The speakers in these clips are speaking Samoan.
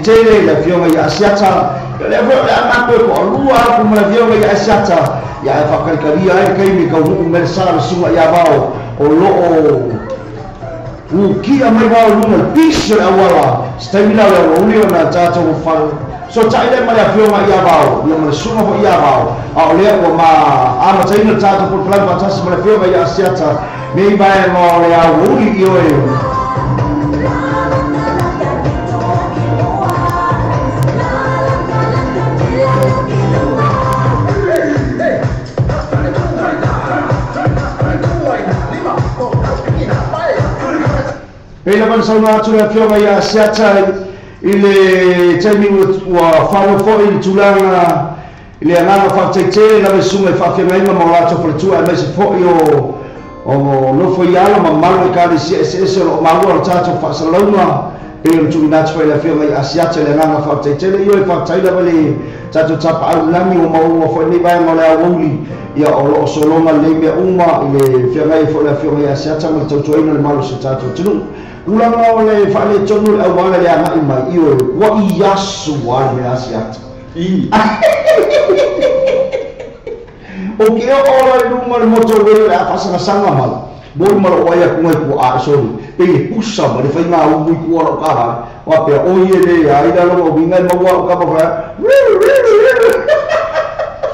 Tele la fionga ia siata le fo le ama ko ko lua ko ma fionga ia siata ia fa kalkalia ai kai mi ka hu me sa le sunga ia vao o lo o kia mai vao lunga pis awala stamina le o uli ona tato fa so tai le ma le fionga ia vao ia ma sunga fo ia vao a o le ko ma ama taina tato ko plan pa tasi ma le fionga ia siata me vai mo le a uli io e Pela van sauna atu le afioga ia Siata i le taimi ua whanofo i le tulaga i le agaga faataitele lava i suga i faafeagaiga ma o latou faletua aemaise fo'i o O nofo i ala ma malu e kalesia eseese o loo maua o le tatou faasalalauga pe o le tuuina atu foi le afioga i Asiata le agaga faafetai ia e faafetai lava le tatou tapaau lagi ua maua foi lenei vaega o le aoauli ia o loo sologa lenei mea uma i le feagai foi le afioga i Asiata ma le tautuaina le malosi o tatou atunuu. Tulaga o le faaletonu le auala le agai mai ioe ua i aso a le mea Asiata o ke o la i luga le motorway o le a faasagasanga mai moi ma lou ai atu ngai puaa e soli pe e pusa ma le faiga umu i tua lau kahale wa pea o ie le ai la lona uiga e maua au kama fa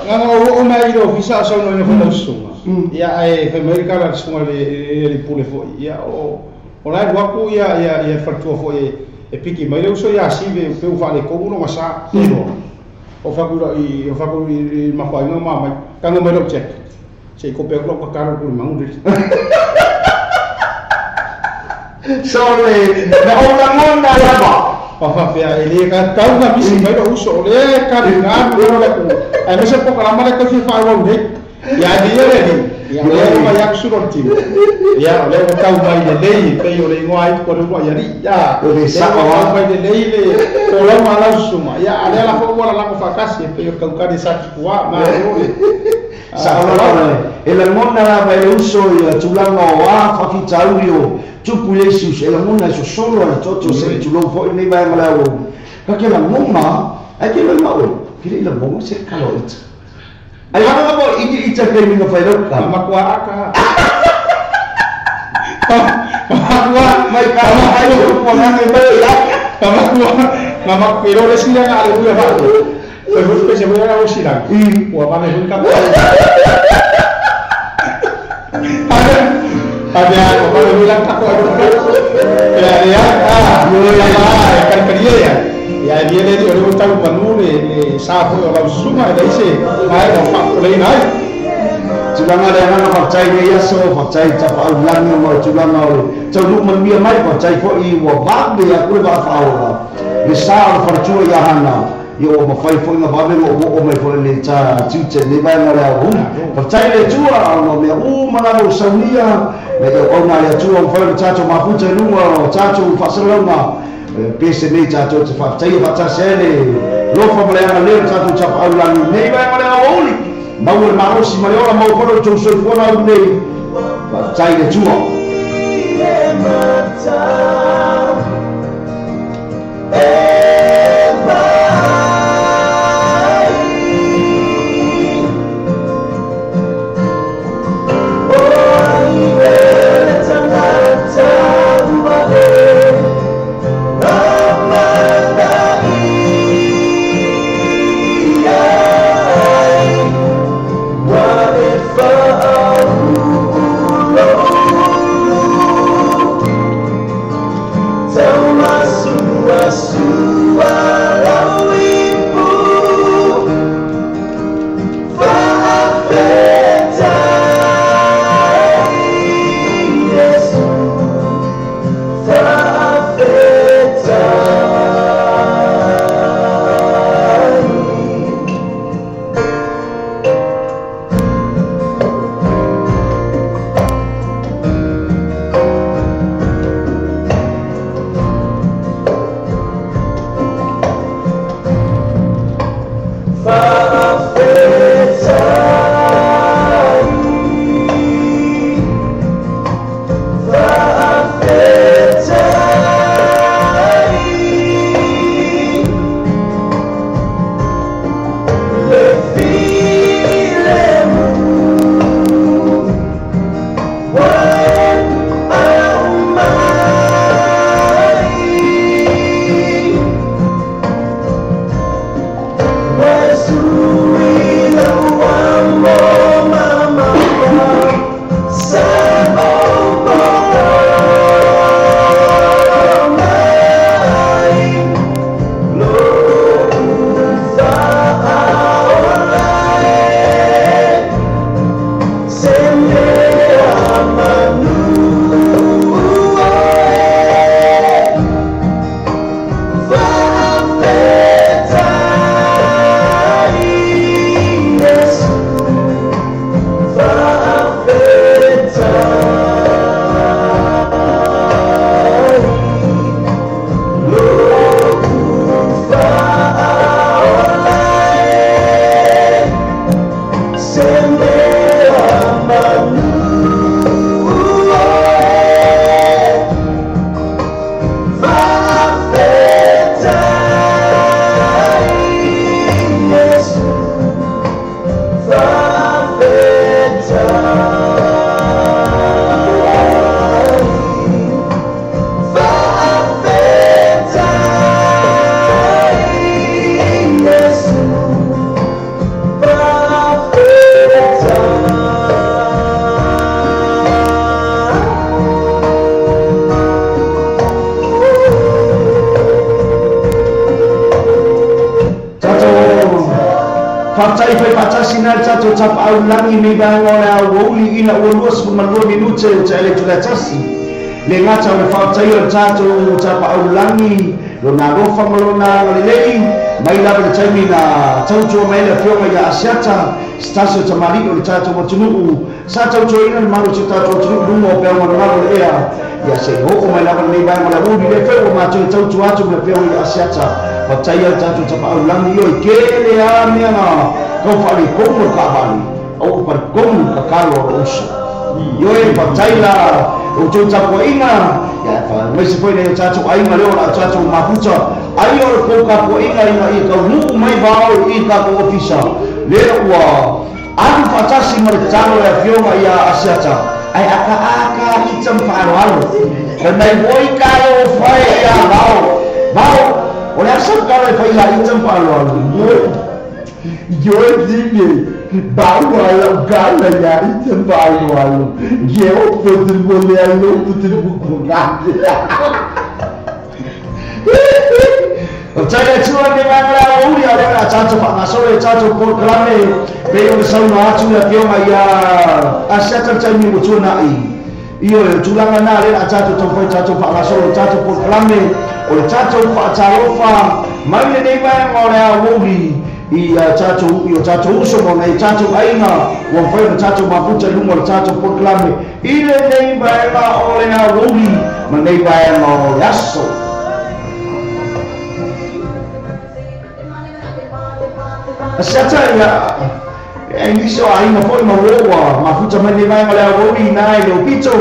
Nganga o o mai i le ofisa a saunoa ina foi lau susuga ia ae fai mai le kala le susuga le pule foi ia o la e alu aku ia ia ia faletua foi e piki mai le uso ia Sive pe ua faaletonu lona sa iloa o faku i o faku i mafuaiga ma mai tago mai lau check se i kope aku lau kakalo pule mangu lele so le na o lagona lava faafefea e lē tatau na misi mai lou uso o lea kaligā ona le ku aemaise pokalama le tau fia faaauau nei ia ae ia le alii ia o lea ua mai atu sulu o le tino ia o lea ua tau mai lelei pei o le igoa ai ua le uluai alii ia o le lea sao ua tau a mai lelei le folauga a lau susuga ia a lea la foi ua lalago faatasi e pei o le tautali sa tupuā malo le Sao lava folauga. le e lagona lava e le uso ia tulaga o a faafitauli o tupu i le isi uso e lagona e sosolo a le toto se i tulou foi lenei vaega o le auauli ka ke lagona ae ke loiga oe ke leʻi lagona se kala o ita ai lagaga mo ini ita kaimi na fai lau Ma kala matua aka ma mai kala ai matua o puagaga e mai ia ma matua ma matua le silaga a le uia faape fai foi pese foi aga o silaga ua vave foi ka ave a o vave foi la tako ia ia a ioe ia la e kalikalia ia ia e via le o le ua tau manu le sa foi o lau susuga e leai se vaega o faapopoleina ai. Tulaga le agaga faafetai nei aso faafetai tapaau lagi ma le tulaga o le taunuu manuia mai faafetai foi ua vave aku le vaafaaola le sa o le faletua ia Hana ia ua mafai foi na vave o'o mai foi le ta tiute lenei vaega o le aoauli faafetai le Atua ona o mea uma lava ua saunia ma ia auauna le Atua mafai ona tatou mafuta i luga o tatou faasalalauga pese nei tatou te faafetaia faatasi ai le lofa ma le agalelei o le tatou tapaau lagi nei vaega o le aoauli maua le malosi ma le ola maua foi lo outou soifuaga au nei faafetai le Atua. Fatai fai fatasi na tatou tapau langi me vaega o le auauli ina ua 22 minute o te ele tuletasi. Le gata o le fatai o le tatou tapau langi lona alofa ma lona agalelei mai lava le taimi na tautua mai le afioga ia Asiata se tasi o tamalii o le tatou atunuu sa tautuaina le malu o si o tatou atunuu luga o peau manumalo le ea ia se oo mai lava lenei vaega o le auli le fai ua matou e tautua atu ma le afioga ia Asiata fatai ai tatou tapaau lagi oi kele a mea na kau faaletonu o le taavale au faletonu le tatalo a lou uso ioe fatai la outou tapuaʻiga ia faamaise foi nei o tatou aiga lea o la tatou mafuta ai o le kou tapuaʻiga ina ia taunuu mai vao i tatou ofisa lea ua alu faatasi ma le tatalo le afioga ia Asiata ai akaaka ita ma faaloalo fai mai oi ka o fai ia vao vao o le asa kala e fai ia ita ma faaloalo. Yo dime, bawa la gala ya ita bawa yo poder voler lo poder bukuga. O tai tua ne manga o uri a le tatou faagasolo e tatou polokalame pei o le saunoa atu le afioga ia Asiata le taimi ua tuanaʻi io le tulaga na le a tatou taufai tatou faagasolo tatou polokalame o le tatou faatalofa mai lenei vaega o le aouli i tatou i o tatou uso ma nei tatou aiga ua mafai ona tatou mafuta i luga o le tatou polokalame i lenei vaega o le aouli ma lenei vaega o le aso. Asiata ia e nisi o aiga foi ma ua mafuta mai lenei vaega o le aouli ina i le upito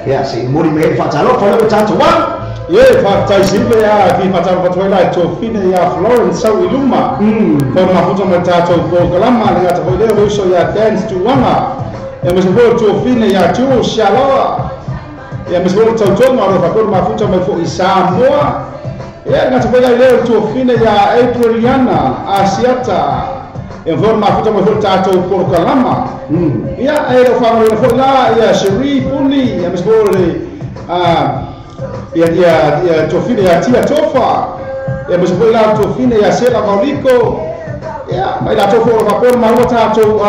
ia se moli me faatalofa le tatou wa. Ye fatai simple ia fi fatalofa atu ai la tofine ia Florence sau i luma. Ko mafuta mai tatou polokalama le gata foi lea o le uso ia Dance Tuaga. Ia ma se foi tofine ia Jules Sialoa. Ia ma se foi tautoga o le faapea mafuta mai foi i Samoa. Ia le gata foi la lea o tofine ia Apriliana Asiata. Ia foi mafuta mai foi tatou polokalama. Ia e le whangarina foi la ia Cherie Puni. Ia ma se foi le ia tofine ia Tia Tofa. Ia ma se foi la tofine ia Sela Mauliko. Ia mai la tofa o faapea maua tatou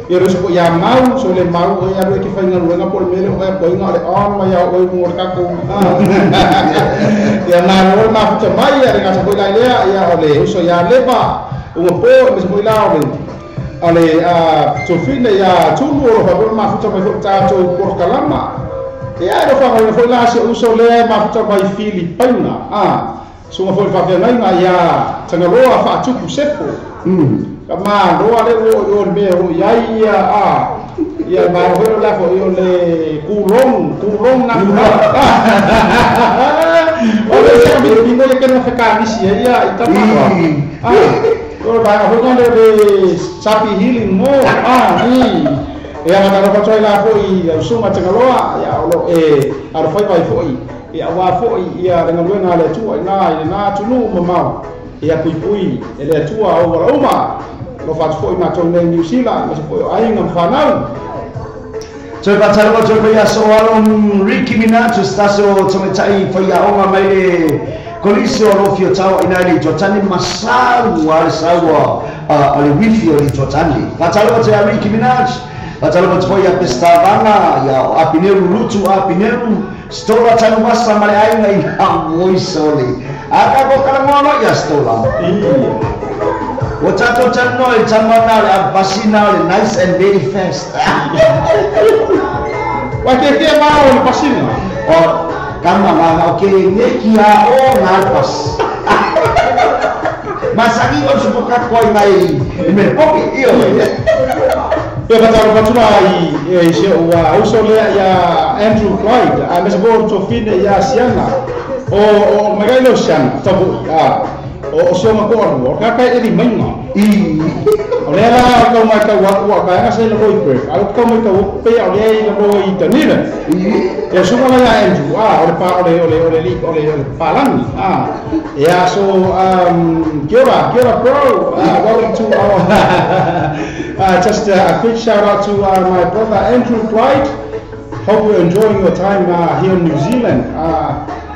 ia rusa po ia mau so le mau o ia rue ki whainga ruenga po le mele o ia poinga o le on mai ia oi mo le kako. Ia nā roa mafuta mai ia le gata foi la lea ia o le uso ia Leva unga po ma se foi la o le tofine ia Tulu o lo faapea mafuta mai foi tatou polokalama. Ia e whangarina foi la se uso lea mafuta mai Filipaina. Sunga foi faafeagaiga ia Tagaloa faatupu sefo. Ka maloa le o o le mea o iai ia ia malo foi la foi o le kulong na o le se mi mi le ke no fekanisi ia i tama. O ba ho no le sapi healing mo ni. Ia matalofa atu ai la foi au suga Tagaloa ia o lo e alofai vai foi ia ua foi ia le galuega a le Atua ina i lena atunuu mamao ia puipui e le Atua o valauma alofa atu foi matou nei Niu Sila ma se foi o aiga ma fanau. Toe faatalofa toe faia so alo Ricky Minaj se tasi o tamaitai faiaoga mai le kolisi o alofi o tau ina i le Tuatani masau a le saua a le wifi o le Tuatani. Faatalofa te a Ricky Minaj. Faatalofa te foi ia Pestavanga ia o Apineru Lutu Apineru Stola Tanumasa ma le aiga i oi sole. Aka ko kalagoa ia Stola. O tatou tanoa i tamana le apasina o le nice and very fast. Wa ke ke mao le pasina. O kama nga o ke neki a o ngā pas. Masaki o supoka koi mai i me poke iyo. Ia fatalofa atu la i se ua uso lea ia Andrew Clyde a mese foi o tofine ia Siana o magai leo Siana tapu o sionga ko aru o ka kai eri mainga o lea la kau mai kau ua kai anga se le roi perth a kau mai kau pe o lea i le roi Dunedin ia sunga la ia Andrew o le pa o le o le o le li o le o le palangi ia so kia ora bro, welcome to our just a quick shout out to my brother Andrew Clyde. Hope you're enjoying your time here in New Zealand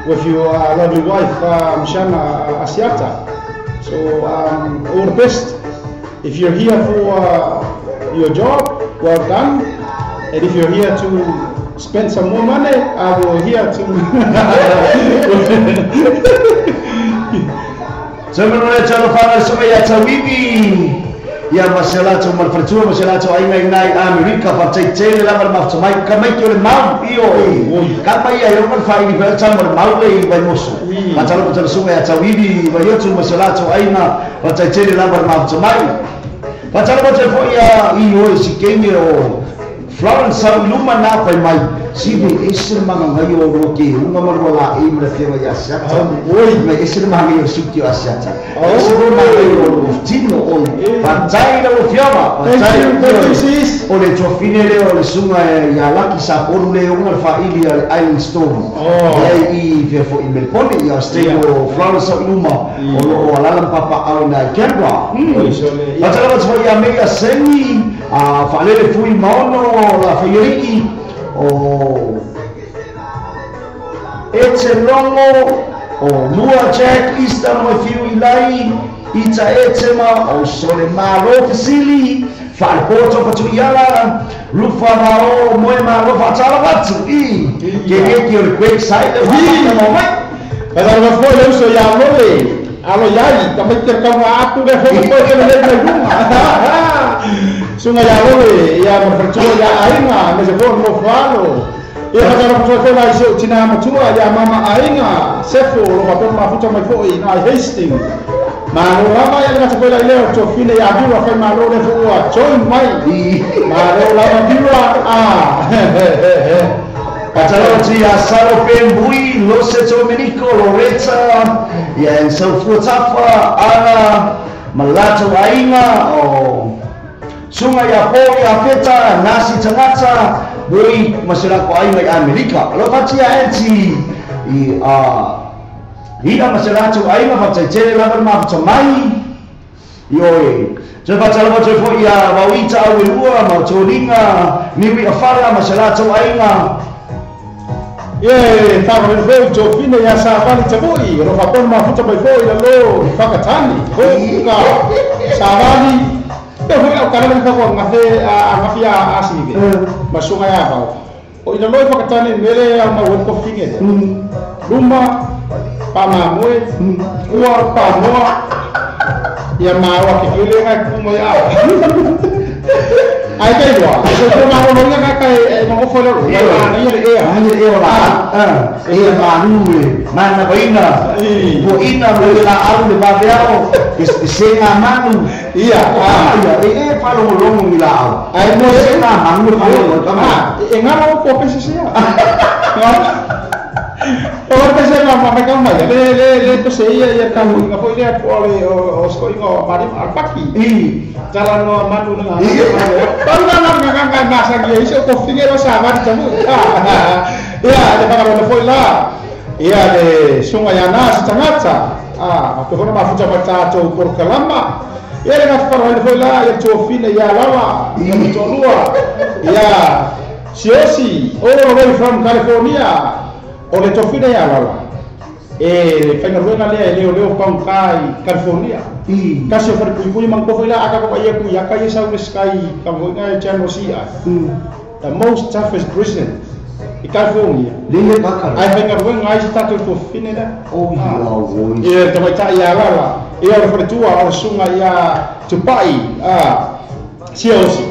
with your lovely wife Shana Asiata. So all the best. If you're here for your job, well done. And if you're here to spend some more money, I will here to. Sebenarnya cara fana semua tawibi. Ia masalah tu malfartua masalah tu ai mai nai Amerika partai tele la mal maftumai kamai ke le mau io kapa ia yo mal fai ni fa mal mau le vai mosu patalo patalo sunga tawibi vai yo tu masalah tu ai na partai tele la mal maftumai patalo patalo fo ia io sikenge o Florence Luma na pai mai sibi ese manga ngai o roke unga marwala e mra fiwa ya siata oi mai ese manga ngai o sukio asiata ese manga ngai o tino o patai la fiama patai o le tofine le o le sunga ya laki sa polu le unga fa ili Island Storm e i fia fo i Melbourne ia stay o Florence Luma o lo alala papa au na Canberra patala patala ia mega seni a falele fui maono la feieri o Etselongo o Lua Jack Eastern o fiu ilai ita etsema o Solemaro Fisili Falpoto Patuiala Rufa Mao Moema Rofa Talawatu i ke ke o quick side o mai Mas agora foi eu sou ya lole alo yai também ter como aku ke foi foi le le sunga ya lole ya mafartua ya ainga mas eu no falo e agora foi foi lá seu tina matua ya mama ainga sefo lo papel mafuta mai foi na Hastings malo lava ya le foi lá le to fine ya viu foi malo le foi join mai malo lava viu ah Patalotti a Salo Pembui, Lose Domenico, Loretta, ya en Saufuatafa, Ana, Malato Ainga, o Sunga ya Po ya Feta, Nasi Tangata, Bui Masalako Ainga ya Amerika. Alo fatia enti i a Hina Masalato Ainga fatai lava mafutamai. Ioi. Te patalo te foi ia Mauita Awelua, Mautoringa, Niwi Afara, Masalato Ainga. Ye, tava no foi tofine ya savali tabui, ro fa pon mafuta mai foi la lo fakatani. Ko ka savali. Te foi o cara le fa ko ngafe a ngafia a sive. Masunga ya fa. O ina lo fakatani mele a ma won ko finge. Luma pa ma moe, ua pa moa. Ya ma wa ke kile nga ku mo ya. Ai kai wa, so ko ma lo nga kai no fo lo. Ya na ya e e la. E ma nu ma na boina. Boina mo la au le ba veo. Se nga manu. Ia, ia e fa lo lo mi la au. Ai mo se nga manu fa lo ka. E nga lo ko pese se ya. O pese ma ma ka ma le le le to se ia ia ka nga foi le ko le o sko ingo mari alpaki. I jalan no manu na. Baru na nga nga nga sa gi iso ko figero sa mari tamu. Ia le pa lo foi la. Ia le sunga ya na sa tangata. Ah, ko na mafuta pata to por kalama. Ia le nga fa lo foi la ia to fine ia lawa. Ia to lua. Ia Siosi, all the way from California. O le tofine ya lala. E fainga ruena lea e leo leo paungai California. Kasi o whare kui mang kofo ila aka kopa ia kui aka ia sau le sky kamhoinga e Channel C. The most toughest prison i California. Lele kakara. Ai fainga ruena ai si tātou tofine la. Oh ia oi. E te maitai ia lala. E o le whare tua o le sunga ia Tupai. Siosi.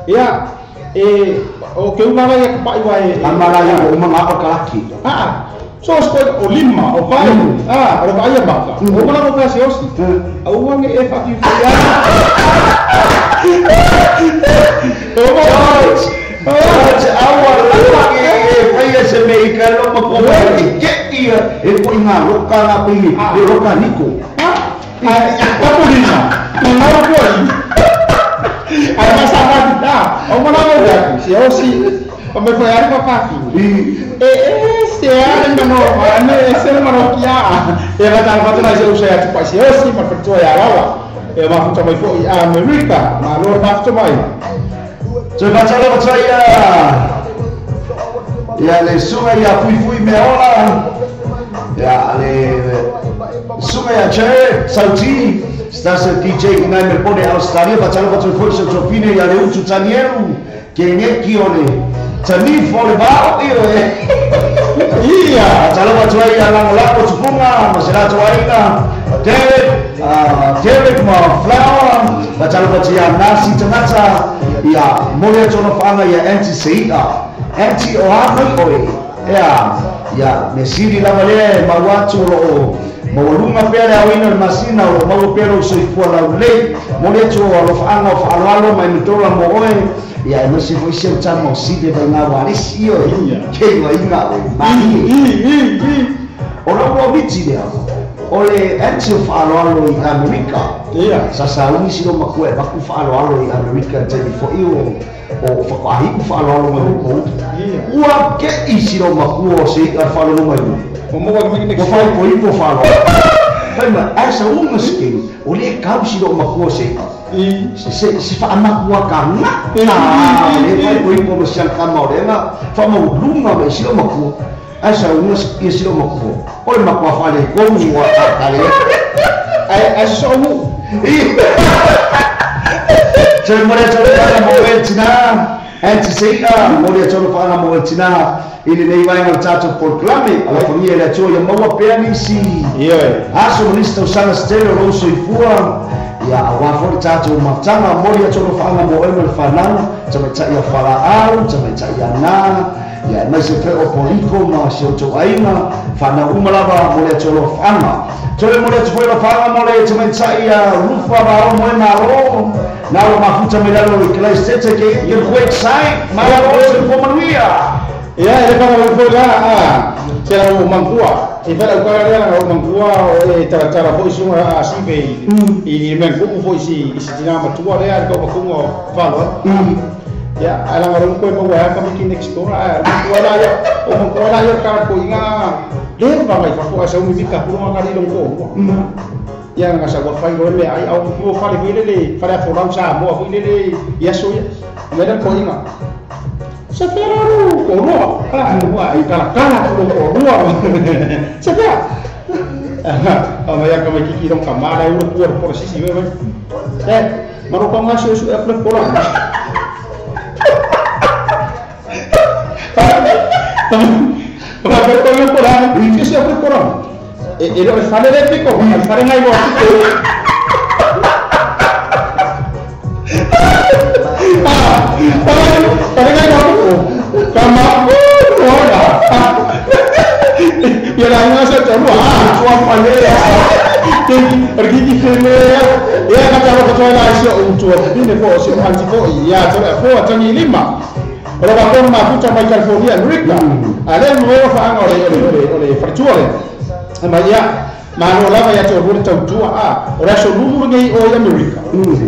Ia e o ke unga ia ka pai wai amara ia o manga o kalaki ah so sko o lima o vai ah o vai maka o mala ko se osi au wange e fa ki fa o awa la ke e fa se me ka lo ma ko ke ia e ko inga lo ka na pe e lo ka niko ah ka polina no ko ai mas a tá o mala ko se osi o me foi a papi e se era mano ane se mano kia e va dar va trazer o se tipo se osi mas foi ya lawa e va futa mai foi a America ma lo va futa mai se va tala va ya ya le sunga ya fui fui me ola ya le sunga ya che sauti Stasi DJ i ngai Melbourne Australia fatalofa atu foi se tofine ia le utu Tanielu kengeki o le tanifo o le vao ioe Ia fatalofa atu ai ia lagolago tupuga ma se latou aiga Derek ma Flower fatalofa atu ia Nasi tagata ia moli atu ona faaga ia Aunty Sei'a Aunty o a mai oe ea ia me sili lava lea e mau atu o loo maualuga pea le aoina o le masina o loo maua pea lou soifua laulelei moli atu o alofaaga o faaloalo ma e mitola mo oe ia e maise foi se utama o sile vaiga ualesi ioe keiuaiga oe malie o lau aumiti lea o le Aunty o faaloalo i Amerika Ia sasauni silo makua e vaku faaloalo i Amerika taimi fo'i o fakoahi'u faaloalo mai oukou ua ke'i silo makua o sei'a le faaloalo mai O mo wa ua faaipoipo faaloalo faima ae sauga se o le kau silo makua o sei'a se faamakua kagata le faaipoipo ma sialakama o lega faamauluga mai silo makua ae sauga ia silo makua o le makua faaletonu ua kakale Ai so mu. Tele mo le tolo faaga mo e tina Aunty Sei'a mo le tolo faaga mo e tina i lenei vaega o le tatou polokalame alofagia e le Atua ia maua pea nisi Ioe aso ma nisi tausaga se tele o lou soifua ia auā foi le tatou mafutaga mo le tolo faaga mo oe ma le fanau tamaita'i ia falaau tamaita'i ana ia e maise fe o poliko ma si outou aiga fanau uma lava mo le tolo faaga tole mo le atu foi lofaaga mo le tamaita'i ia rufa vao moe malo na o mafuta mai lalo i Kalaistete ke ke quick site malo se fo manuia Ia e le fanga foi la a se la o mangua e fela o kala lea o mangua o e tara foi sunga a sive i men ku foi si si tina matua lea ko ko ngo falo ia ala ngaro ko mo wa ka miki next door a mangua la ia o mangua la ia ka ko inga le va mai fa fo a sa umi ka ko nga li long ko ia nga sa wa fai lo me ai au mo fale foi le fale fo lau sa mo foi le ia so ia me da ko inga se fera ru ko roa ah wa i kala kala ko roa se fera ah ma ya ka me kiki don kamara u por si si ve eh maro ko ngaso su e por la pa ko ko por la que se por la e lo fale de pico al fale ngai bo ah para ngai bo kama ora ya la nga sa tlo ah tua pale pergi ki fele ya ka tlo ko la si o tu ni fo si anti fo ya to fo tangi lima ora ba ko ma futa mai California America ale mo fa anga ore ore ore fartuale ma ya ma no la ya to ru tau tu a ora so lu ngi o America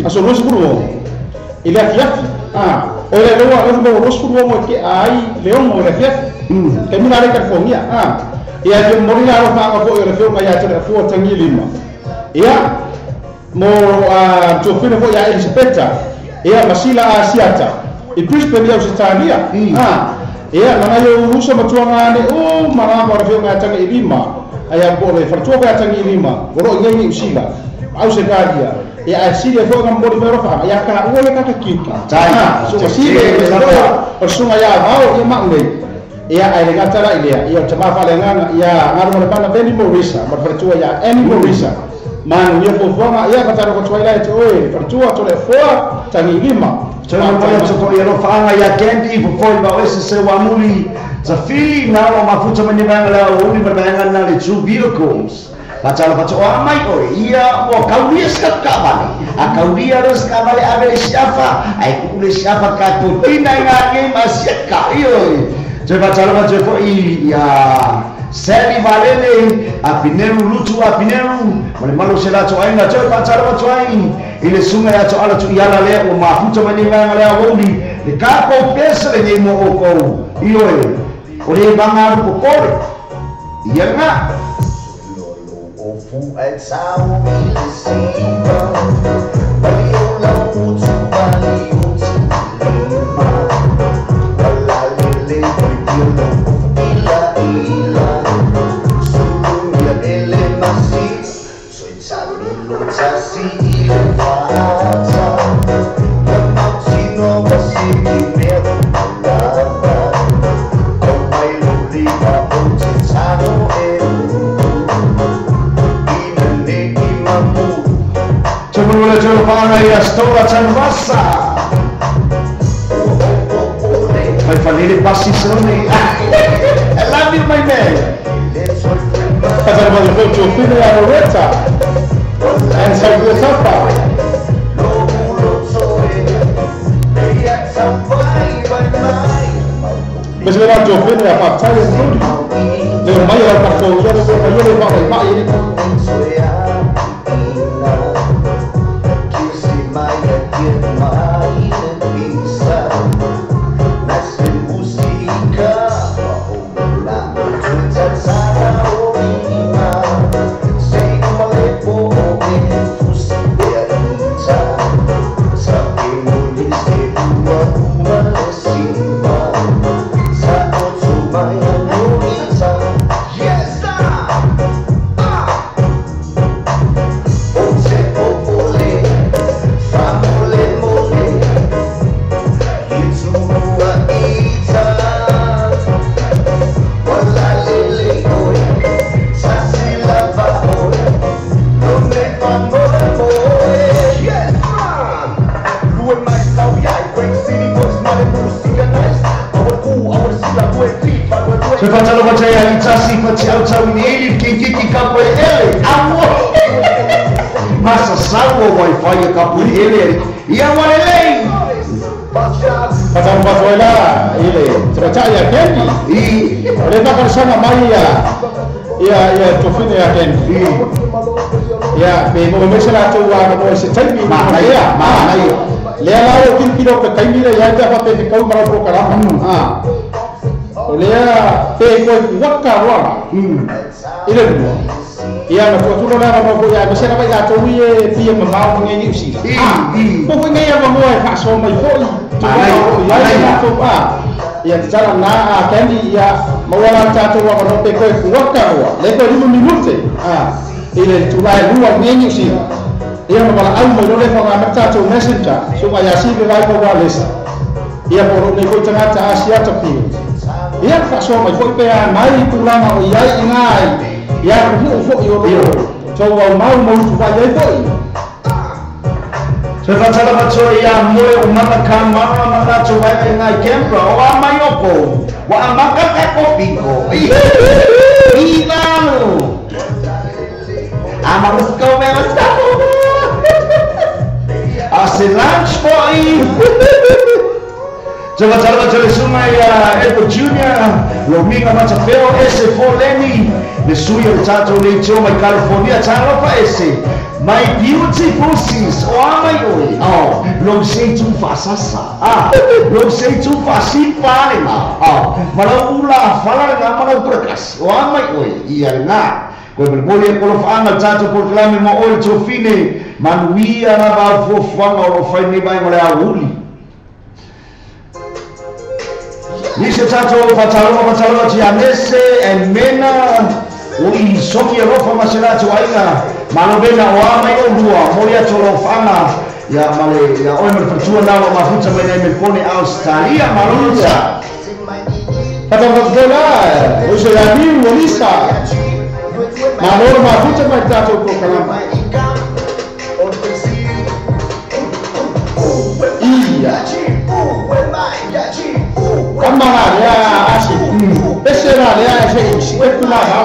a so lu suru ile fiafi ah ora lo lo lo suru mo ke ai leon o le fiafi ke mi la California ah ia te mori la fa anga fo ore fo ma ya to fo tangi lima ia mo a to fine fo ya Elisabetta ia masila asiata i Brisbane ia Australia ah ia nanga yo uso matuanga ne o marama ore fo nga tangi lima aya ko le fartua ka tangi lima ro ngi usila au se galia ia asile fo nga mori mero fa ia ka o le ka kiki tai so sile o sunga ya vao ia ma nei ia ai le gata la ia ia tama fa le nga ia ngaru le bana Benny Morisa ma fartua ya Annie Morisa man ia fo fo nga ia ka taro ko tuai te oi fartua to le fo tangi lima tole mo le atu ia lo faanga ia Candy fo foi ba o se wa muli Zafili na o mafuta mani vanga la o uli vanga na le two vehicles Patala pato o amai oe ia o kauria skakavale a kauria ro skavale a vele siafa ai kuule siafa ka putina i ngā nge masiaka ioi te patala pato fo i ia Sally Valele a Pineru Lutu a Pineru ma le malo se lato ainga te patala pato ai i le sunga ia to ala tu iala lea o mafuta mani vanga lea o uli le kako pesa le nei mo o kou ioi o le vanga aru kokore ia ngā Ila tolo paanga ia Stola Tanvasa. Mai falele pasi sone. I love you, my man. Fatalo mai foi tofine ia Loretta. And Sauvia Sapa. Mas le va tofine ia Fatai Modi. Le mai au ka ko ia le mai le mai mai. Se fatalo fatia itasi fatia au ni ki ki ka po ele amo masa salvo wifi ka po ele ia walele Fatalo fatia ele tracha ia kendi i le ba persona mai ia ia tofine ia kendi ia pe mo me sala tu wa mo se taimi ma ia ma ia le la o kin piro ka kaimira ia ta pa pe kau mara pro kala ha olea pe ko waka wa ile mo ia na ko tulo la mo ko ia me sera vai la to ie pia mamao ngi ni usi ko ko ngi ia mo e fa so mai foi to ia to pa ia tsara na a kendi ia mo wala ta to wa no pe ko waka wa le ko ni minute a ile tu la lua ngi ni usi ia mo wala au mo le fa ma ta to messenger so ma ia si vai ko wa lesa ia mo ne ko tangata asia to pi ia fa so mai foi pe mai tulaga o iai i ngai ia ku fo i o to wa mau mo tu vai ai foi Se fatala fatso ia moe o mana ka mama mana to vai ai ngai kempra o amai oko wa amaka ka ko piko Ivano Amarusko me mastapo Ase lunch boy Se fatala fatso le suma ia Epo Junior Lominga Matafeo ese Foleni le suia le tato le tio mai California talofa ese My beautiful sis o amai oi oh lo sei tu fa sasa ah lo sei tu fa si pare ma ah mala ula fala nga mala prakas o amai oi ia nga ko me moli ko lo fa tato por clame mo oi tofine manuia na ba fofuanga o fai ni vai mo le auli Nise tato fatalo tianese en mena o i soki rofa maselato aina malobena o amai o lua molia tolo fanga ya male ya oi me fatua na o mafuta mene me pone Australia malonza Fatalo fatalo o se la ni molisa malor mafuta mai tato ko kalama ia Kamara ya asi pesera ya ese kula ha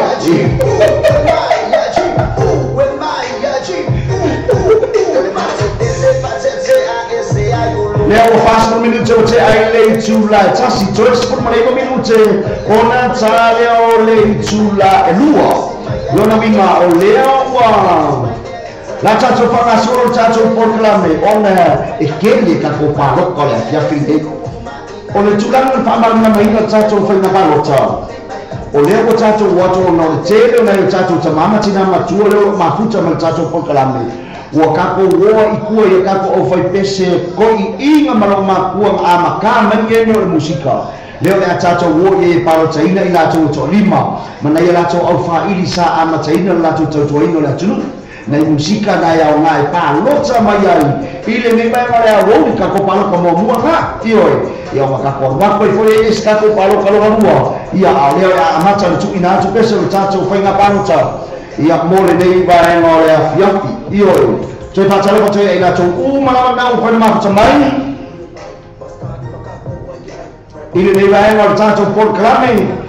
Leo fast minute o te ai le tula tasi toes por male minute ona ta leo le tula elua lona minga o leo wa la tato fanga solo tato proclame ona e kele ka ko paroko le fia fine o le tulaga le faamalamaina mai tatou faina palota o lea ua tatou o atu ona o le tele o nai o tatou tamama tina matua lea o loo mafuta ma le tatou polokalame ua kakou oa i kua ia kakou aufaipese koi'iga ma loo makua ma amakā mai ene o le musika lea o le a tatou o ia e palotaina i latou e to'alima ma nai a latou aufa'ili sa amataina le latou tautuaina o le atunuu nai musika nai aoga e palota mai ai i lenei vaega o le auauli kakou paloka muamua ga ioe ia o makako mako i foi e se kakou paloka loga lua ia a lea o le a amata le tu'uina atu pese o le tatou faiga palota ia mo lenei vaega o le afiafi ioe. Toe faatalofa toe ai latou uma lava mea ua fai mafuta mai i lenei vaega o le tatou polokalame.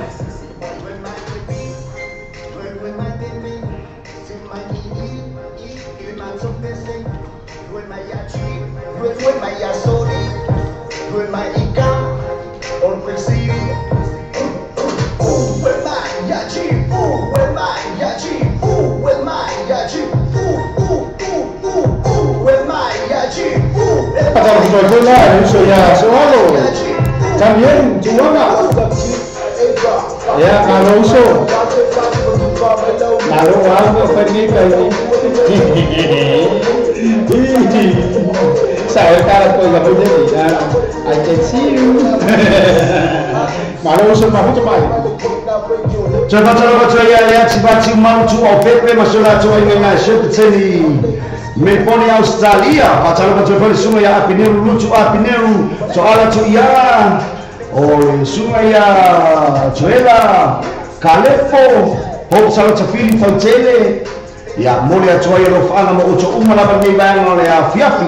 También, Chihuahua. Ya, Alonso. Malo algo, Felipe. Sabe, cara, coisa bonita. I can see you. Malo mahuto mai. Tsoe ia tibati mautu au pepe masola tsoe ngai shepeteni. Melbourne Australia, patalo patalo sunga ya apineru lutu apineru toala tu ia o sunga ya Joela Kalepo hope salo tafili fautele ya mole atoa ia lofana mo oto uma lava nei vaega le afiafi.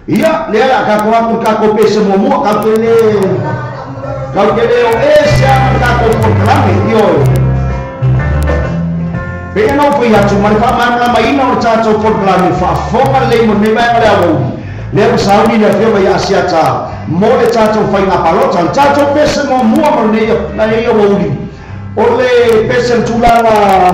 Ia le ala ka ko aku ka ko pese mo ka kele o ese ka ko polokalame io. Pea nau fai atu ma le faamalamalamaina o le tatou polokalame faafoga lelei mo lenei vaega le aoauli. Lea ua sauni le afioga ia Asiata mo le tatou faiga palota. Le tatou pese muamua mo lenei aoauli o le pese le tulaga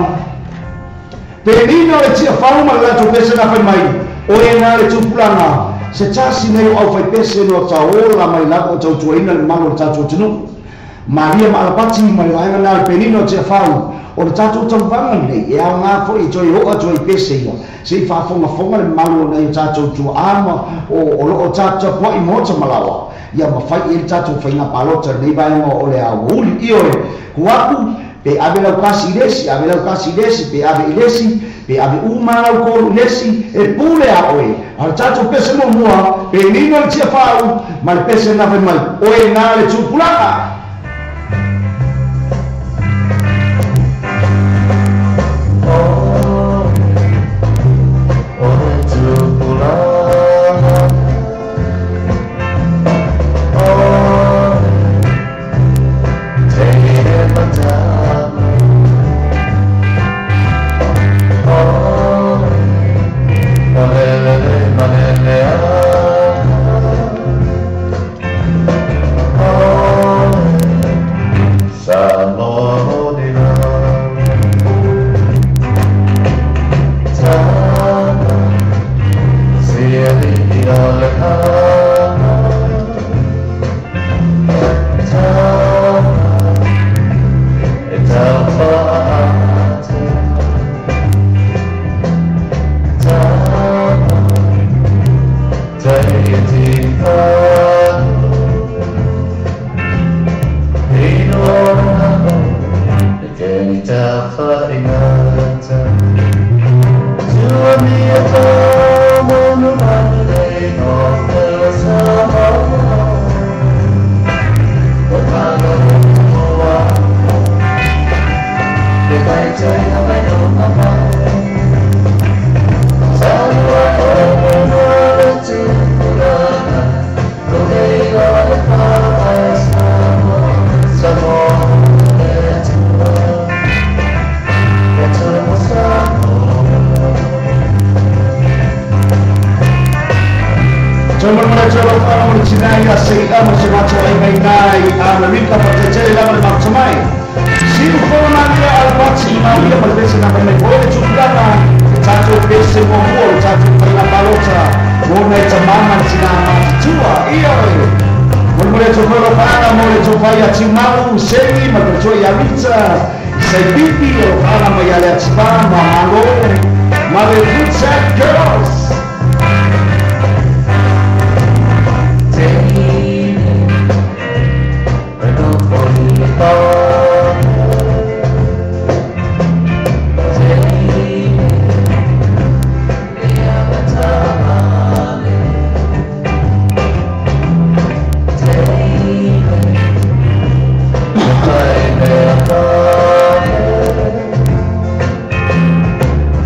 penina o le tiafau ma le latou pese na fai mai o ena le tupulaga se tasi nei o aufaipese no taola mai lava o tautuaina le mamalu o le tatou atunuu. Maria ma Alapati ma le vaega na le penina o tiafau o le tatou tauvaga lenei e aoga foi i toe oo atu ai pese ia sei faafogafoga le mamalu o nai o tatou tuaa ma o loo taputapuai maota ma laoa ia mafai i ai le tatou faiga palota lenei vaega o le aoauli. Ioe kuaku pe ave lau kasi i lesi, ave lau kasi i lesi, pe ave i lesi, pe ave uma lau kolu i lesi, e pule a oe. A le tatou pese muamua, pe nino le tiafau ma le pese na fai mai oe na le tupulaga.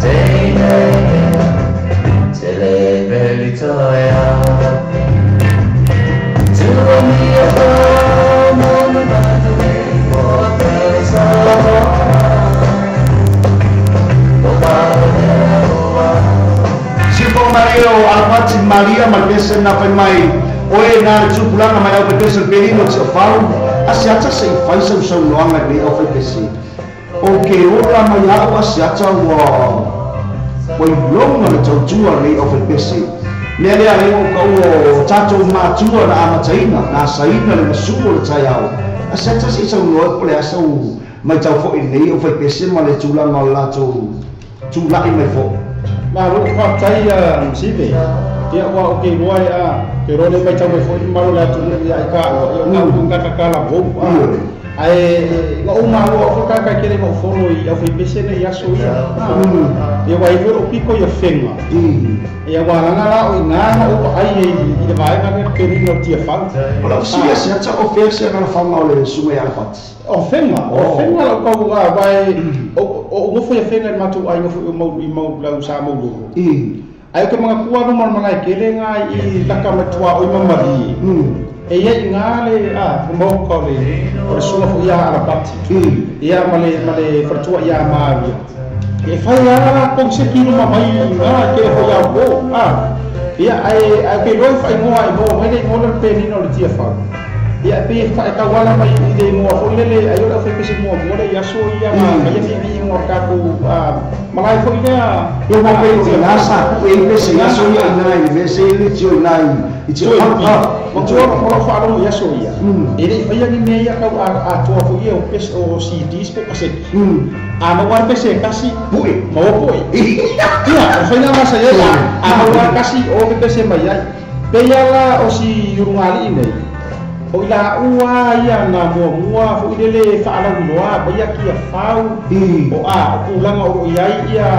Day. ia ma pese na fai mai oe na le tupulaga mai au pese pelino te fau asiata se i fai sau sau noanga nei au fai pese o ke ola mai au asiata ua ua iloga le tautua nei au fai pese mea lea le o ka ua tatou matua na amataina na asaina le masuu o le taeao asiata se i saunoa po le asa u mai tau fo'i nei au fai pese ma le tulaga o le latou tula'i mai fo'i. Malo faafetai Sive. Ia ua o ke iloa ia ke iloa le maitau mai fo'i malo le atunuu ia i taua ia o tatou kakakala fou. Ae na ou malo au foi kaka kele ma fono i au fai pese nei aso ia. Ia ua i foi o piko ia fenga. Ia ua langa la o ina na o ai i le vaega le perina o Tiafau. O lau sia sia ta o fea sia na whanga o le sunga i Alapati. O fenga la kau a vai o ngofo ia fenga i matou ai ngofo i mau i mau lau sa mau loro. Ai o ke mga kua no mana kele nga i laka matua o i mamari. E ia i ngā le a mo ko le o le sunga fo ia Alapati. Ia male whatua ia Maria. E whai ala kong se kino mamai ngā ke fo ia o a. Ia ai ke roi whai ngoa i mo mai le ngoa le penina o le Tiafau. Ia pe whai kawala mai i le ngoa fo lele ai o le whai pese mua mua le ia so ia ma ia fi vi ngoa kaku malai fo i lea. Ia mo pe te nasa ku e pese ia so ia ina i vese i le tio ina i te hapa. Matua mo lo whaalogo ia so ia. E le whai ni mea ia kau a toa fo ia o pese o CDs po kaseki. A maua pese kasi pui. Maua pui. Ia, o whai ngā masa ia a maua kasi o pe pese mai ai. Pe ia la o si urungali nei. O ila ua ia na mua mua fo i lele whaalau loa pa ia kia whau. O a o pulanga o iai ia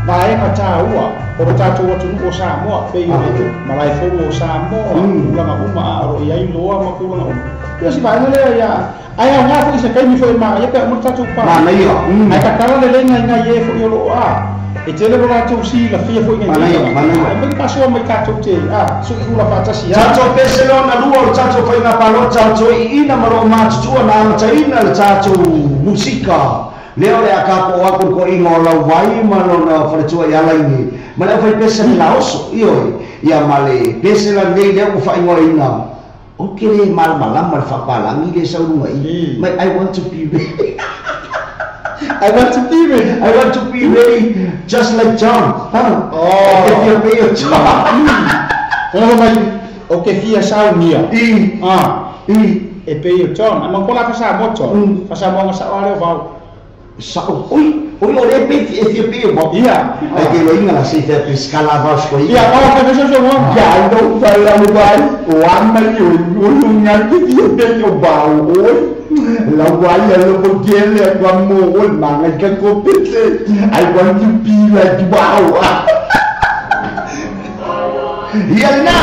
vaenga tāua. O ro tātou atunu o Samoa pe i o malai fou o Samoa pulanga uma a ro iai loa ma pulanga uma. Ia si vaenga lea ia ai au ngā fo i se kaimi fo i maa ia pe o tātou pā. Mana ia. Ai kakala le lenga i ngai e fo i o loo a. E tele ro rātou si la fia fo i ngai. Mana ia. Ai mai pasoa mai tātou te a so i ula whātasi a. Tātou pese lona lua o tātou whainga palo tātou i ina maro mātutua na amataina le tātou musika. Leo le akapo o aku ko ingo lau vai ma lona whaletua i alaini. Ma leo whai pese ni laoso, ioi. Ia ma le pese la nei leo ko whaingoa ina. O ke le malamalama le whapalangi le saurunga i. Mai I want to be ready. I want to be ready. I want to be ready just like John. Huh? Oh. O ke fia pei o John. Ono mai o ke fia saunia. I. Ah. I. E pei o John. Ama kola whasa mo John. Whasa mo ngasa o leo vau. Sa oi oi o le pei e fia pei o vau. Ia. Ai ke lo inga la se te pescala vau sko ia. O ke pesa so mo. Ya no fala mo vai. O ama yo o nga ke fia pei o vau oi. La vai a lo bokele kwa mo o manga ka ko petse. I want to be like wow. Ia na.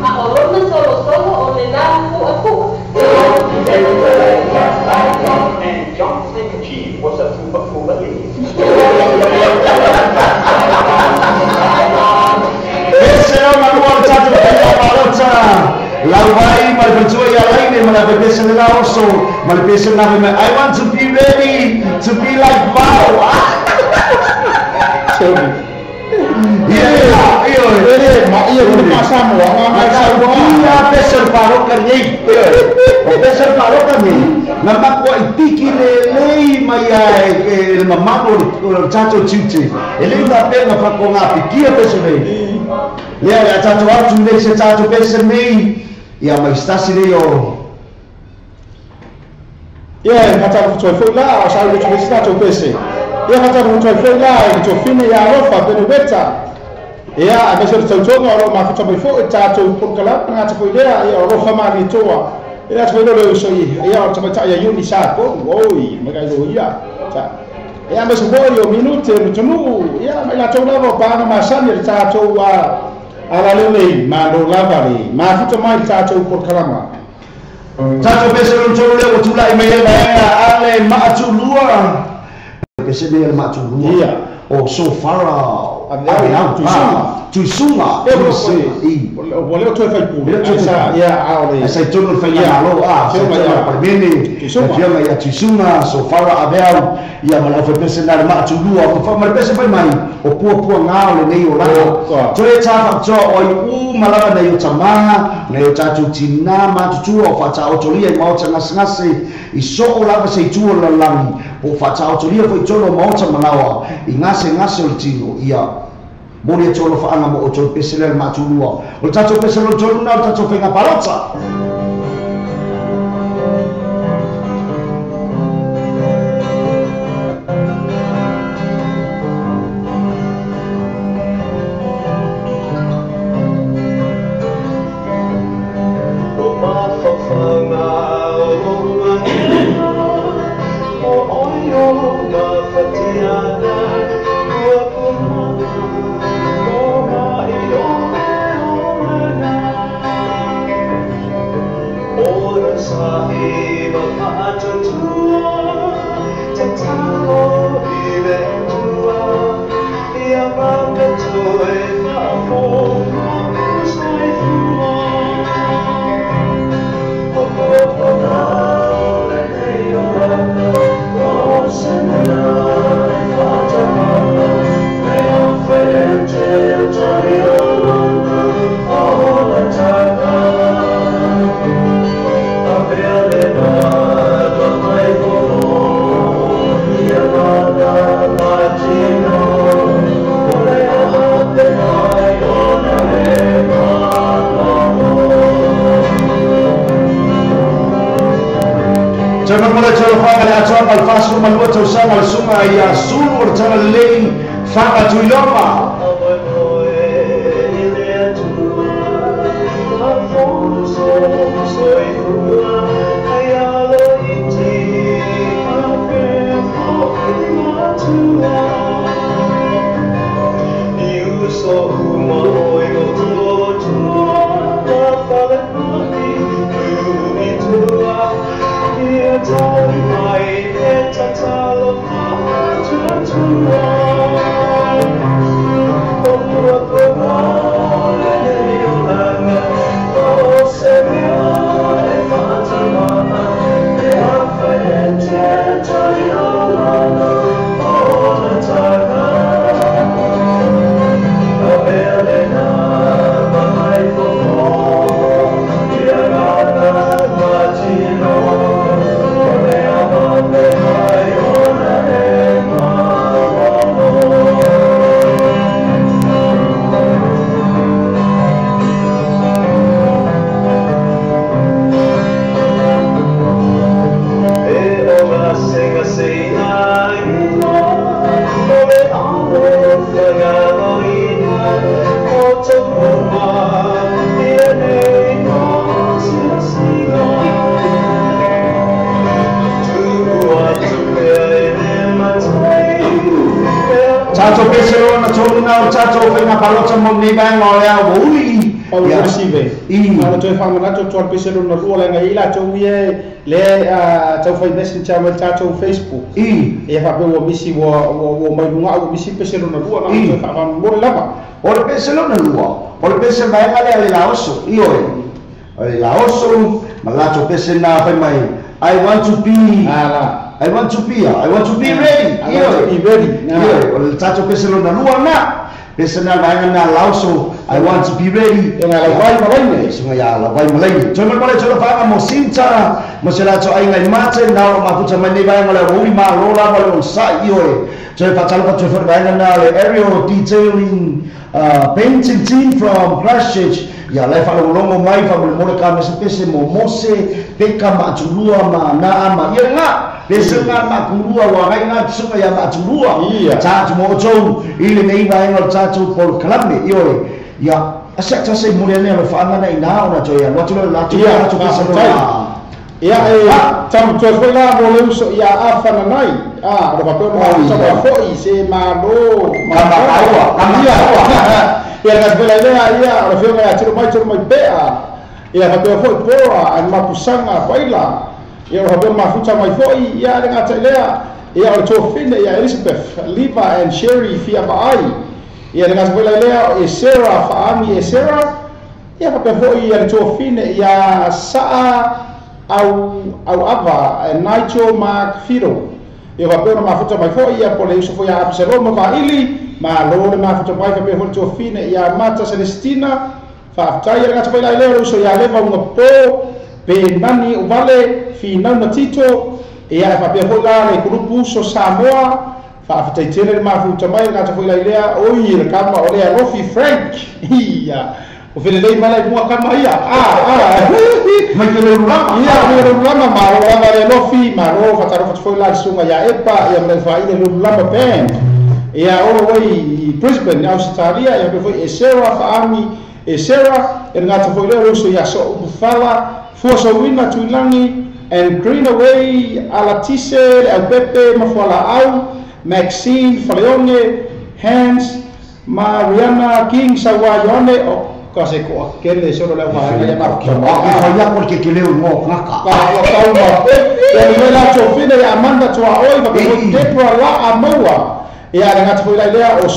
A olona solo solo o le lau fua fua. Ese o malua le tatou faiga palota. Lau vai ma le faletua ia Laine ma le afepese le la oso ma le pese lena fai mai, I want to be ready to be like Vao. Sorry. Ia ia Ele ma ia o ma Samoa ma Samoa. Ia pese le paloka nei. O pese le paloka nei na makuaʻi piki lelei mai ae le mamalu o le tatou tiute. E lei faapea na faatogapikia pese nei. Lea le a tatou atu nei se tatou pese nei ia mai stasi nei o Ia e faatalofa foi la o sa le tupesi tatou pese. Ia faatalofa foi la i le tofine ia alofa Beneweta. Ia a mese le tautoga o lo mafuta mai foi tatou polokalame gata foi lea ia o alofa malitoa. Ia atu foi le uso ia o tamaitai ia Iuni sa po oi mai kai ia. Ta. Ia mese foi o minute le tunu ia mai latou lava o paga masani le tatou a ala lelei malo lava le mafuta mai le tatou polokalama. Tatou pese lona tolu lea ua tulaʻi mai ai vaega ale maatulua. Pese nei ale maatulua. Ia. O Sofara Aveau, Tuisuga. Tuisuga. Ia, ua leo toe faipule. Leo toe Sa ia a o le Ai sa i tonu o le faigamalo a sa i tonu o le Palemene. Tuisuga. Afioga ia Tuisuga Sofara Aveau ia ma le aufaipese na le maatulua ma le pese fai mai o puapuagā o lenei olaga. Toe tafaatoa o ai uma lava nai o tamā nai o tatou tinā matutua o faataotolia i maota gasegase i soo lava se itu o le lalolagi po o faataotolia foi tonu o maota malaoa i gasegase o le tino ia moli atu alofaaga mo outou pese lea le maatulua o le tatou pese lona tolu na o le tatou faiga palota. Atoa ma le 42 tausaga le suga ia Sulu o le Talalelei Faga Tuiloma. Tatou pese lona tolu na o tatou faiga palota mo lenei vaega o le ao ua uli Pau le sive. Na toe faamanatu atu pese lona lua leaga i latou ia lea taufai messenger ma le tatou Facebook. Ia faapea ua misi ua mai luga ua misi pese lona lua na toe faafaamolemole lava. O le pese lona lua, o le pese vaega lea le laoso, ioe. O le laoso ma latou pese na fai mai I want to be I want to be I want to be ready. I want to be ready. Ioe, o le tatou pese lona lua na. Pese na vaega na laoso I want to be ready. E la vai malaine. Sunga ya la vai malaine. Toe mai pale tolo faanga mo sinta mo se latou aiga i mate na o mafuta mai nei vaega le ui ma lo lava le onosai ioe. Toe faatalofa toe foi vaega na le aerial detailing painting team from Christchurch. Ia lai faalogologo mai faamolemole ka mese pese mo Mose peka maatulua ma naa ma ia nga pese nga makulua wa gai nga tsuka ia maatulua tatou mo outou i lenei vaega o le tatou polokalame ioe. Ia asa tase mo le le faanga na ina ona toe alu atu le latou latou pese lona. Ia e tamu toe foi la mo le uso ia afananai. O lo faapea ona mafuta foi se malo kamakaua kamakaua. Ia le gaspela lea ia o le afioga ia tino mai pea. Ia faapea foi Pora ai mapusaga faila. Ia o faapea mafuta mai foi ia le gata lea. Ia o le tofine ia Elizabeth Liva and Sherry fia vaai. Ia le gaspela lea e Sarah faami e Sarah. Ia faapea foi ia le tofine ia Saa au ava Nigel Mark Fido. Ia faapea ona mafuta mai foi ia po le uso foi ia Absalom Vaili. Ma lo le mafuta mai faapea foi le tofine ia Mata Celestina. Faafetai le gata foi lai lea o le uso ia Leva uga po pe nani uvale finauna Tito. Ia e faapea foi la le kulupu uso Samoa. Faafetai tele le mafuta mai le gata foi lai lea oi le kama o lea Lofi Frank. Ia o felelei mai lai mua kama ia. Mai ke le rulama. Ia le rulama ma lo lava le Lofi ma lo fatalofa foi la le suga ia Epa ia ma le faile le rulama band. Ia all the way i Brisbane, Australia, ia foi e Sarah faami e Sarah e ngata foi le uso ia so upufala fuasauina Tuilangi and Greenaway Alatise le Aupepe Mafuala au Maxine Faleone Hans Mariana King Sawa Ioane o ka se ko kele solo le vaega ia mafuta mai. O ke fai ke leo mo ngaka. Ka o tauma. Ia le la tofine ia Amanda Tuaoi va foi Deborah la Amoa. Ia le gata foi lai lea o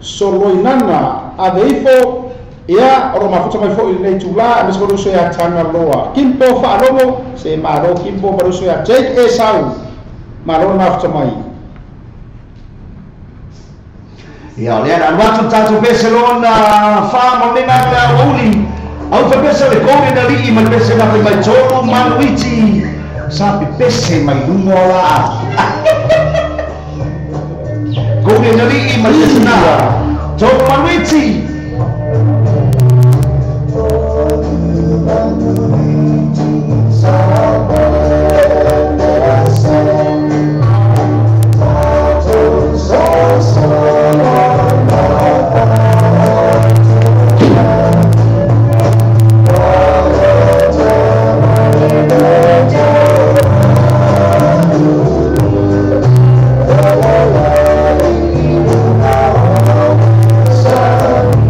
Soloinana Aveifo. Ia o lo mafuta mai foi lenei tula aemaise foi le uso ia Tagaloa Kimpo faalogo se malo Kimpo ma le uso ia Jake Esau. Malo le mafuta mai. Ia o lea na alu atu tatou pese lona fa mo lenei vaega le aoauli. Au fa pese le kone na lii ma le pese na fai mai tolu manuiti sa pepese mai luga o laau. Kone na lii ma le pese na tolu manuiti. Sun.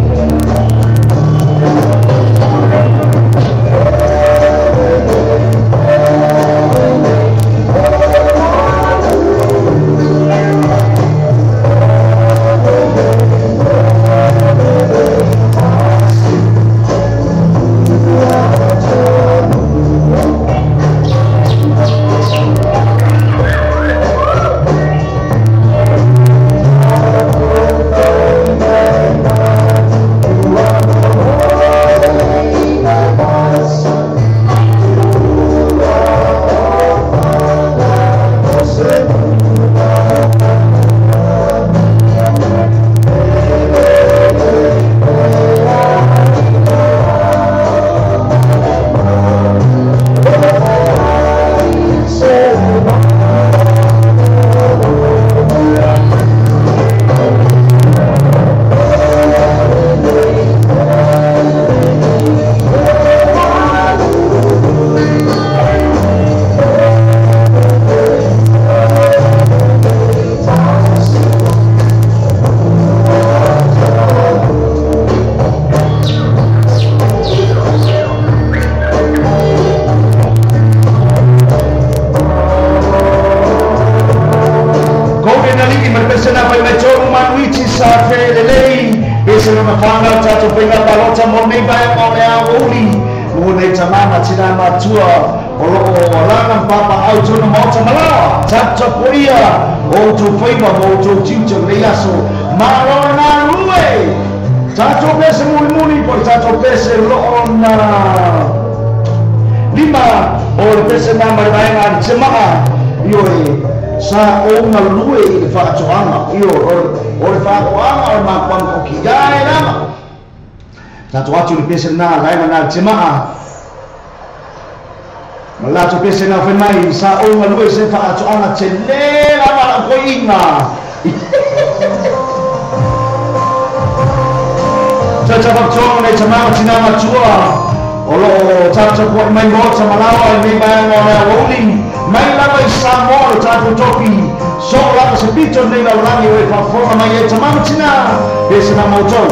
Golden alii ma le pese na fai mai tolu manuiti sa felelei pese lona whanga tatou faiga palota mo nei vaega o le aoauli mo nei tamama tina matua o loo alaga ma papaaau tonu maota malaoa taputapuaia o outou faiva ma outou tiute o lenei aso malo galue tatou pese mulimuli po le tatou pese loo na lima o le pese na ma le vaega a le temaa ioe sa o galue i le faatoaga io o le faatoaga o le makuaga o kiae lava tatou atu i le pese lena vaega na le temaa ma latou pese na fai mai sa ou galue se faatoaga tele lava lau koiiga tatapapatoga nei tamaga tina matua o loo taputapuai mai maota malaoa i nei vaega o le aoauli mai lava i Samoa le tatou topi so lava se pito nei lalolagi o e faafofoga mai ai tamaga tina pese na maoutou.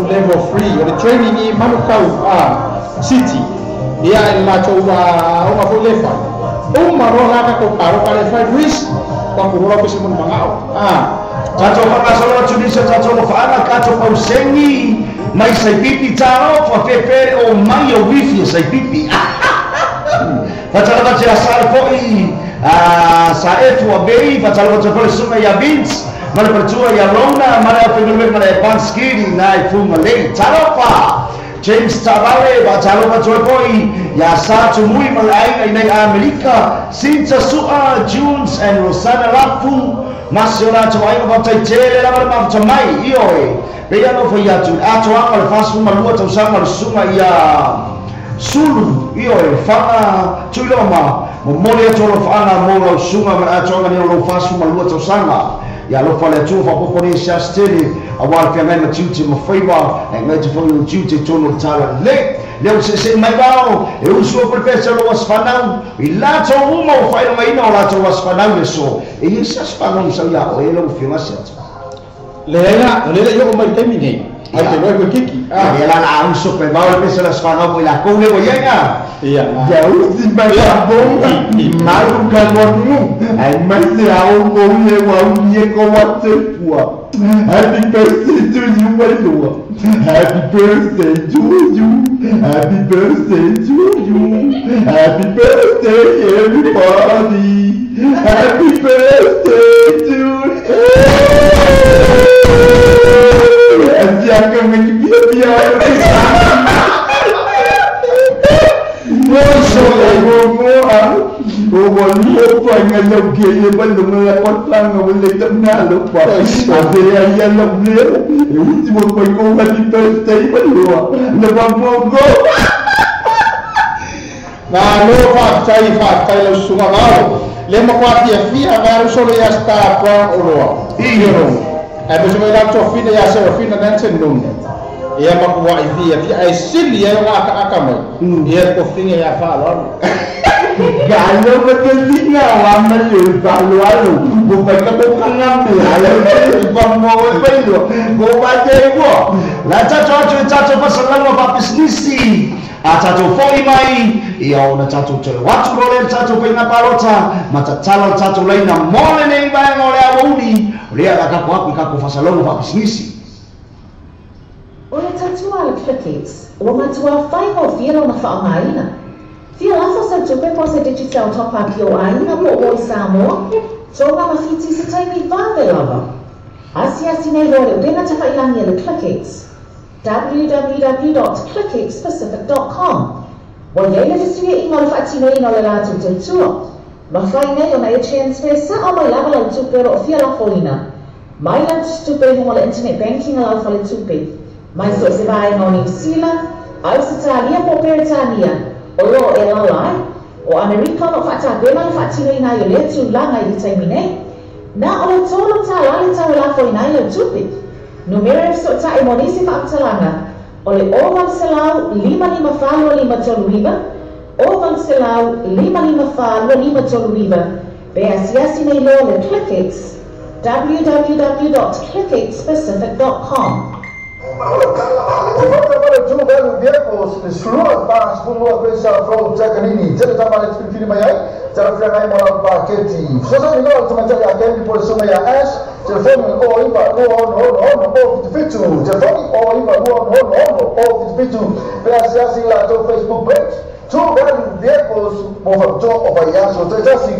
Level 3 o le training i Manukau City ia e latou onga foi le fai uma roa la ka paro ka le fai Luis pa ku roa pese mon mangao tatou whakasolo atu nisa tatou whaanga kato pausengi mai sai pipi taro whawhewhere o mai o wifi sai pipi whatalawate a sarapoi sa etu a bei whatalawate pole sunga ia Vince male patua ia Lona male au whengalue male Panskiri nai funga lei taropa James Tavale whatalofa toe poi ia sa tumui male ainga i nei Amerika Sinta Sua Junes and Rosana Lafu Ma se o latou aiga faataitele lava le mafuta mai ioe peia no fai atu atoaga o le 42 tausaga o le susuga ia Sulu ioe Faga Tuiloma momoli atu o lofaaga mo lau susuga ma le atoaga nei o lou 42 tausaga ia alofa le Atua faapopo nei se asi tele auā le feagai ma tiute ma faiva e gai te foi o tiute tonu o le tala lelei lea ua seesei mai vao e usu o pele o lou aso fanau i latou uma o faailogaina o latou aso fanau le aso e ia se aso fanau sau iā oe lau afioga Siata. Leai o lea i oo mai taimi nei ai te loe koe kiki. Ia la la uso pe vao le pese o le aso fanau mo i lakou le ua iaiga. Ia. Yausi mai maru kangonu ai mai se ao ko le wa ni ko wa te pua. Happy birthday to you, Wailoa. Happy birthday to you. Happy birthday to you. Happy birthday, everybody. Happy birthday to you. Asiaka ngibia Moso le o wa lo pa nga lo ke ye ba lo nga ko tanga o le tam na lo pa a ve a ya lo le e ultimo pa ko happy birthday ba lo le ba mo go. Ma lo faafetai faafetai lau susuga vao le makoa fiafia ma uso le ia sta brown o loa io ae pese mai lau tofina ia Serafina Nansen Nunu ia makuaʻi fiafia ae sili ai ona akaaka mai ia tofiga ia faaloalo. Galo betelinga wa le balo alo go pa ka ko kanga me ala ba mo pe lo go ba te go la tatou atu e tatou fasalauga faapisinisi a tatou fo'i mai ia ona tatou toe atu lo le tatou faiga palota ma tatala o tatou laina mo lenei vaega o le aoauli o lea la kako aku i kako fasalauga faapisinisi. O le tatua le ClickX, ua matua faigofie lona faaaogaina. Fia lafo sau tupe po se Digicel top up i o aiga po o i Samoa, Tonga ma Fiti se taimi vave lava. Asiasi nei loa le upega tafailagi a le ClickX, www.clickxpacific.com. Ua iai le fesuiaiga o le faatinoina o le latou tautua. Mafai nei ona e transfer sao mai lava lau tupe o loo fia lafoina. Mai lau tupe i luga o le internet banking a lau faletupe. Mai so o se vaega o Niu Sila, Ausetalia po o Peretania, o loo e lala ai. O Amerika o loo faatapena le faatinoina ai o lea tulaga i le taimi nei. Na o le $3 le tau e lafoina ai lau tupe. Numera e fesootaʻi mo nisi faamatalaga o le 0800 554 2539 0800 554 2539 pe asiasi nei loa le ClickX www.clickxpacific.com. O fata tu velu vehicles le slua pa spunua pesa flow takanini tele tama le fili mai ai tele fili mai mo la paketi so so ni lo tuma tele a kemi por suma ya S telefoni o ipa no no no no o fitu telefoni o ipa no no no o fitu pe asiasi la to Facebook page tu velu vehicles mo fa to o vaiaso te tasi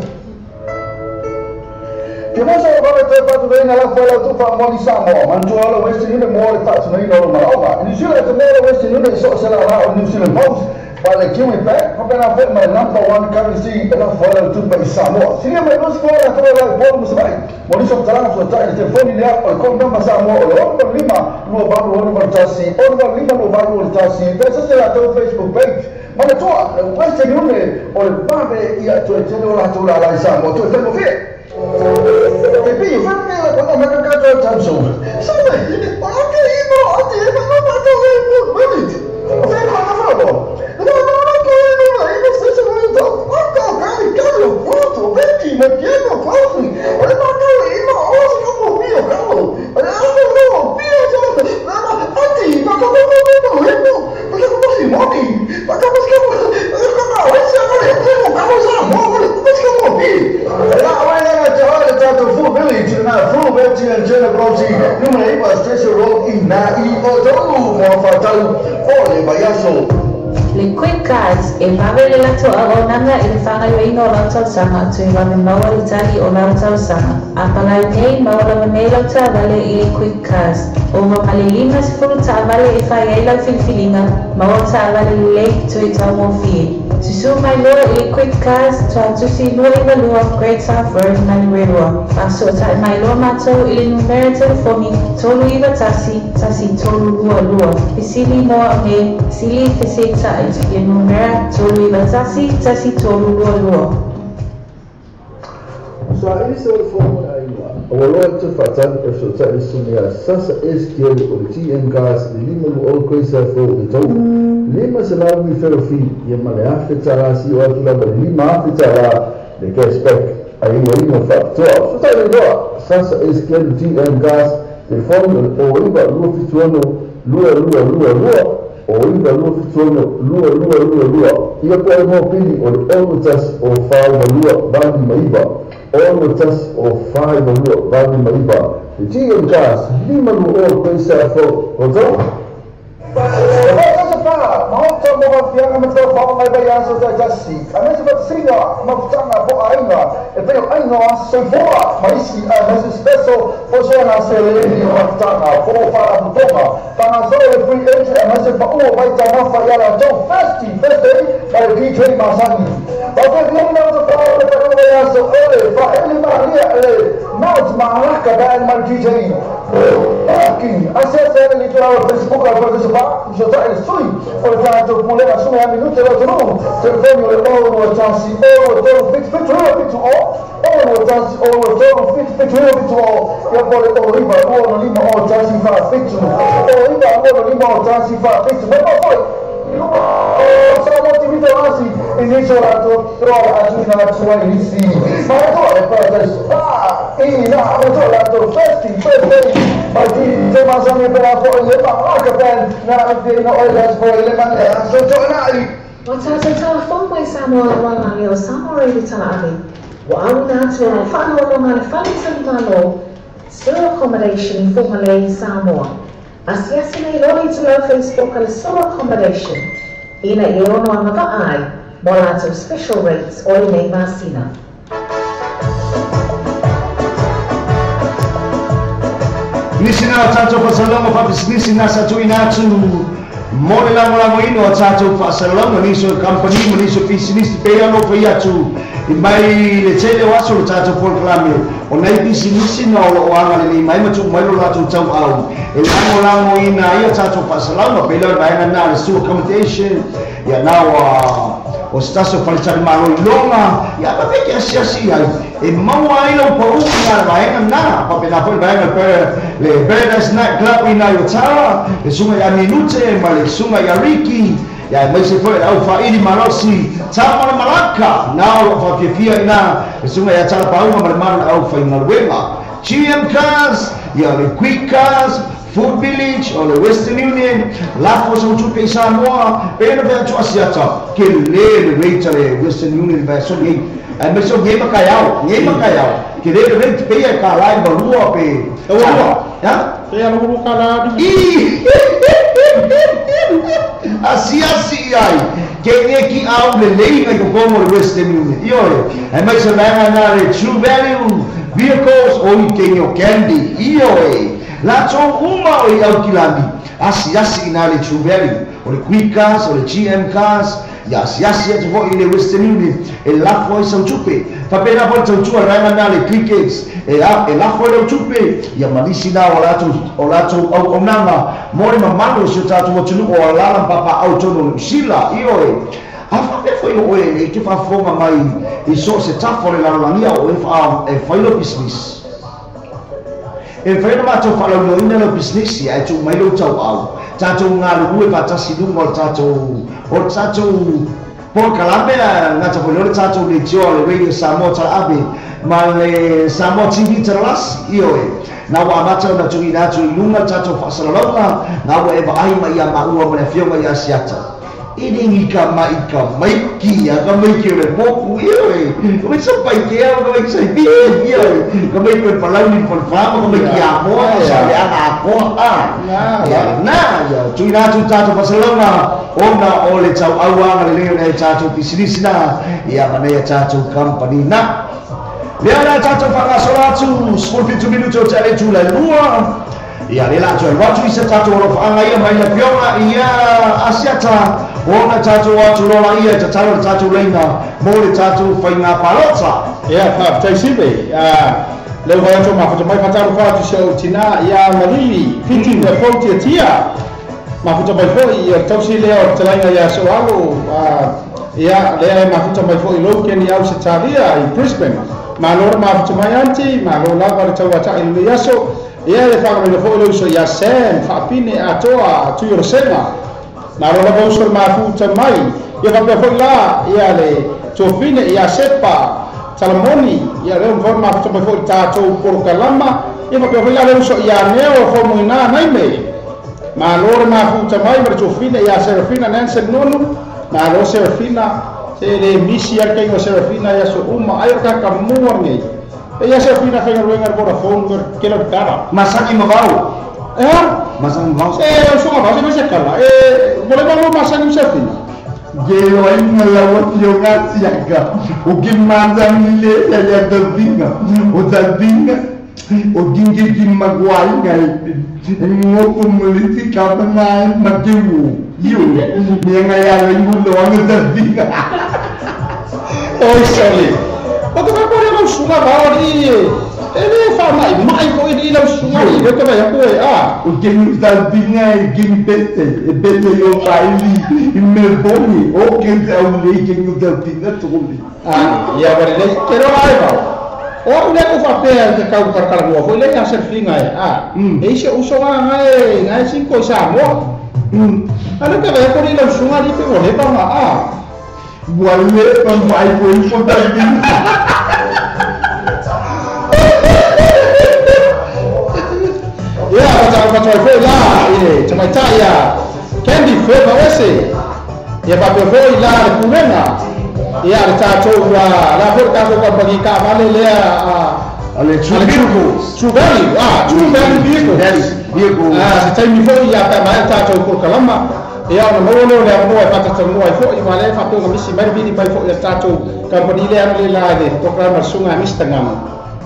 Ke mosa o vave toe fatunoina la fola o tufa moni Samoa. Mantua o le Western Union mo le faatunoina o lo malaoga. New Zealand te mo le Western Union i so o se la o New Zealand Post. Pa le Kiwi Bank, papena foi mai number one currency e la fola o tufa i Samoa. Siria mai nos fola toa la polu musai. Mo niso talanga so tai le telefoni lea o le call number Samoa o le 05 28 81 05 28 81. Pesa se la tau Facebook page. Manatua, le Western Union o le vave ia toe tele o la tau la la i Samoa. Toe tele mo fie. Te pi, fa me la quando me ka to tam so. Sa me, o ke i mo o te ma no ma to le mo minute. O fe ko na fa lo. No no no ko no no i no se se no to. O ko ka mi ka lo puto, vedi ma pieno kofi. O le ma ko i mo o se ko mo pio ka lo. O le o no pio so ma ma ati ma ko ko ko ko le mo. Ma ko ko si mo ti. Ma ko ko ko ko ko o se ko le ko ka mo sa mo ko ko ko mo pi. La wa la Full Village na Full Village and General Numero 8 Station Road i na i o tolu mo fatau o le vaiaso. Le Quick Cards e vave le lato a onanga i le whangaioina o lau tausaga tu i vave maua le tali o lau tausaga. A palai nei maua lava nei lau taavale i le Quick Cards. O ma le 50 taavale e fai ai lau filifiliga maua taavale lelei tu i taugofie. Susu mai loa i le Quick Cars tuatusi 22 Great South Road Manurewa. Faasoatai mai loa matou i le numera telefoni 391 1322. Fesili moa me sili fesetai le numera 391 1322. Sa ili se o le fomo na aiga. Ua loa te whaatani e sotai sunga sasa SQL o le TM Gas le lima lu o koisa fo le tau. Lima se lau mi whero fi ia ma le afe tala si o atu lava le lima afe tala le cashback a inga inga whaatoa. Sotai le loa sasa SQL TM Gas telefoni o le o iwa lua fituano lua lua lua lua o iwa lua fituano lua lua lua lua. Ia po e mō pili o le ono tas o whāuma lua vani maiva. Ono tas o whāuma lua vani maiva. Le TM Gas lima lua o koisa fo o tau. Maota mo fianga ma tau whaonga mai bai aso tai tasi. A mese whatasinga mafutanga po ainga. E peo ainga soifoa ma isi a mese special po soana se le o mafutanga po whara mutonga. Tanga so le free entry a mese paua vai taumafa i ala tau festi festi ma le DJ Masani. Wawhe fianga o te whaonga mai bai aso ole whaeli maria le Mount Mahalaka band ma le DJ. Aki, ase ase le tula Facebook la kwa sapa, jota el sui, o le tato pule la suma minute la tulu, telefoni o le o tansi o to fit fit fit o o tansi o to fit fit fit o ya por le o riba o no lima o tansi fa fit o riba o no lima o tansi fa fit ma poi inizio la trova a giù sua inizi ma tu è per e la to festi festi ma ti te ma sa mi per la poi le ma che ben na vi no le poi le ma so tornai o ta ta ta fo mai Samoa wa o Samoa i tala ave wa au na tu o whano o ngā le whale talimalo Solo accommodation for Malay Samoa. Asiasi nei loli tu lau Facebook ale solo accommodation. Ina i ono anga vaai mo latou special rates o le nei masina. Nisi na tātou whasalonga whapisinisi na sa tui nātu mo le langolango ino o tātou whasalonga niso company mo niso pisinisi pe ano whai atu i mai le tele o aso le tātou folklame o nei pisinisi na o anga le nei mai matu mai lo lātou tau au e langolango ina ia tātou whasalonga pe leo vaenga nā le sua accommodation ia nā o se taso whalitari malo i longa ia pa peke asiasi ai e maua ai lau pau ngā vaenga nā pape nā foi vaenga le Paradise Night Club i nā i o tara le sunga ia Minute ma le sunga ia Ricky ia mai se foi au whairi malosi tā mana malaka nā o lo whafiafia i nā le sunga ia tara paunga ma le mana au whai ngaluenga GM Cars ia le Quick Cars Food Village o le Western Union lafo sa utupe i Samoa pena pea atu asiata ke le le rate le Western Union vai so nei ai me so ngei makaiao ke le rate pe ia ka lai balua pe ua ya pe ia lu ka la i asiasi ai ke ne ki au le lei ngai ko komo le Western Union io e ai mai so na na le True Value Vehicles o i ke o Candy io e la tau uma o i au kilani asiasi ina le True Value o le Quick Cars o le GM Cars ia asiasi atu foi i le Western Union e lafo ai sau tupe faapena foi tautua vaega na le Crickets e lafo ai lau tupe ia malisi na o latou auaunaga mo le mamalu o si o tatou atunuu o alala ma papaau tonu o le usila io e a faapea foi o oe e te faafofoga mai i so o se tafa o le lalolagia o e fai lau pisinisi e whai na mātou whalauloina lau business ai tū mai lau tau au tātou ngā luhue whātasi lunga o tātou polokalame ngā tapo le tātou le tio le Radio Samoa tala abe ma le Samoa TV tala lasi io e nā wā mātou na tui nā tui lunga tātou whasalalauga nā wā e vaai mai ia maua ma le fionga ia siata. E ka mai ka mai ki a ka mai ki le moku ia e mai sa pai ke a ka mai sa pi ia e ka mai pe palau ni pa ka mai ki a mo sa le ana ko a ia na ia tu na tu ta tu Barcelona ona o le tau auanga le le ta tu business na ia mana ia ta tu company na le ana ta tu fa so tu 47 minuto te le tu la lua ia le la tu watu isa ta tu ro fa ia mai la pionga ia asiata ona tātou atu lola ia te talo tātou leina mō le tātou whainga palota. Ia, whaapitai sipe. Leu vai atu mafuta mai whataro whaatu se o tina ia marili, whiti me fautia tia. Mafuta mai foi ia tausi lea o te lainga ia so alo. Ia, lea e mafuta mai foi lau keni au se taria i Brisbane. Malo mafuta mai anti, malo lava le tau atai le aso. Ia le whangamina foi lau so ia Sam, whaapine atoa tuirosenga. Nā rola vauso mafuta mai, ia whapea foi la, ia le tofine, ia sepa, talamoni, ia leo mfawai mafuta mai foi tātou porokalama, ia whapea foi la leo so ia neo whamuina naime. Mā lore mafuta mai, ma le tofine, ia Serafina Nansen Nonu, mā lo Serafina, se le misi arke o Serafina ia so uma, ai o kaka mua nei. E ia Serafina whainga ruenga Vodafone, kela kara. Masaki mawau. Masang vau. Songa vau se se kala. Boleh vau masang Serafina. Gelo ai ngala wati siaga. O que manda le ya da vinga. O da vinga. O ginge ki magwai ngai. Ngoko muliti ka na makiu. Yo. Me ngai ya le mundo anga da vinga. Oi sorry. O que vai por aí sunga vau ali. Ele fa mai mai ko ile lau sunga le ko vai ko a o que nos dá vinha e que pete e pete yo pai e me boni o que é o lei que nos dá vinha toli ah ia bare le quero vai va o le ko fa pe de ka ka ka mo foi le a ser finga e a e se uso va ngai ngai cinco sa mo a le que vai ko ile lau sunga li pe mo le pa ma a wale pa mai ko ko da vinha. Ia, whatoa foi la, ile, tamaitai ia, Candy Feva ese. Ia whapea foi la le pulega. Ia, le tātou, la foi tātou kampani ka vale lea, ale True Vehicles. True Value, True Value Vehicles. Se taimi foi ia pea mai tātou korokalama. Ia, ona maua leo lea moa e whatatanua ai foi, wale whapea nga misi mai vini mai foi ia tātou kampani lea le la le programa sunga Mr. Ngama.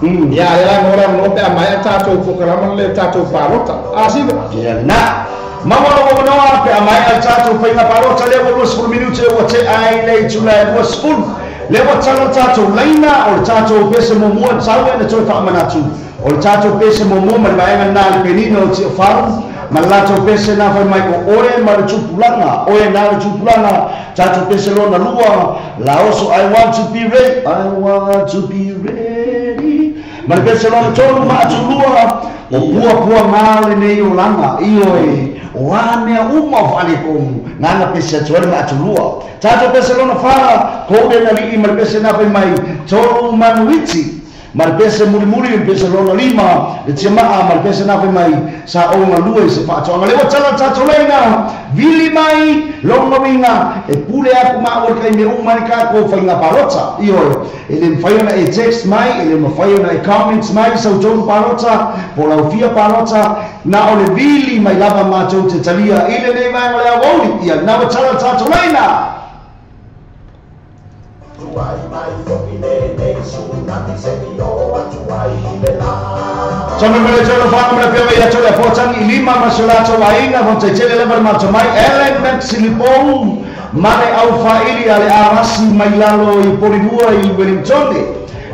Ia le la ngora no pe mai tātou programa le tātou palota. A siva. Ia na. Maua no no pe mai tātou painga palota le wo 20 minuto o te ai le tula 20. Le wo talo tātou leina o tātou pese mo tau e na toi whaamanatu. O tātou pese mo mai mai na le penino o te wharu. Ma lato pese na fai mai o oe ma le tupulanga, oe na le tupulanga, tātou pese lona lua, la oso I want to be ready, I want to be ready. Ma le pese lona tolu ma atulua, o pua pua ngā le nei o langa, iyo e, o a mea uma o whale komu, ngā pese atuare ma atulua. Tātou pese lona whara, kore na lii ma le pese na fai mai, tolu manuiti. Ma le pese mulimuli le pese lona lima le tia maa ma le pese na fai mai sa o ngā lua i se whaatoanga. Le o tala tātou leina, vili mai longa winga, e pule aku maa o kai me uma ni kako whainga parota. Iyo e le mwhai ona e text mai, e le mwhai ona e comments mai sa utonu parota, po lau fia parota, na o le vili mai lava mātou te talia i le nei maenga le awauri, ia na o tala tātou leina. Tome mele tolo whangu mele pia mai atole pōtangi i lima masulato wainga mo te tele lewa mato mai Ellen Maxilipou mane au whaili ale arasi mai lalo i Porirua i Wellingtone.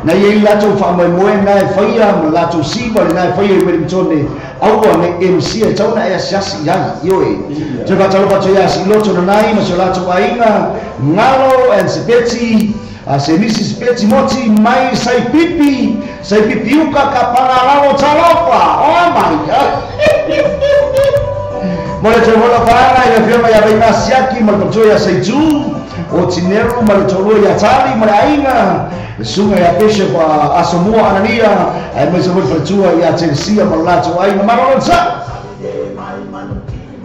Na ia i lato wha mai moe nā e whaia ma lato siwa le nā e whaia i Wellingtone. Aua me MC e tauna e asiasi iai, ioi. Te whatalo whato ia asiloto na nai masulato wainga Ngalo and Sepeti. Se nisi sepeti moti mai sai pipi uka ka pangalalo talofa. Oh my God. Mo le tolola whaanga ia whiama ia vainga siaki ma le patoa ia seitu o tineru ma le tolua ia tali ma le ainga le sunga ia peshe pa asomua anania ai mai sa mo le whatua ia tensia ma le lato ainga marolonsa.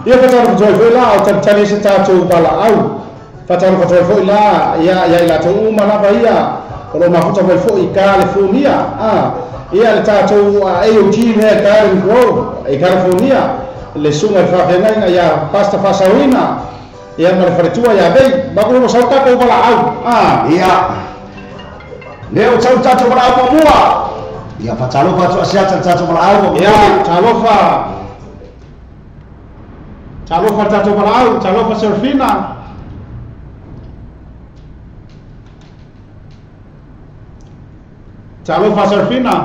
Ia whataro patoa foi la o talitali se tātou pala au. Fatalofa atu ai fo'i la ia ia i latou uma lava ia o loo mafuta mai fo'i i California ia le tatou AOG lea Garden Grove i California le suga i le faafeagaiga ia Pastor Faasauina ia ma le faletua ia vei makulogo sau tatou valaau ia lea o tau tatou valaau muamua ia fatalofa atu asiata le tatou valaau ia talofa talofa le tatou valaau talofa Serafina talofa Serafina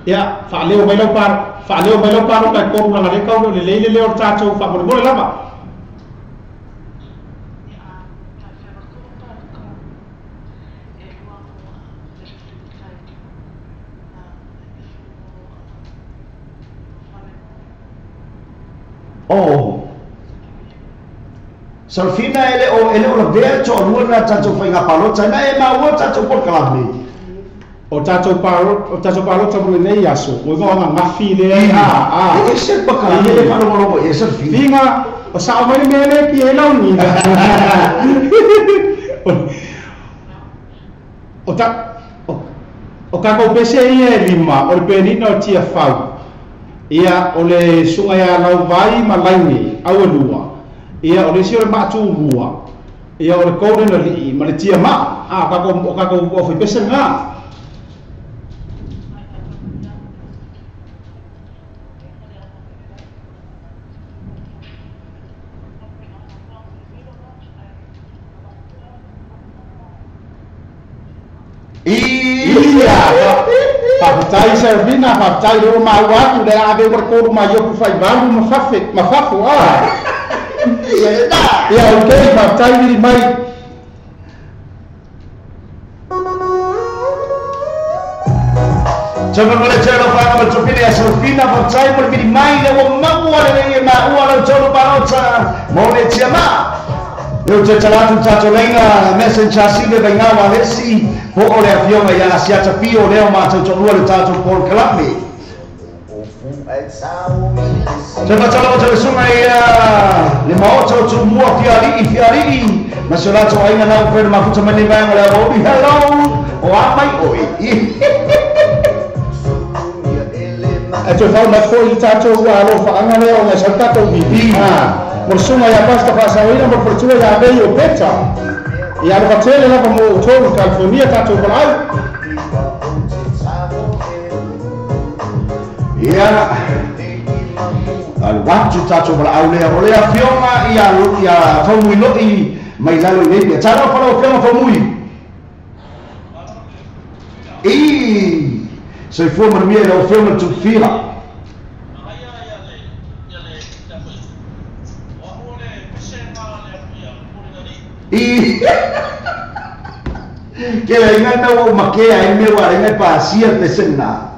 ia faaleo mai lau pa faaleo mai lau paloka e kolu laga le kau le lelei le leo o le tatou faamolemole lava. Oh Serafina ele o la vea toalua na tatou faiga palota na e maua tatou polokalame o tatou palota mo lenei aso o igoa gafi lea e ese pakalame le faalogologo e Serafina figa o sao mai le mea lea ki e laugiga o ta o kakou pese ia e lima o le penina o Tiafau ia o le suga ia Lauvai ma Laini auelua ia o le isi o le Maatumua ia o le Golden Alii ma le Tiamaa o kakou o faipese lena. Ia faafetai Serafina faafetai le o maua atu le ave ua le kolu mai oku faivalu ma fafe ma fafo ia okei faafetai vili mai. Tama le telo fa ma tupile a Serafina faafetai mo le vili mai le ua maua le lei e maua lau tolu palota mo le Tiamaa. Leo te talatu tatou leiga message asile vaigā walesi po o le afioga ia Asiata Pio lea o matou toalua le tatou polokalame. Te fatalofa atu le suga ia le maota o Tumua fiali'i fiali'i ma si o latou aiga nau pena mafuta mai nei vaega o le avauli. Hello o a mai oe. E toe fau mai fo'i le tatou alofaaga lea ona e sau tatou vivi mo le suga ia Pastor Faasauina mo le faletua ia vei o Peta ia alofa tele lava mo outou i California tatou valaau. Ia alu atu tatou valaau lea o le afioga ia Faumuilo'i mai lalo i nei pea. Talofa lau afioga Faumui. I soifua manuia i lau afioga le Tufila. I ke le inga na o makea e me wa inga pasia pesena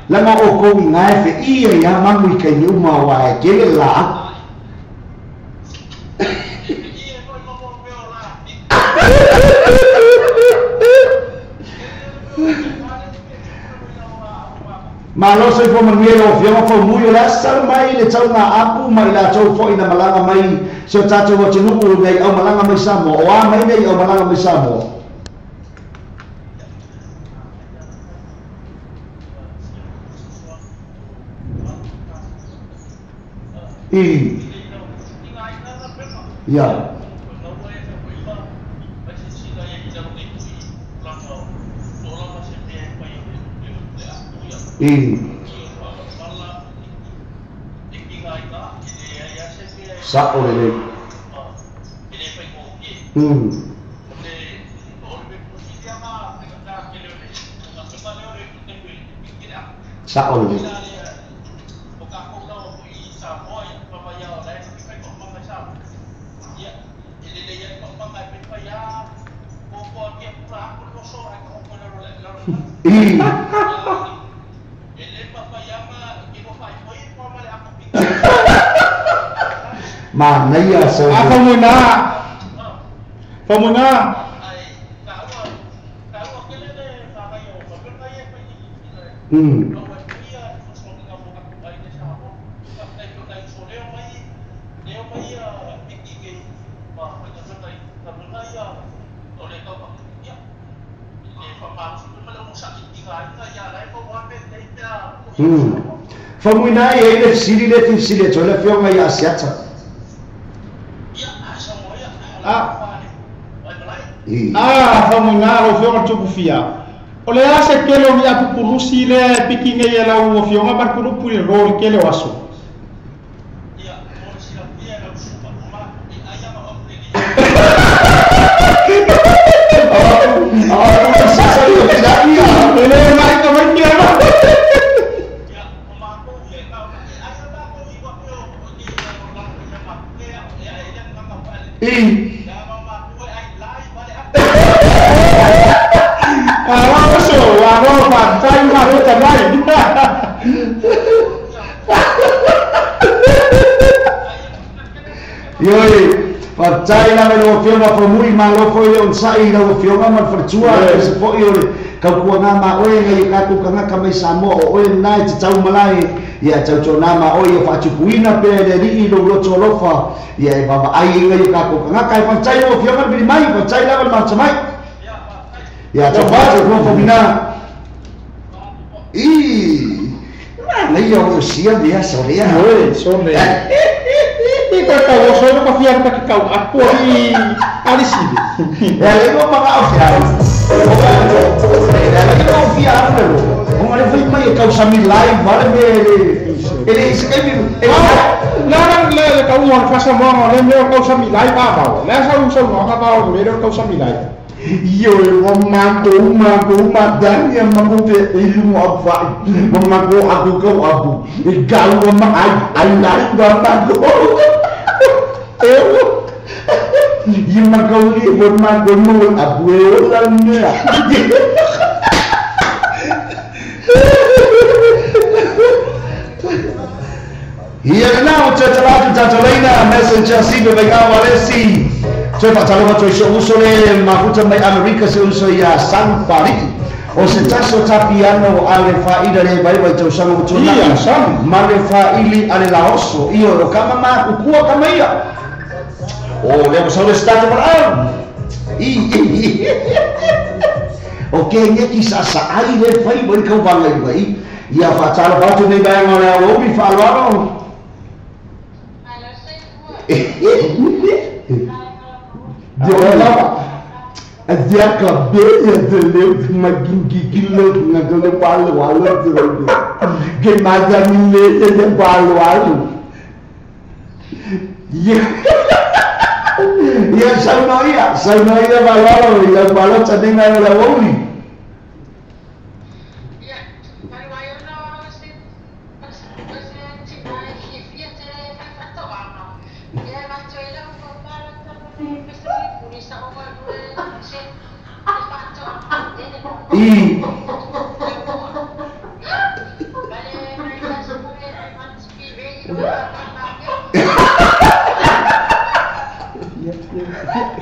langa o ko inga fe ia ia mangu i kai uma wa e ke le la Malo soifua manuia i lau afioga Faumui o le asa mai le tauga apu mai latou fo'i na malaga mai si o tatou atunuu nei au malaga mai Samoa o a mai nei au malaga mai Samoa. I ia i sa o le sa o le i manaia sa Faumuina Faumuina Famuina e le sili le sili to le fionga ia Asiata. Ah, famuina lo fionga tukufia. O le ase kele o ni apupulusi le pikinga ia lau fionga markulu puri ro kele o aso. Ioi, patai la me fionga fomui malo foi le onsai la fionga man fortua se foi ole kau kuanga ma oe ngai ka ku kanga ka mai Samoa o oe nai te tau malai ia tau tona ma oe ia faatupuina pe le rii lo loto alofa ia e vava ai ngai ka ku kanga kai patai o fionga bili mai patai la ma mai ia tau fatu ko fomina i ma nei o sia dia soria oi soria i ko ka o sono ka fia ka kau apo i alisibe e le mo pa ka fia e le mo fia lo o le fai mai kau sami live vale me ele se kai e la le kau mo fa sa mo le me kau sami live ba ba le sa u sa mo ka ba me kau sami live Io e o mango dani mango te ilu apa mango aku kau abu kau ma ai ai lai mango eu i mango li mango mo abu eu la ne Ia na o te talatu tatalaina messenger si be ga walesi Toe whaatalofa toi so uso le mahuta mai Amerika se uso ia San Pari. O se taso tapiano a le whaida le vai vai tau sanga utuna. Ia, san. Ma le whaili a le laoso. Iyo, o kama ma kukua kama ia. O le mo le stata marau. I, i, i. O ke ngeki sa sa ai le whai wai kau wangai wai. Ia whaatalofa atu nei vai ngā lea omi whaaloalo. Dia cabelo de leite, mas que leite, não tem qual qual que mais a leite de qual qual. E a saunoia valoro e a valota nem na era ouri. I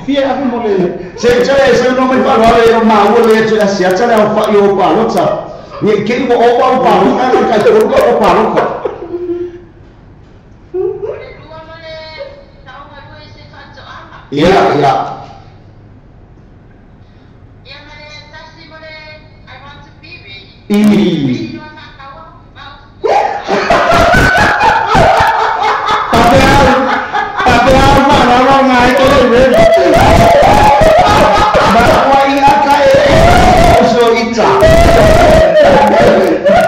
Fia mo le se che se no me falo le ma o le che asia cha le fa yo pa lo cha ni ke mo o pa pa lo ka ka ko ko pa lo ko ia ia I Papeal ma ngai ko le ma wa ia ka e so ita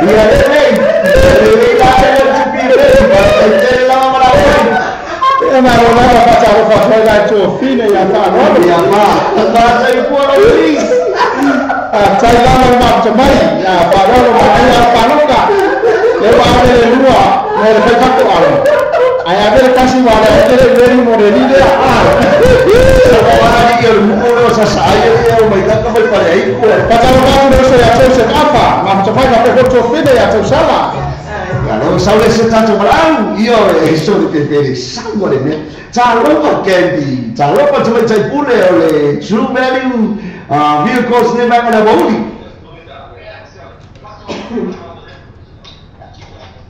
ia le le la le tu pi le te la ma la e ma ro ma fa cha ro fa fa la to fine ya ta no ia ma ta sa i po lo please a tai la ma ma mai ya pa ro ma ya pa lo ka le wa le lua le fa fa ko alo ai a ver casi va le le le moreli le a se va a ir el mundo sa sa ai o mai ka ka mai pa ai ko pa ta ro ma se ya se afa ma to fa ka ko to fine ya to sala ya lo sa le se tanto mal io e so de pere sangue le me ta lo pa candy ta lo pa te tai pule o le true value vehicles ne ma na boli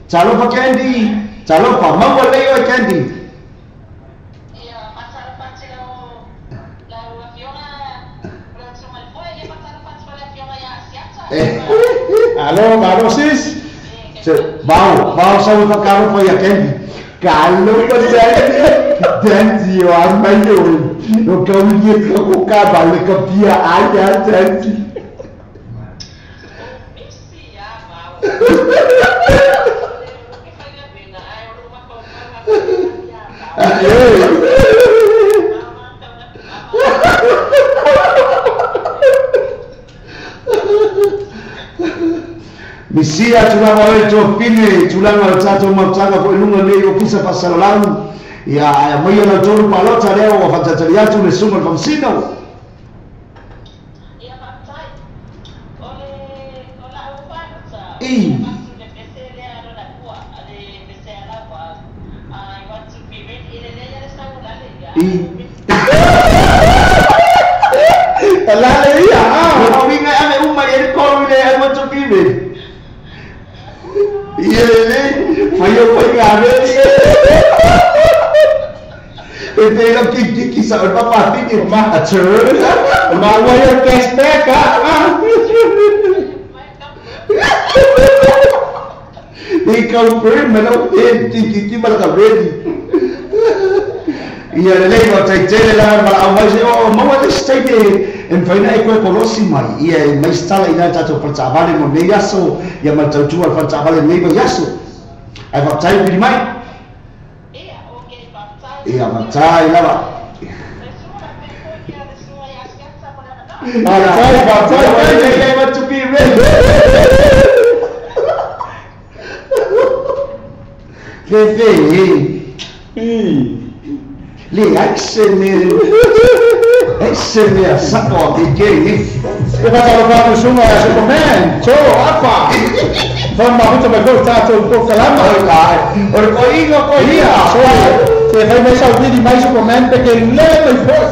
Talofa Candy, talofa, maua leo e Candy. Alo, malo sis. Bao, bao sa pa kalo pa ya kendi. Kalo pa Danti o amayo. No kauye ko ka ba le ka pia ai a danti. Misia tulaga oe tofine tulaga o tatou mautaga fo'i luga nei ofisa faasalalau ia ae aumaia lau tolu palota lea ua faatatali atu le suga o le faamasino. I la le ia o winga ame uma e kolu le I want to be ready. Ia lelei faia faiga mea e pei lau kikiki sa o le papafine a turn maua ia cashback a e confirm ma lau kikiki ma laka ready. Ia lelei ua taitele la ma laau mai se o maua le se taimi e mafai ona e koe kolosi mai ia e mai se tala ina tatou faletaavale mo lenei aso ia ma le tautua o le faletaavale lenei vaiaso ae faafetai pili mai ia faafetai lava. Faafetai, faafetai. I want to be ready. Fefe le ai se me ai se me sa o te ke ni E fatalofa atu suga ia Superman to apa faamafuta mai foi tatou ko kalama o le koiga ia so te fai mai sauvili mai Superman pe ke lele mai foi.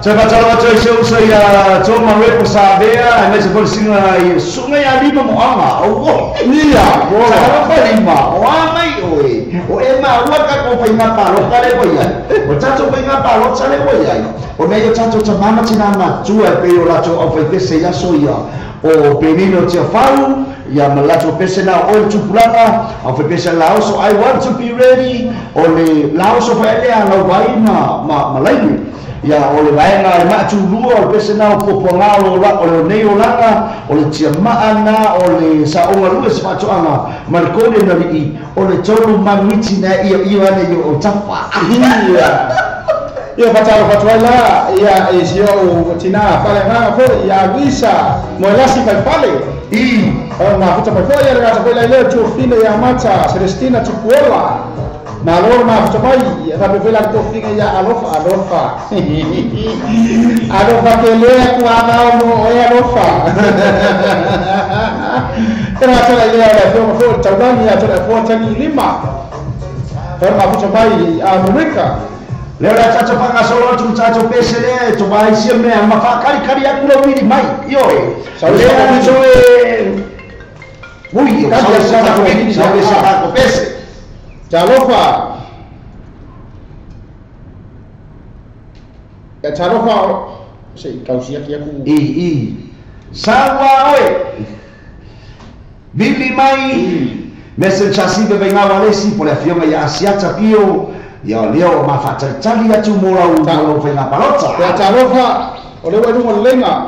Toe fatalofa atu ai se uso ia Toma Repo sa avea aemaise foi le siga i suga ia lima moaga auo ia sa lima o a mai oe o e maua tatou faiga palota le ua iai o tatou faiga palota le ua iai o mea ia o tatou tamā ma tinā matua e pei o latou aufaipese i aso ia o Penino Tiafau ia ma latou pese na o le tupulaga aufaipese laoso I want to be ready o le laoso faelea lauai ma laini ia o le vaega e maatulua o le pese na o puapuaga o le nei olaga o le tiamaa na o le saoga lua se faatoaga ma le kone na lii o le tolu manuiti na ia ia ane i o tafa ia ia fatalofa atu ai la ia e si o'u tinā faleagaga foi ia Luisa Moelasi faifale i o mafuta mai foi ia le gata foi lailea Tuafine ia Mata Celestina Tupuola malo mafuta mai ia faapea foi latou tofiga ia alofa alofa alofa kelea kuavao mo oe alofa e gata lailea o le afioga foi le taulagi ia tolafoa tagi lima o mafuta mai Amerika. Lea o le tatou faagasolo atu tatou pese lea e tovaisia mea ma faakalikali atu lau vili mai ioe lea toe ui o sa tatou pese. Talofa ia talofa se i kausiaki aku i saua oe vili mai mese chasi pe vaiga walesi po le afioga ia Asiata Pio ia lea o mafaatalitali atu mo lau faiga palota. Ia talofa o le ua i luga o le leiga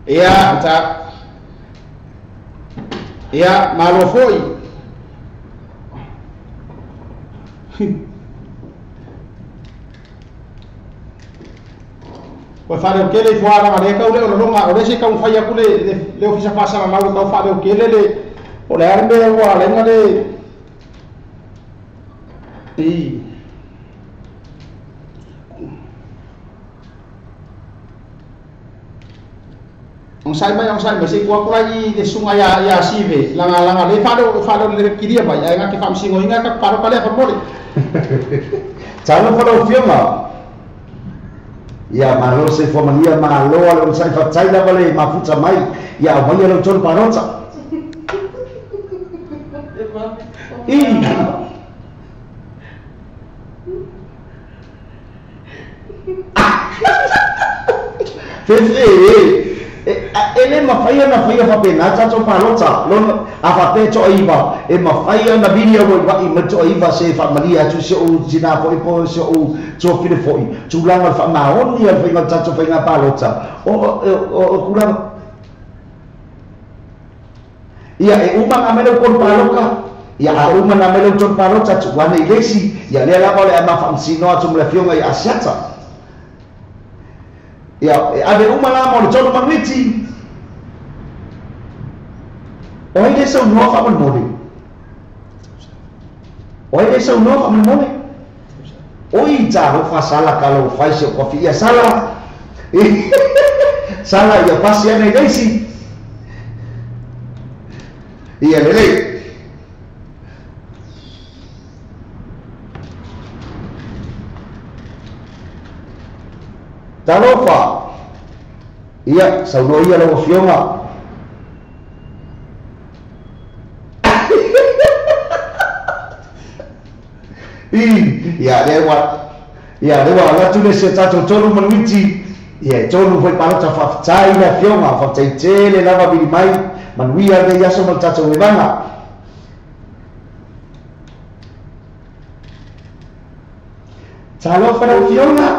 ia ta ia malo foi ua faaleokele i fualaga le kau le o lologa o le se taumafai aku le ofisa faasalalau e tau faaleokele le o le a le mea ua alaiga le i Ogasai mai se i ku aku lai i le suga ia Sive lagalaga le faaleo le kilia mai ae gake faamasinoina ka paloka lea faamole. Talofa lau afioga ia malo se fuamalia malo a le ogasai faafetai lava le mafuta mai ia aumaia lau tolu palota i Fefe. E le mawhai ana whaia whapena tātou pālota lono a whapea toa iwa e mawhai ana vili au wai ma toa iwa se whamalia atu se o tina foi po se o tuafine foi tūlanga wha maoni a whainga tātou whainga pālota o kulanga ia e uma ngā mele kon pāloka ia a uma ngā mele kon pālota tu wana i lesi ia lea lava le ama whamsino atu mle fionga i asiata. Ia, ave uma la mo le tolu manuiti. O ai le sau noa whamanmole. O ai le sau noa whamanmole. O i tāro whasala ka lau whaise o kofi ia sala. Sala ia pasi ana i leisi. Ia lelei. Talofa. Ia, sauno ia lau fionga. Ia, ia, lewa, latu le se tātou tolu manuiti. Ia, tolu foi palota whawhtai la fionga, whawhtai tele lava vili mai, manuia le iaso ma tātou wevanga. Talofa lau fionga.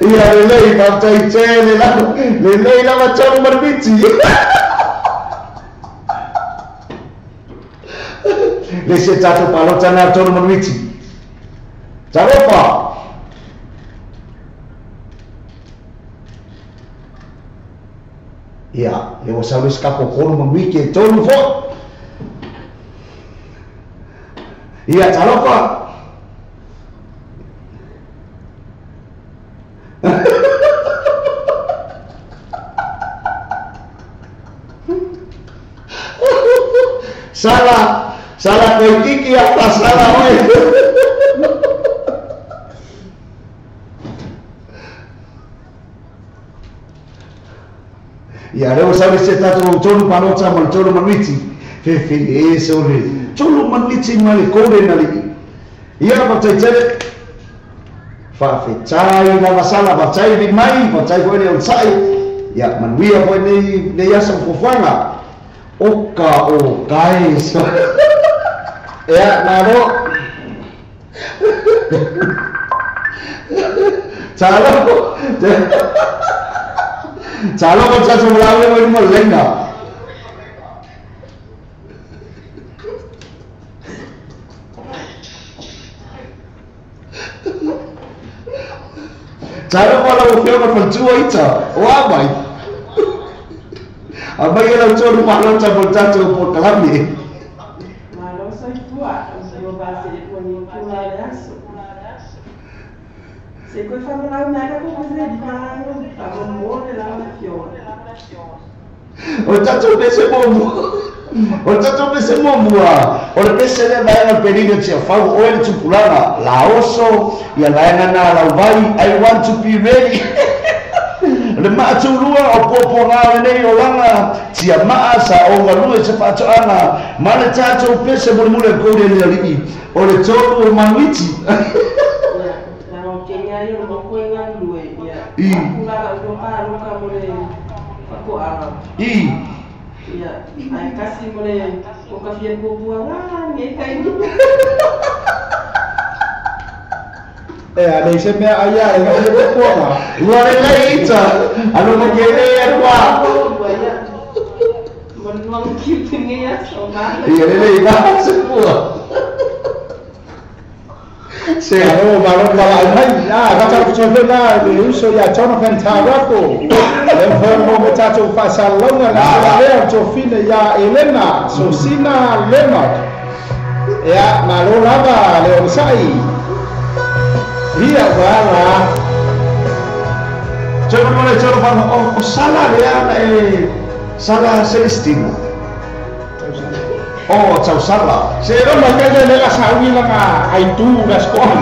Ia lelei whawhtai tele lelei lava tolu manuiti. Le se tātou palota nā tolu manuiti. Talofa. Ia, le o sau le skapo kolu manuiki e tolu fo. Ia, talofa. Sala, sala koe kiki apa sala oe. Ia reo sabe se tātou tolu palota ma le tolu manuiti. Fefe e se ore. Tolu manuiti ma le kore na li. Ia whawhtai tele. Whawhetai lava sala, whawhtai vi mai, whawhtai koe ne onsai. Ia manuia koe nei asa mfofuanga. Oka o kai so. Ia, naro. Talo. Talo ko sa mulawe mo mo lenga. Talo ko la ufio ko tua ita. O amai. Amai ela tolu palota mo tato po kalami. Malo soifua, o base ko ni kula aso. Se koe whamalau nā ka koko se di pāngo, whamamore la na fiona. O tato pese momu. O tato pese momu a. O le pese le vaenga perine tia whau oe le tupulanga. La oso, ia vaenga nā lau vai, I want to be ready. Le maatulua o poponga nei o langa tia maa sa o ngalue se whaatoanga ma le tātou pese mole mole kore le alii o le tolu o manuiti. Ia, o Kenya i o makoe ngalue ia. Akula o pāloka mo le whakoanga. I. Ia, ai kasi mo le o ka fia pupua ngā nge kai. E, nei se mea aia e ngā pupua. Ua le lei ita, anu mo ke le atua. Manuang kiu nge aso ma. Ia le lei ngā sepua. Se alo malo pala mai a ka ta kuso na le uso ia Jonathan Tarako le mo mo tatou fasalonga na le Jofine ia Elena Sosina Leonard ia malo lava le osai ia wala Choro choro fa o sala le ana e sala Celestina. Oh, tau sala. Se no ma ka le la saui la ka ai tu la scola.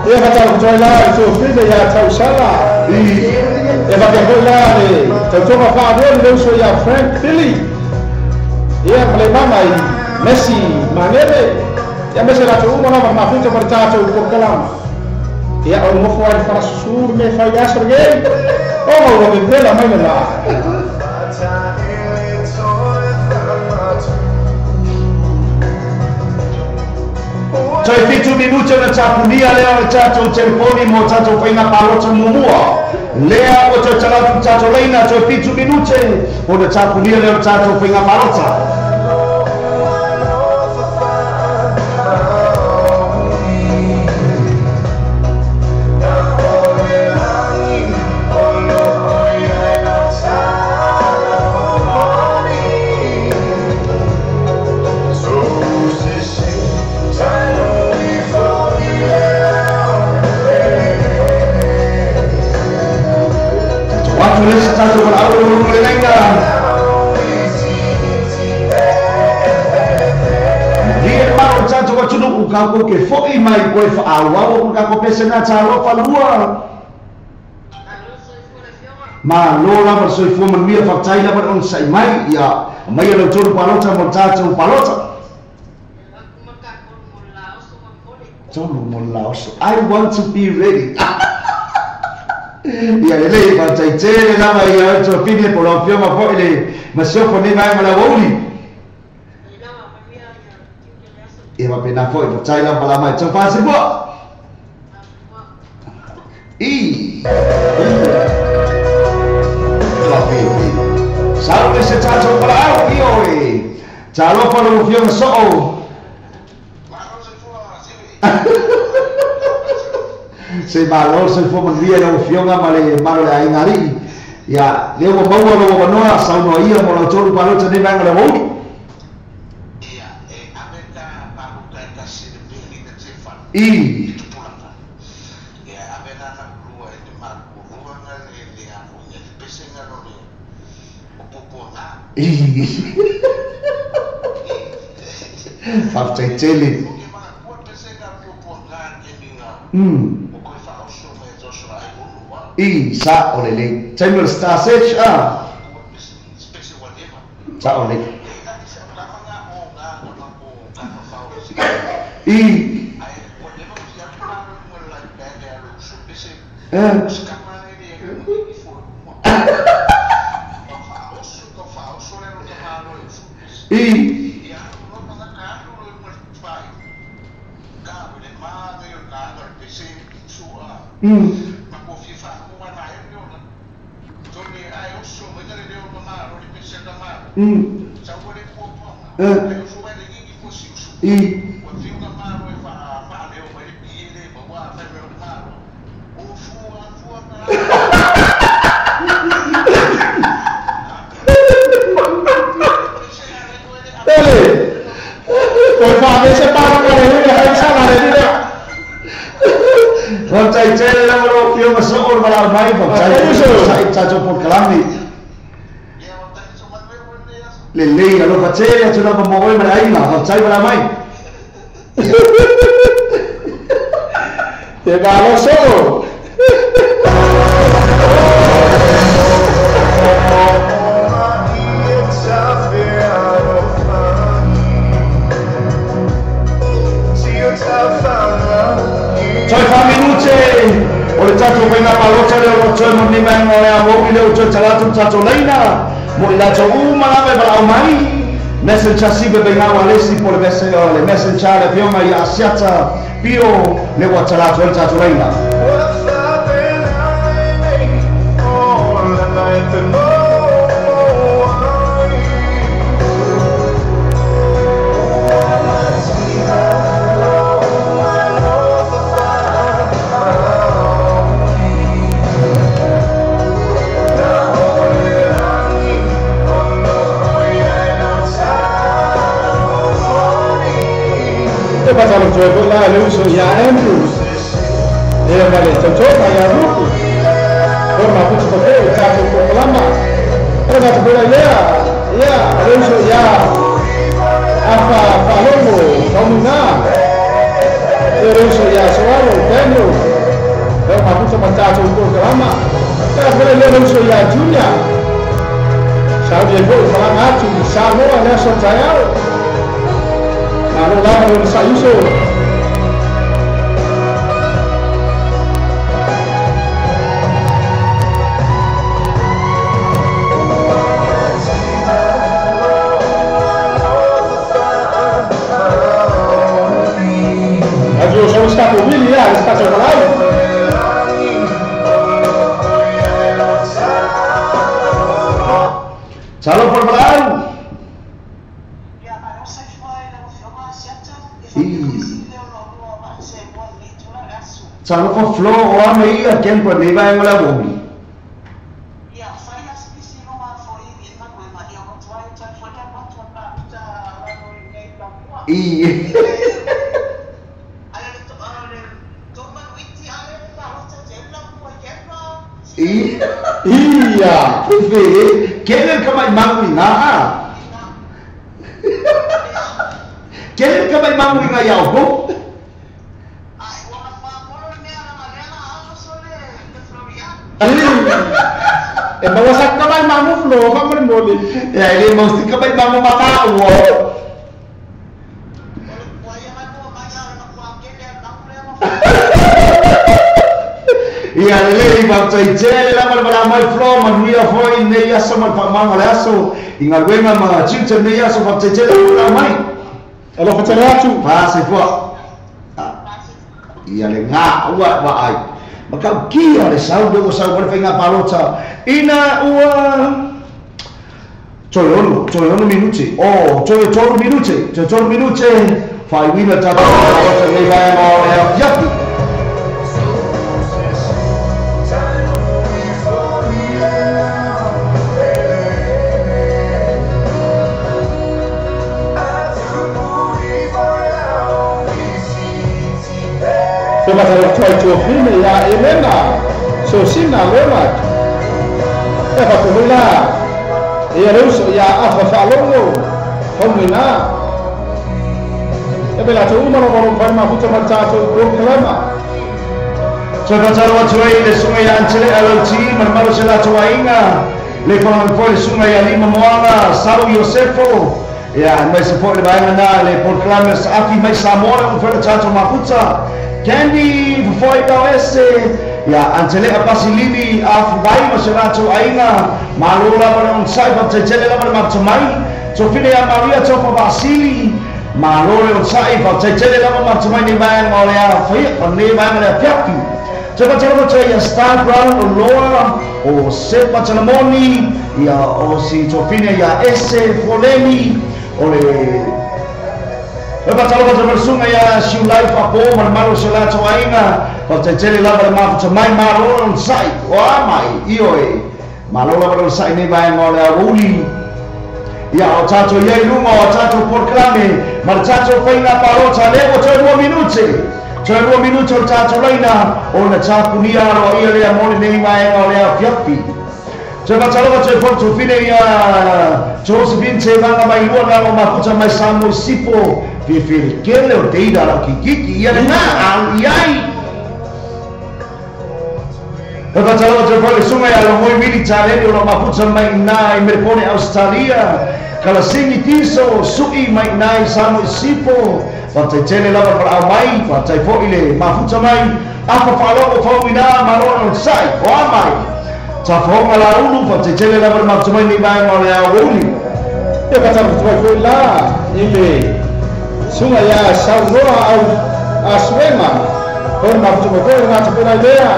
Ia faatalofa la i Sofia ia Tausala. Ia faapea foi la le tautoga faalua le uso ia Frank Philly. Ia ma le mama i Messi Manele. Ia mese latou uma lava mafuta ma le tatou polokalama. Ia o le nofo ai le falasusulu me fai aso lenei. Ona ua vevela mai le la. Toe 7 minute na tapunia lea o le tatou telefoni mo tatou faiga palota muamua. Lea o toe talatu tatou laina toe 7 minute o le tapunia lea o le tatou faiga palota. Kako ke foi mai koe whaawau ko kako pese nā tālofa lua. Ma lo lava soifua manuia faafetai lava le onosai mai ia mai e lau tolu palota mo le tatou palota. Tolu mo le laoso. I want to be ready. Ia lelei faafetai tele lava ia Tuafine po lau afioga foi le masiofo nei vaega ma le auauli. Ia mapena foi faafetai lava la mai tau faasemua. I Sau le se tatou palaau i oe. Talofa lau afioga soo. Se malo soifua manuia lau afioga ma le malo le aiga alii. Ia lea ua maua lou avanoa saunoa ia mo lau tolu palota nei vaega o le auauli. I Faafetai tele. I sa o lelei. Taimi o le Star Search a. Sa o lelei. I I I Faafetai tele lava lau afioga soo le malao mai faafetai sai tatou polokalame. Lelei alofa tele atu lava mo oe ma le aiga faafetai malao mai. Te malo soo. Toe 4 minute o le tatou faiga palota lea o lo toe moni mai o le auauli lea o toe talatu tatou laina mo i latou uma lava e valaau mai. Messenger sive vaigaua alesi po le messenger le afioga ia Asiata Pio le ua talatu ai le tatou laina. Faatalofa foi la le uso ia Andrews. Ia ma le tautoga ia Ruku. O mafuta foi o tatou polokalama. E faatalofa lea ia le uso ia Afa Faalogo Faumuina. Ia uso ia Soalo, Daniel. Ia mafuta matato i polokalama. Ia fele le uso ia Junior. Saudi e foi falanga atu i Samoa le aso taeao. Malo lava le sa uso. Salo por Palau. Salo por Flo o ame ia ken por nei vai ngola bomi. I Ia, fe, kele ka mai mangu inga a. Kele ka mai mangu inga iau ko. E bawa sak ka mai mangu flo, fa mo moli. Ya, ele mesti ka mai mangu mata o. Ia lelei faafetaitele lava le valā mai flo manuia foi nei aso ma le faamaga le aso i galuega ma tiute nei aso faafetaitele valā mai. Alofa tele atu. Faasefua. Ia le gā ua vaai. Ma kaukia le sau le ua sau ma le faiga palota ina ua toe ono minute. O toe tolu minute. Toe tolu minute. Faaiuina tatou palota nei vaega o le afiafi. Te whakatau ia Elena, Sosina Leonard. E whakahoila, ia reuso ia afa whaalongo, homuina. E pela te umaro maro whai mafuta matato polokalama. Te whakatau atu ai le sunga ia Antele Alauti, marmaro se lato ainga, le whangan le sunga ia Lima Moana, Sau Iosefo. Ia, mai se po le vaenga na le polokalama saafi mai Samoa, le tātou mafuta. Candy, fofoi tau ese, ia Antelea Pasilini, a fuai ma se latou aiga, malo lava le onosai faafetaitele lava le mafuta mai, tofine ia Maria Tofa Vasili, malo le onosai faafetaitele lava mafuta mai nei vaega o le afaia, o nei vaega o le afiafi. Te faatalofa ia Star Brown o Loa, o Sepa Talamoni, ia o si tofine ia Ese Foleni, o le E whakatalofa te whakasunga ia Siulai Whapo, marmaro se latou aiga, faafetaitele lava le mafuta mai, malo le onosai, o a mai, ioe, malo lava le onosai nei vaega o le aouli. Ia, o tātou iai luga, o tātou polokalame, ma le tātou faiga palota, le ua toe 2 minute, toe 2 minute o le tātou laina, o na tāpunia aloa ia lea mo lenei vaega o le afiafi. Te whakatalofa te whakatofine ia Josephine Te Vanga mai lua nalo mafuta mai Samoa Sipo, whiwhiri kele o te ira rau kikiki, ia le ngā au iai. Te whakatalofa te whakatalofa ia Longoi Mili Taleni o lo mafuta mai nā i Merepone Australia, Kalasingi Tiso, Sui mai nā i Samoa Sipo, whakataitele lava whalau mai, whakataifo i le mafuta mai, afa whaloko whauina marona o sai, o a mai. Tawhonga la ulu, whakataitele lava le mafuta mai nei vaega o le aouli. Ia whakatalofa mai foi la, i le sunga ia Saunoa au Asuema, hoi mafuta mai foi ngā tapena lea,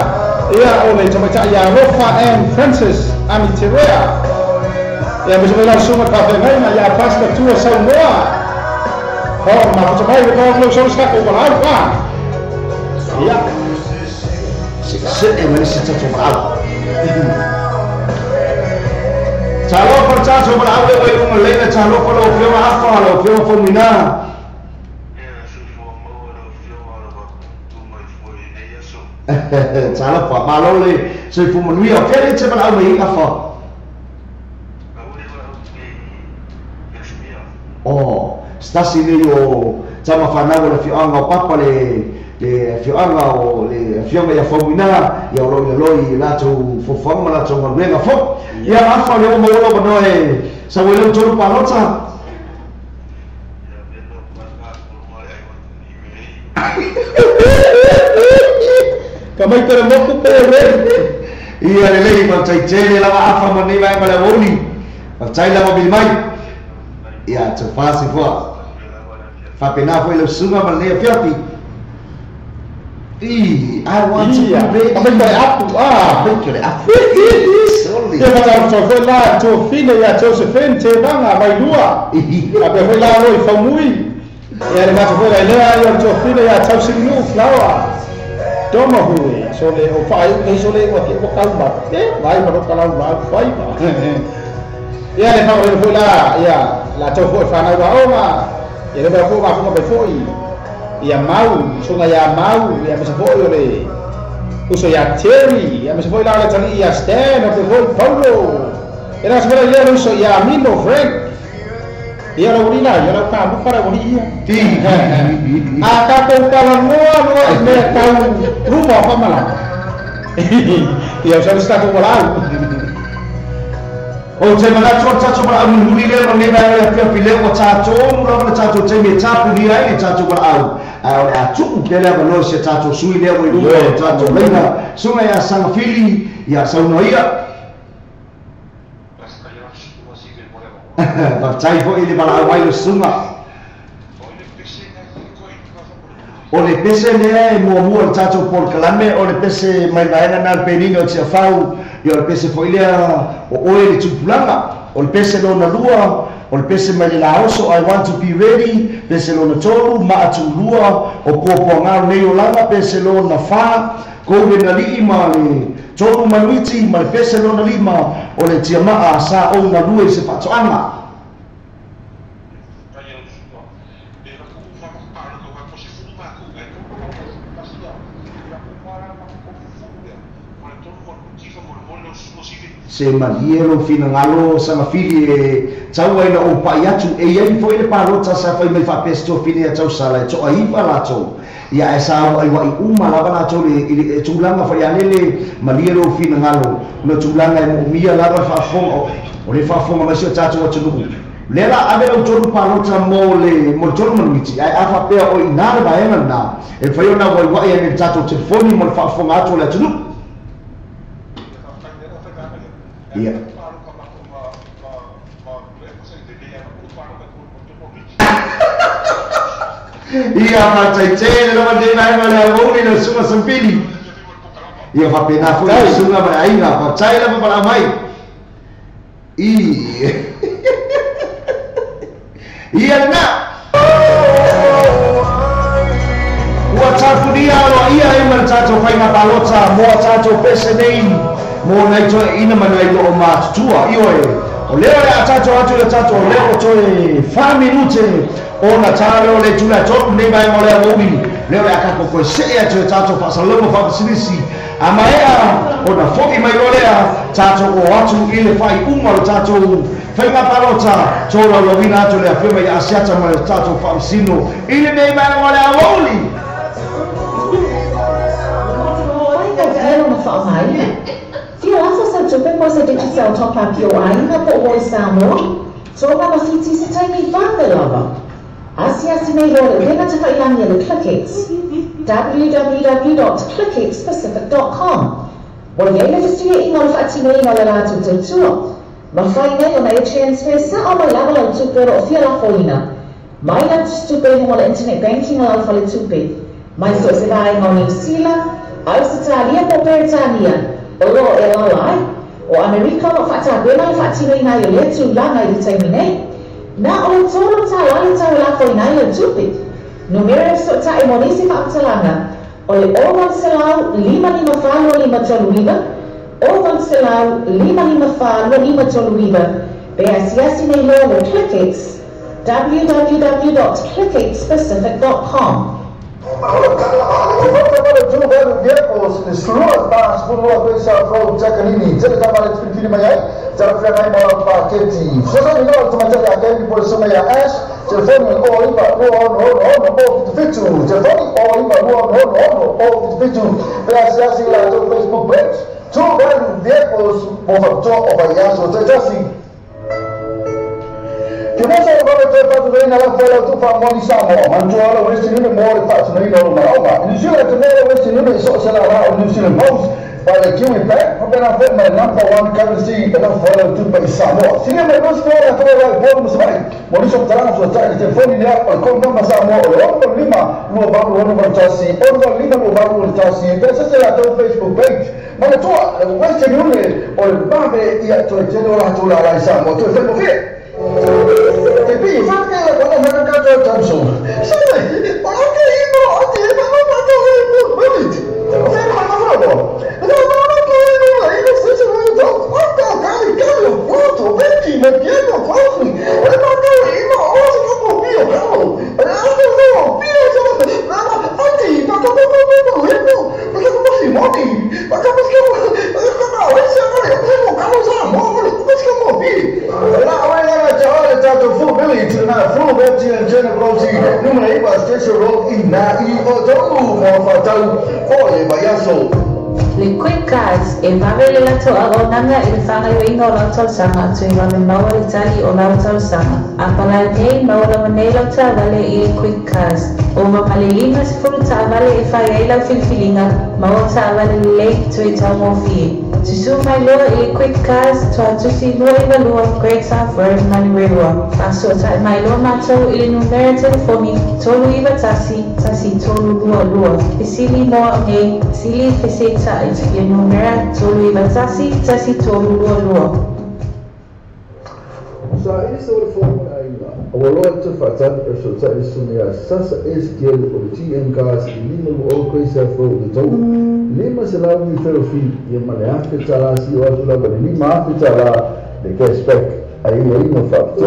ia o le tamaitai ia Rofa and Francis Amiterea. Ia mea mai lau sunga kawhengaina ia Pastor Tua Saunoa, hoi mafuta mai le kawa lau sauno skako walau ka. Ia. Se e mani se tatou walau. Talofa le tātou walau le wai unga leina, talofa lau afioga afa, lau afioga fomina. Talofa, malo le soifua manuia, o fea le te walau mai afa? O, stasi nei o tamawhanau o le fioanga o papa le le afioaga o le afioga ia Faumuina ia o loo i laloi i latou fofoaga ma latou galuega foi. Ia afa le ua maua lau manoa e sau ai lau tolu palota. Ka mai pere moku pe re. Ia lelei faataitele lava afa ma nei vaega le aoauli. Faafetai lava vili mai. Ia tofasi foa. Faapena foi lau susuga ma lenei afiafi. I want to be ready. Ka mai pere apu ah. Mai pere apu. Sorry. Ia faatalofa foi la Tofine ia Josephine Tevaga mai lua. Faapea foi la loi Faumui. Ia le matou foi lea ia Tofine ia Tausilinu Flower. Toma hui, so le o whai, nei so le o te o kau ma, e, vai ma roka lau ma, whai ma. Ia le whai foi la, ia, la tau foi whanau a oma, ia le whai foi ma mai foi, ia mau, songa ia mau, ia mesa foi o le, uso ia Terry, ia mesa foi la le tali ia Stan, o te foi Paulo, ia la foi ia uso ia Amino Frank, ia lau rina, ia lau ka muka lau ia. A ka kou kala noa noa i mea tau ruma o whamala. Ia usau si tatou walau. O te manatu o tatou walau mulimuli lea ma nei vaega le afiafi lea ua tatonu lava le tatou taimi e tapunia ai le tatou walau. Ae o le a tuu pea le avanoa i si a tatou sui lea ua i luma o tatou laina. Suga ia Sagafili, ia saunoa ia. Faafetai foi le valaau mai le susuga. O le pese lea e muamua le tatou polokalame, o le pese mai vaega na le penina o Tiafau, ia o le pese foi lea o oe le tupulaga. O le pese lona lua, o le pese mai le Laoso, I want to be ready, pese lona tolu, maatulua, o puapuaga o nei olaga, pese lona fa, kou le nalii ma le tolu manuiti, ma le pese lona lima, o le tiamaa sa ou galue i se faatoaga. Se malie lou finagalo Sagafili e tau ai na ou pa'i atu e iai foi le palota sa fai mai faapea se tofine ia tausala e to'aiva latou. Ia ae sa ua'iua'i uma lava latou le i le tulaga faialele malie lou finagalo ona tulaga e mo'omia lava le faafofoga o le faafofoga mai si o tatou atunuu. Lea la ave lau tolu palota mo le mo le tolu manuiti ae a faapea o i'inā le vaega lenā e mafai ona ua'iua'i ane i le tatou telefoni mo le faafofoga atu o le atunuu. Ia. Ia faataitele lava lenei vaega o le aoauli le susuga Sampili. Ia faapena foi le susuga ma le aiga. Faafetai lava valaau mai. I. Ia lena. Ua tapunia aloaia ai ma le tatou faiga palota mo a tatou pese nei mo nai toeaiina ma nai loo matutua. Ioe, o lea o le a tatou atu i le tatou o lea ua toe fa minute ona tā lea o le itula e tolu lenei vaega o le aoauli. Lea o le a tatou toe see atu i le tatou faasalauga faapisinisi a maea ona fo'i mai loa lea tatou oo atu i le faaiuga o le tatou faiga palota tolaulauina atu le afioga ia Asiata ma le tatou faamasino i lenei vaega o le aoauli. Fai tau lona faaaogaina. Fia lafo sau tupe mo se Digicel top up i ou aiga po o Voice Samoa, Tonga ma Fiti se taimi vave lava. Asiasi nei loa le upega tafailangi a le ClickX, www.clickxpacific.com. Ua i ai le fesuiaiga o le faatinoina o le latou tautua. Mafai nei ona e transfer sa'o mai lava lau tupe o lo o fia lafoina mai lau tusitupe i luga o le internet banking a lau faletupe mai so o se vaega o Niu Sila, Ausetalia po o Peretania o lo o e alaala ai. O Amerika o lo o faatapena le faatinoina ai o lea tulaga i le taimi nei. Na o le $3 le tau e lafoina ai lau tupe. Numera e fesootai mo nisi faamatalaga o le 0800 554 2539, 0800 554 2539 pe asiasi nei loa le ClickX, www.clickxpacific.com. Facebook page, 2 vehicles New Zealand Post by the Kiwi Bank, my number one currency and follow to by Samoa. Senior Facebook page. Western Union or Le Quick Cards e vave le lato a onanga i le whangaiwinga o lau tausanga tui wame maua le tali o lau tausanga. A palai nei maua lawa nei lau taavale i le Quick Cards. O mamale 50 taavale e whai ai lau filifiliga, maua taavale lelei tui taumofie. Tusu mai loa i le Quick Cards toa tusi 22 Great South Road Manurewa. Whaasoatai mai loa mātou i le numera telefoni 391 1322. Fesili moa nei, sili feseta i le numera 391 1322. Sa ini sa wala aina. Awalo ito fatan resulta isumia sasa SQL o TM gas lima o kwesa fo de lima selalu ferofi ye mane afta si o atula lima afta la de cashback aí aí no facto.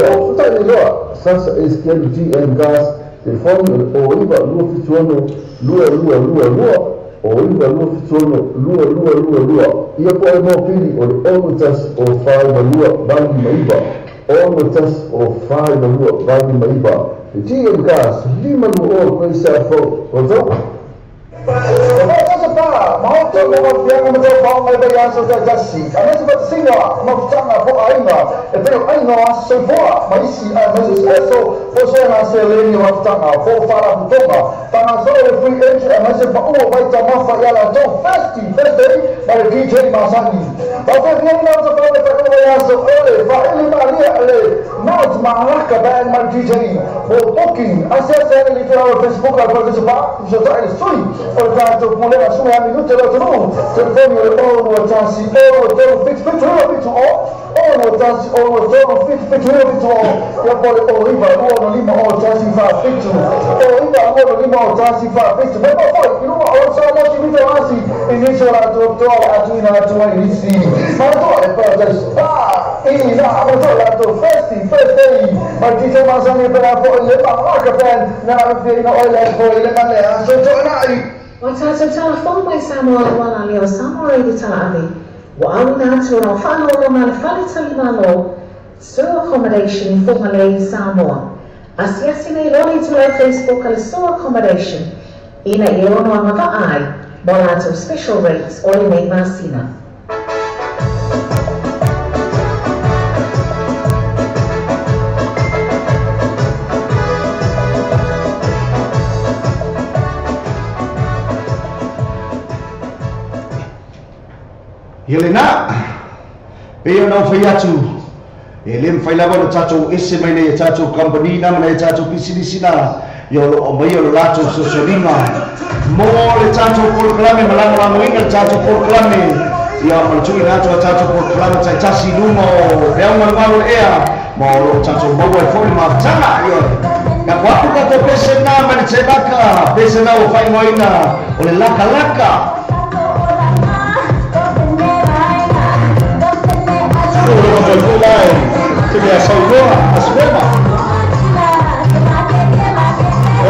Sasa SQL TM gas telefone o iba lua fituano lua lua lua lua o iba lua fituano lua lua lua lua ia po mo pili o omutas o fa lua bali maiba omutas o fa lua bali maiba TM gas lima lua kwesa fo o O tātou telefon mai Samoa wala leo Samoa i te tāave. Wa au nā tūrau whanolo ngā le whaletali malo, Sue Accommodation i Whangalei Samoa. Asiasi nei loli tūrau Facebook a le Sue Accommodation. Ina i ono anga vaai, mo lātou special rates o le nei masina. Helena, pe o nau whai atu, e le mwhai lawa na tātou ese mai nei e tātou company na mana e tātou pisinisi na, i o lo o mai o lo lātou sosolima, mō le tātou polokalame, malangolango inga le tātou polokalame, ia o malatui nātou a tātou polokalame taitasi luma o peaunga le malo ea, ma o lo tātou maua e fōri mawhitanga, i o. Ka kuaku tātou pese nā mani te maka, pese nā o whaingoina, o le laka laka. Te mea sauloa, a suema. O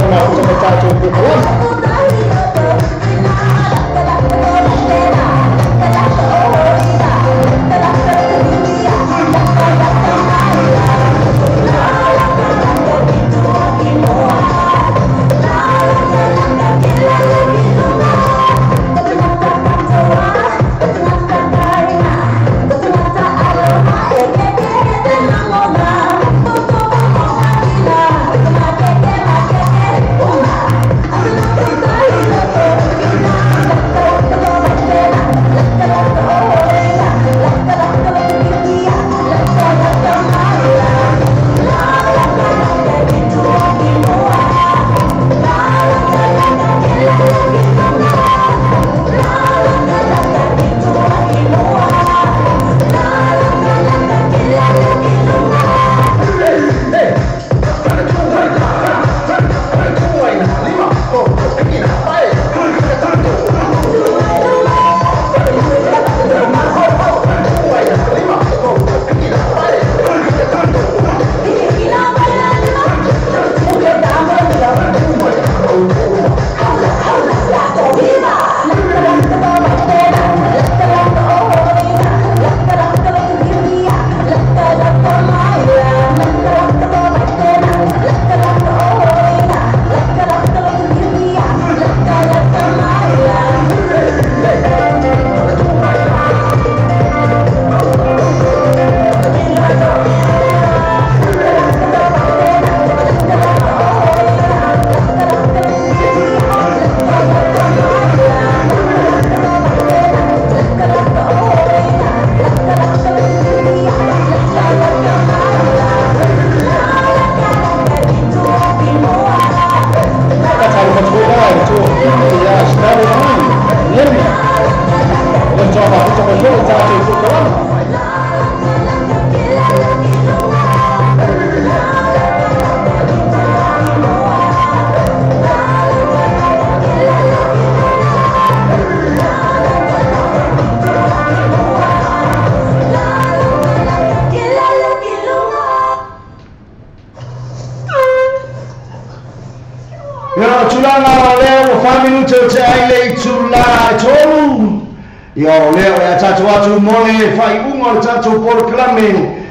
Ia o lea o ea tātou atu mole whai unga o le tātou polokalame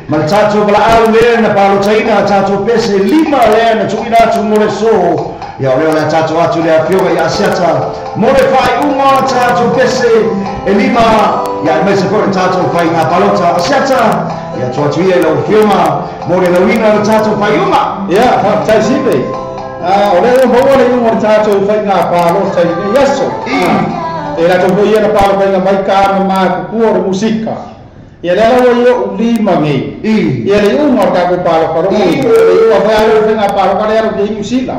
ma le tātou valaau lea na palotaina tātou pese lima lea na tuuina atu mo le so. Ia o lea o lea tātou atu lea fioga i Asiata mole whai unga o le tātou pese e lima ia e meise foi le tātou whai ngā palota Asiata ia tu atu ia i lau fioga mo le lauina o le tātou whai unga. Ia, whakatai sipe. O lea o maua le unga o le tātou whai ngā palota i nei aso. E la tau ia na palo mai mai ka ma kukua o musika. Ia le lawa ia u lima nei. Ia le unga o ka palo palo. Ia le unga fa alo fa palo ka le alo ke musila.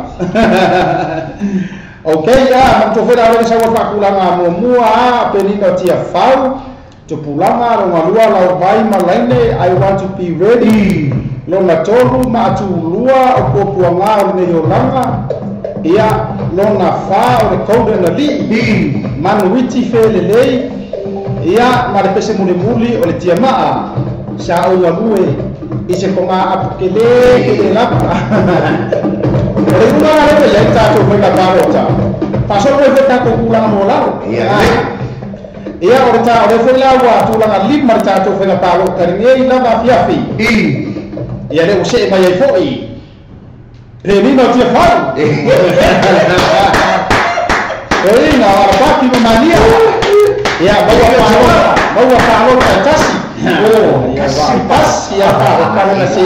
Okay, ya ma to fera le sa wa kulanga mo mua penina tia fau to pulanga ro ngalua lau vai malaine I want to be ready. Lona tolu ma atu lua o ko puanga o nei olanga. Ia lona fa o le kaude na li manuiti fele lei ia ma le pese muli muli o le tiamaa sa o ngalue i se konga apukele ke le lapa o le unga le le tātou mai ka parota paso le fe tātou kulanga mo lau ia o le tā o le fe lau a tūlanga lima le tātou fe ka parota ni lava fiafi ia le o se mai ai foi Penino tia fau. Penino ala paki mania. Ia bawa palo tasi. Oh, ia pas ia pa kana se.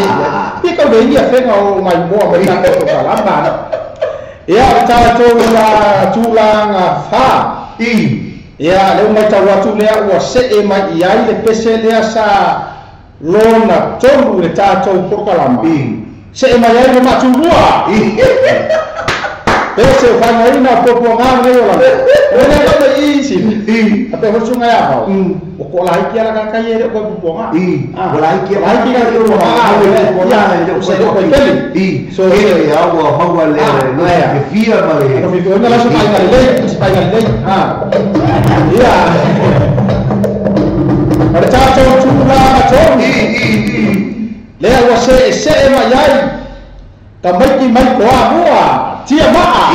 Pika de ia fenga o mai moa mai ta ko kalama. Ia ta to la tulanga fa. I. Ia le mai ta watu lea ua se e mai iai le pese lea sa lona tolu le tātou porokalama. Se e mai ai le matulua. Pese o whangaina popo ngā nei o lana. O le kapa i isi. A pe hosunga ia hau. O ko lai kia la kakai e reo koe popo ngā. O lai kia la kai popo ngā. O se reo koe peli. So e ia ua maua le ke fia ma le. O nga laso painga lelei. Painga lelei. Ia. O le tātou tūla matonu. Lea ua se e se e mai ai. Ka maiki mai koa mua. Tia maa.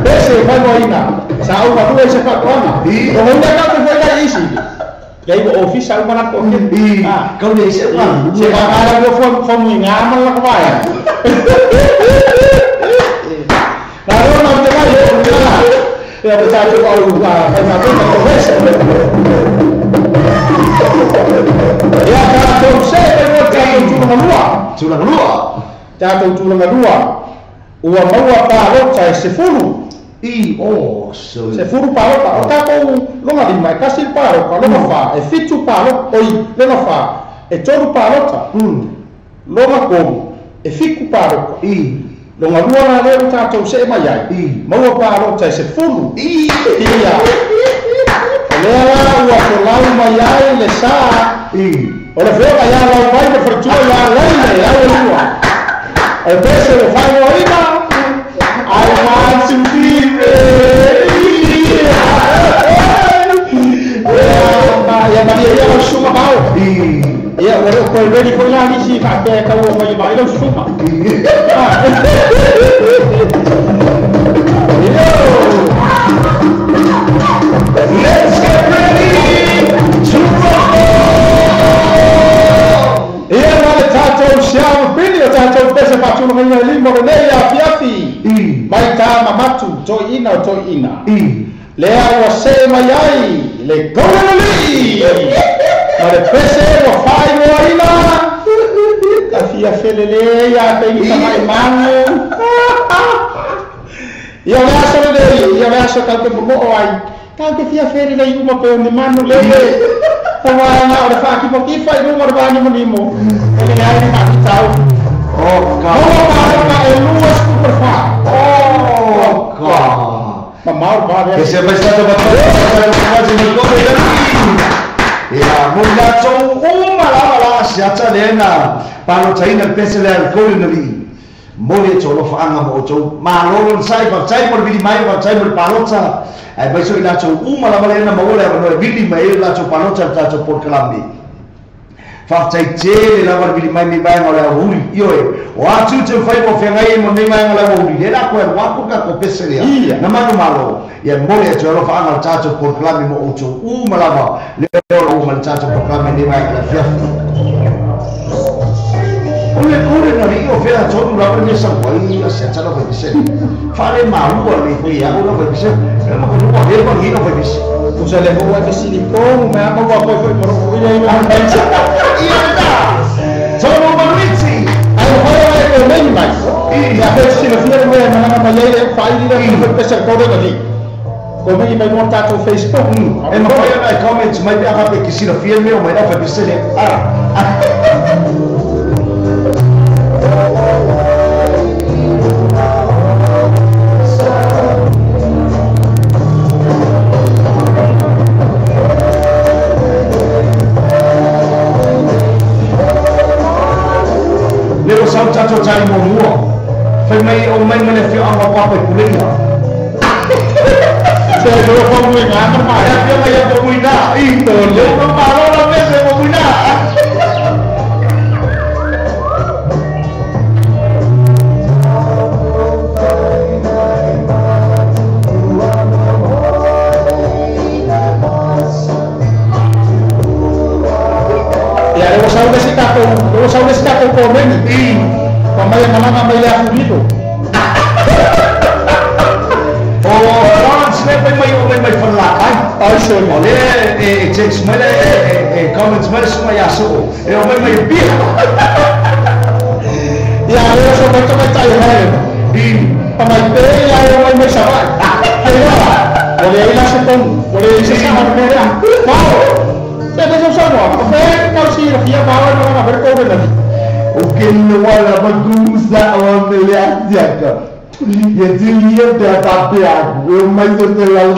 Pese faimoaina sa ou malua i se faatoaga ogaina tatou foilai isi lei ua ofisa uma latou i kau le se uga se vaavaai ua famuiga ma le lako vaega la leo maute mai o lega ia o tatou au faimatoga o pese ia tatou se e tatou tulaga lua tulaga lua tatou tulaga lua ua maua palota e 10 i o so 10 palota o tatou loga lima e 1 palota loga 4 e 7 palota oi loga 4 e 3 palota loga 3 e 7 palota i loga lua la lea ua tatou see mai ai i maua palota e 10 i ia o lea la ua folau mai ai le sa i o le feoga ia lau mai ma faletua ia leile au e lua o pese le faimoaina I want to be ready. Ia maria ia lau suga mau. Ia ua leo koe ready foi la nisi faapea e taua mai mai lau suga. Let's get ready to rumble. Ia ma le tatou siama pili o tatou pese faatulagaina i lima o lenei afiafi. Mai tā mamatu, toeina o toeina. Lea ua see mai ai le golelelii ma le pese ua faaigoaina tafia felelē ia peigi tamaʻimagu. Ia o le aso lenei, ia o le aso tatou te momo'o ai tatou te fia felelei uma pe o ni manu lele tauaga o le faakifakifa i luga o le vanimonimo e leai ni maafitau. Oh God. Maua palota e 24. Oh God. Mamau ba Que se vai estar ia mo latou uma lava la se atalena palotaina le pese le alcohol na li mo le tolo faanga mo tou malolo sai pa tai mo vili mai pa tai mo palota ai vai so latou uma lava le na mo le no vili mai latou palota tatou por kalami fatai tele lava le vili mai mi mai mo le huli ioe o atu te fai mo fengai mo nei mai mo le huli le la ko wa ko ka ko pese le na manu malo ia mo le tolo faanga tatou por kalami mo tou uma lava le o ma tatou por kalami nei mai la fia o le kore na ri o fea tonu lava le sa wai a se talo foi pese fale maua le foi a o foi pese ma ko no le ko ni no foi pese O se le hoa te silicone me ama ua foi foi por o ia i ia da tonu manuiti ai foi ai ko meni mai ia foi se fia me mana mai ai fai ni le foi pese ko de ni ko meni mai no tatou Facebook e ma foi ai comments mai pe a pe ki sila fia me o mai na foi pese le Tato tari mo mua. Fai mai o mai mele fio anga papa i puleia. Se lo fa mui ngā ma mai. Ia fio mai mo mui na. I to le mo parola mese mo mui na. Ia le sa le sita ko, le sa le sita ko ko meni. Pamaya malanga mai le afulito. O France le mai o mai fala ai. Ai se o le e text mai le e comments mai so mai aso. E o mai mai bi. Ia le so mai mai tai he. I pamai pe ia o mai mai sa vai. Ai la. O le ila se ton, o le se sa ma me la. Pao. Se te so sa no. O fe ka si la fia pa no na ver ko de ni. O que não era bagunça o melhor dica. E diria de tapia, eu mais eu te lá o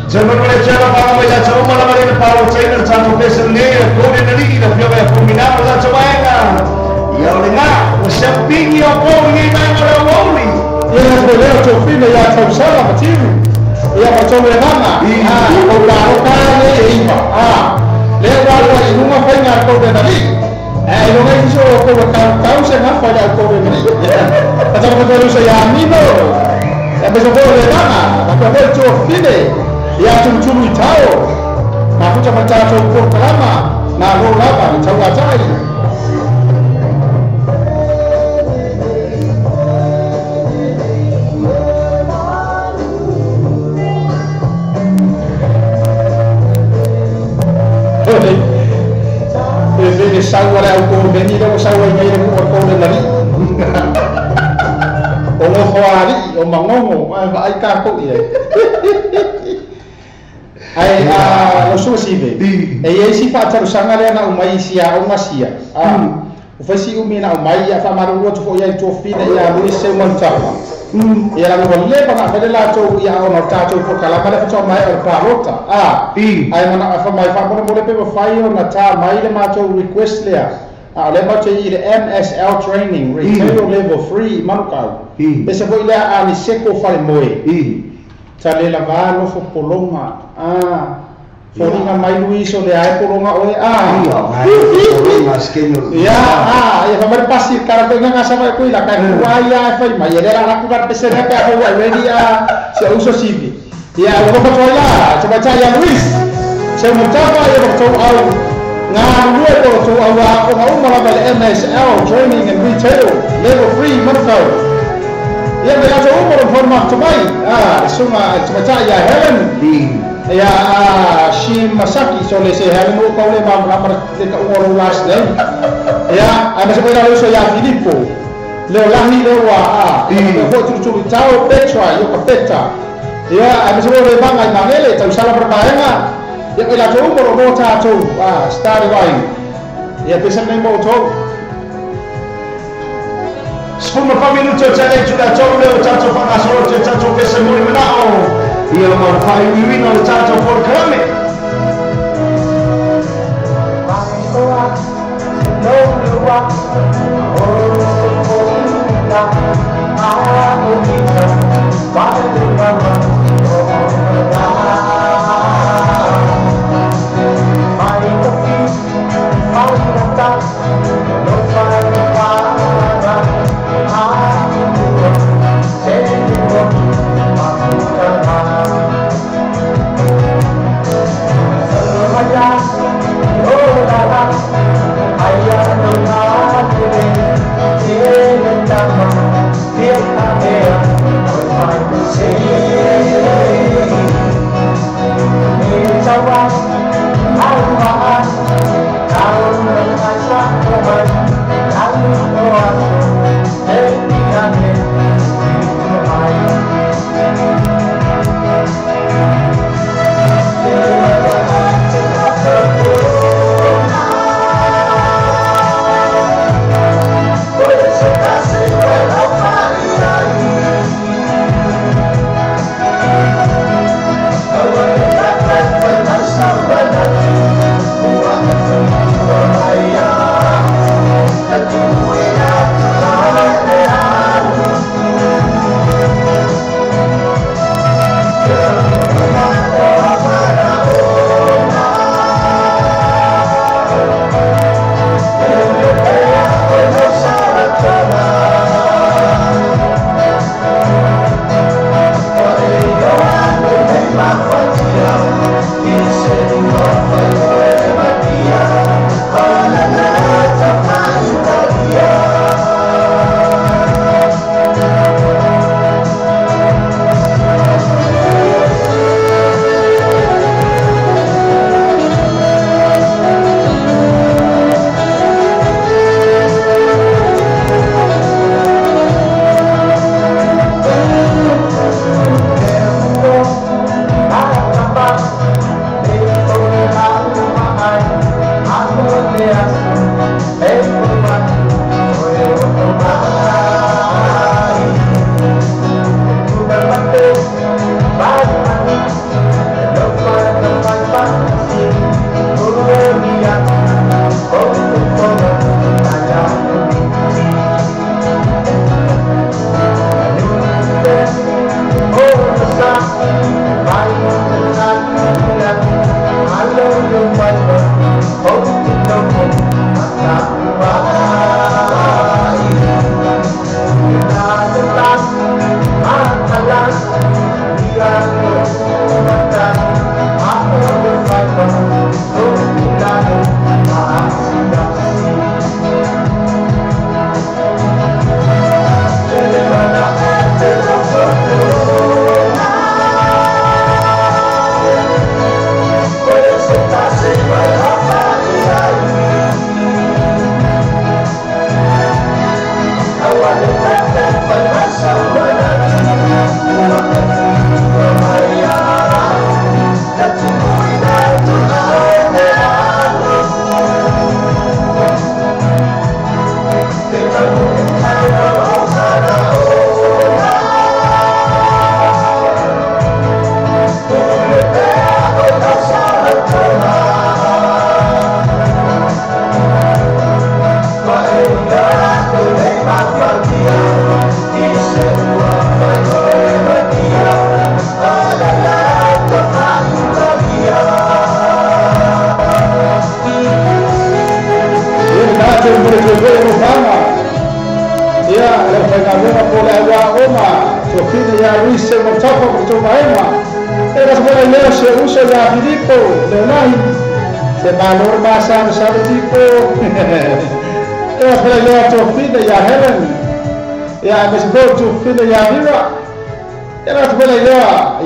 German chela para mai la choma la marina para o trainer tato pese ne ko ne ni la fio vai fulminar la choma ia o lenga o champinho o ko ni mai mo o oli. Ia le leo tau fina ia tau sala ma timu. Ia ma tolu e vanga. O ka o ka le e iwa. Le wa wa i lunga whainga a kou le nali. E longa i so o kou kau kau se ngā whainga a kou le nali. A tau katoa lusa ia amino. E meso koe le vanga. Na koe koe tua fine. Ia tulutulu i tau. Nā puta ma tātou porokalama. Nā rō lava ni tau atai. E sau ala au ko veni le sau ai nei le ko ko le nari o ngo hoari o mangongo ai ka ko ia ai a lo so si ve e e si fa taru sanga le na o mai sia o masia a o fa si o mi na o mai a fa maru ro to ia to fina ia lu se mo ta ia la mo le pa na fa la to ia o na ta to ko kala pa le fa mai o pa rota a ai mana fa mai fa mo le pe fa i o na ta mai le ma to request le a le ma to i le MSL training retail level 3 manukau e se foi le a ni seko fa le moe ta le la va no fo polonga a Foringa mai Luis o le ai polonga oe a ia a ia fa mai pasi cara ko nga sa mai ko ila ka ku ai ai fai mai ele la ku ba pese ka ko ai ready a se uso sivi ia o ko to la se ba ya Luis se mo ta pa ia to au nga lue ko to au a ko nga uma la MSL training and retail level 3 manukau ia me la to uma forma to mai a sunga se ba ya Helen ia si Masaki so le se Helen o kaule ma ma le ka o last name ia a me se la uso ya Filippo le lahi le wa a ko tu tu tau Petra yo ka Petra ia a me se le banga i mangele tau sala propaenga ia la to mo ro ta to a start vai ia pesa nei mo to Spuma fa minuto tele tu la to le o tato fa na so te tato pesa mo ni nao ia ma fai wiwina o tato por kalame.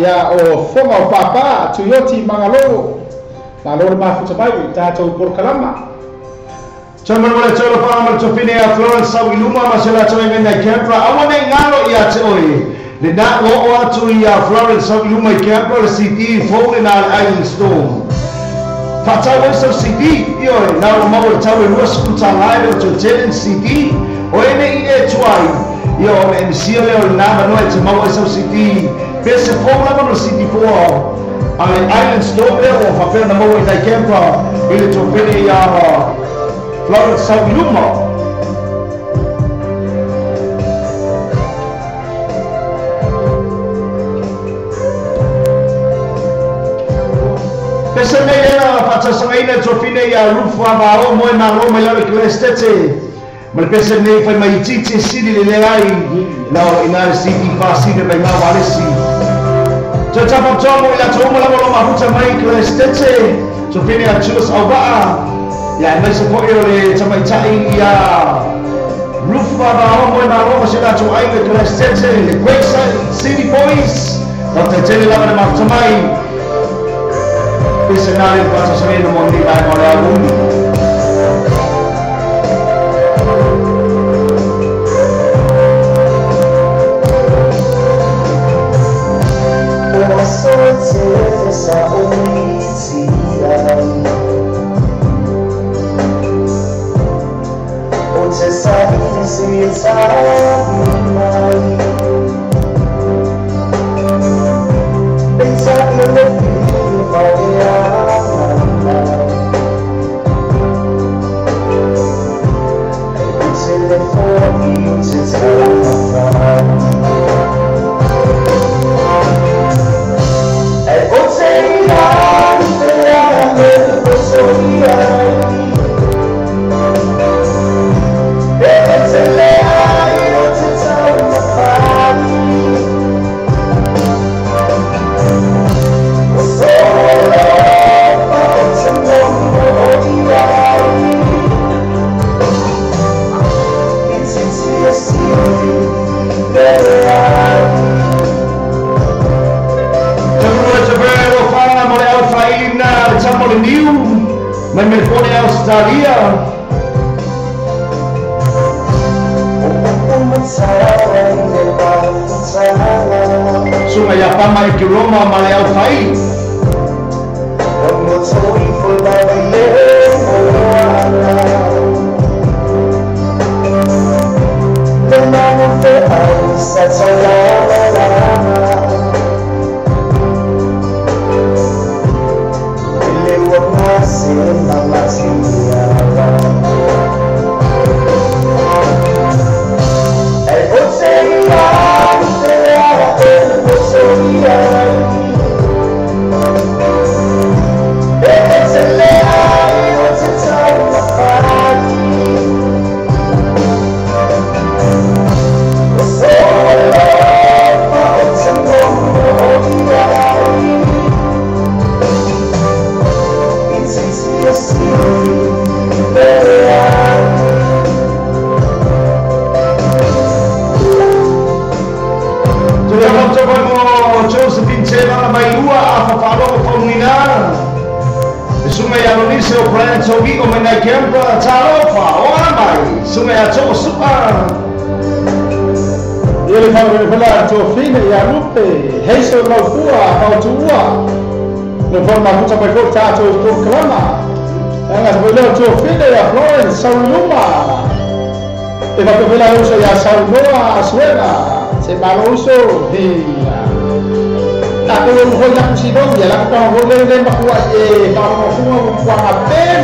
Ya o fonga o papa tuyoti mangalo malo mafuta mai tatou porokalama. Taumalemale tau lofaga ma le tofine ia Florence Sauiluma ma se latou aiga i Canberra. Aua nei galo ia te oe lena ua oo atu ia Florence Sauiluma i Canberra le CD fou lena le Island Storm. Faatau ai sau CD ioe na ua maua le tau e 20 talā e le o toe CD o e nei e tuai ia o le MC lea o lena manoa e te maua ai sau CD pe se fou lava no CD4 a le Island Storm lea ua faapea na maua i nai Canberra i le tofine ia Florence Sauiluma. Pese nei ena faatasaga tofine ia Rufu Avao moe malo mai lau i Klestete. Ma le pese nei fai mai titi sili le leai lau ina le CD fasile mai ngā walesi. Tau tapaptoa mo i latou uma lava lo mafuta mai Klestete. Tofine ia Jules Auvaa. Ia mai se fo'i o le tamaitai ia Rufu Avao moe malo ma se latou aiga i Klestete. Le Great City Boys. Tau tetele lava le mafuta mai. Pese nā le faatasaga mo nei vaega o le aoauli. Sunga ia pama i ki Roma ma le au whai. Sunga ia Alonise o Brian Togi o Menai Kempa Talofa o Amai Sunga ia To'o Su'a. Ele fala Tofine ia Lupe, Heiso Laufua, Pautua. No forma muita mai foi tatou proclama. Ela foi lá Tofine ia Florence Sauluma. E vai pela uso ia Sauloa Suena, se maluso dia. Tatou o foi na Sidônia, lá com o rolê lembra com a e para o fumo com a pena.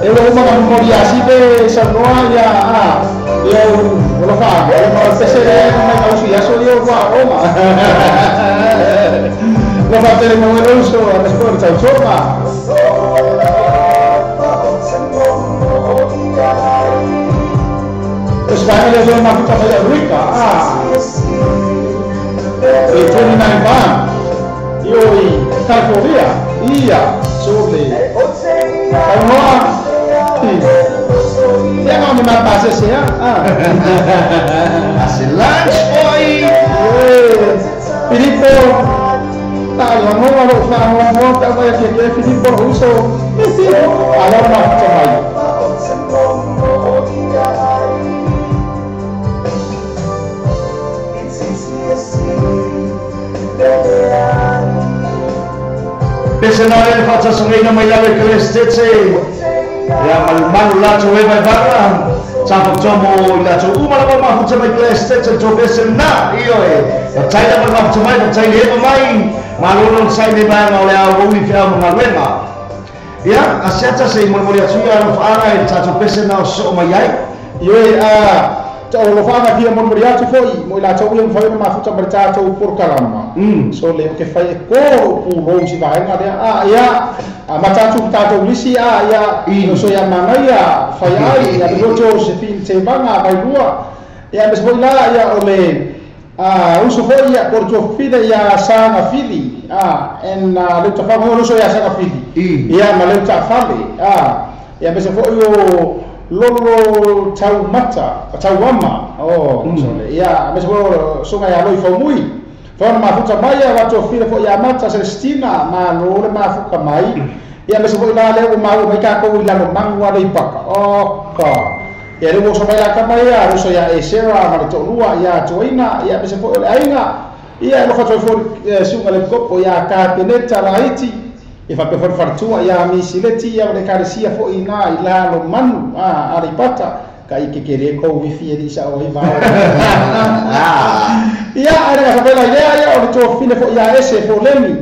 Eu vou uma memória assim de Sauloa ia eu vou falar, eu vou perceber como é que eu sou eu vou a Roma. Não vai ter um uso a resposta ao choma. Os caras vão uma puta velha rica. E 29 ban. E o California. Ia sobre. Sauloa. Tem nome mais fácil assim, ah. Assim, lunch boy. Filippo. Tá, eu não vou falar, não vou falar aqui, Filippo Russo. Alô, não, também. Pensa na hora de fazer sonho mai lalo que lestete. Ya malu lato e vai barra. Sapo tomo lato uma lava mafuta mai lestete to besen na io e. Tai la mafuta mai tai le mai. Malu non sai ne vai ma le a uli fi a maluema. Ya asiata se molmoli atu ia no faanga e tato besen na so mai ai. Io e a o lo faanga fia molmoli atu foi mo la to uli foi mafuta mai tato por kalama. So le que fai ko pu lo si vai na a ya a matatu tato lisi a ya no so ya manaia fai ai ya lo se fin te vanga vai lua ya mes voi la ya o le a uso foi ya por tu fide ya sanga fili a en le to fa mo so ya sanga fili ya ma le ta fale a ya mes foi o lolo tau mata tau wama oh so le ya mes foi songa ya lo fo mui Fona mafuta mai a wato fila fo ia mata Celestina ma lo le mafuka mai ia me so ina le o mau mai ka ko ila no mangua le paka o ka ia le so mai la ka mai ia so ia e sera ma le tolua ia toina ia me so le ainga ia lo fa fo sunga le kopo ia ka peneta la iti e fa pe fo fartua ia mi sileti ia le karesia fo ina ila lo manu a le pata kai ke kere ko wifi e sa o va. Ia ara ka fela ia ia o to fine fo ia ese fo lemi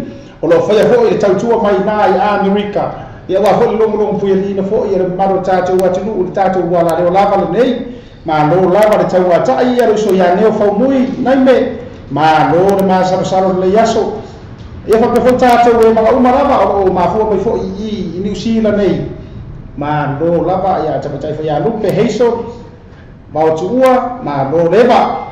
o lo fa fo ile tautua mai na i Amerika ia wa fo longo longo fu ile fo ia maro tato atu nu tato wala le lava le nei ma lo lava le tau ata ia lo so ia neo fo mui nai me ma lo le ma sa sa le yaso ia fa fo tato e ma uma lava o ma fo mai fo i New Zealand nei ma lo lava ia tapatai fo ia lupe heiso mautua ma lo leva.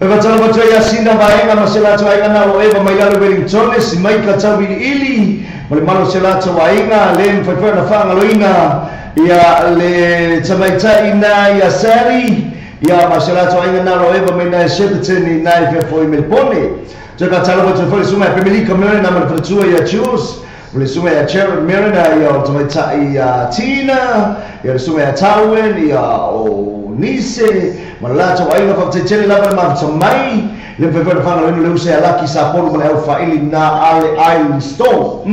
E vatala vatua ia sina vaenga ma se lato ainga na o eva mai lalo Wellington si mai ka tau ili ma le malo se lato ainga le mfaifa na whaangaloina ia le tamaitai na ia sari ia ma se lato ainga na o eva mai na e Shepperton na e fefo i Melbourne. Teka tala vatua fo le sunga e Pemilika Merina ma le whatua ia Jules le sunga ia Jared Merina ia o tamaitai ia Tina ia le sunga ia Tawen ia o Nise, ma la lato ainga fa tele lava ma mai le mfaifa na whaangaloina le use alaki sa polu ma le au whaili na ale Island Store.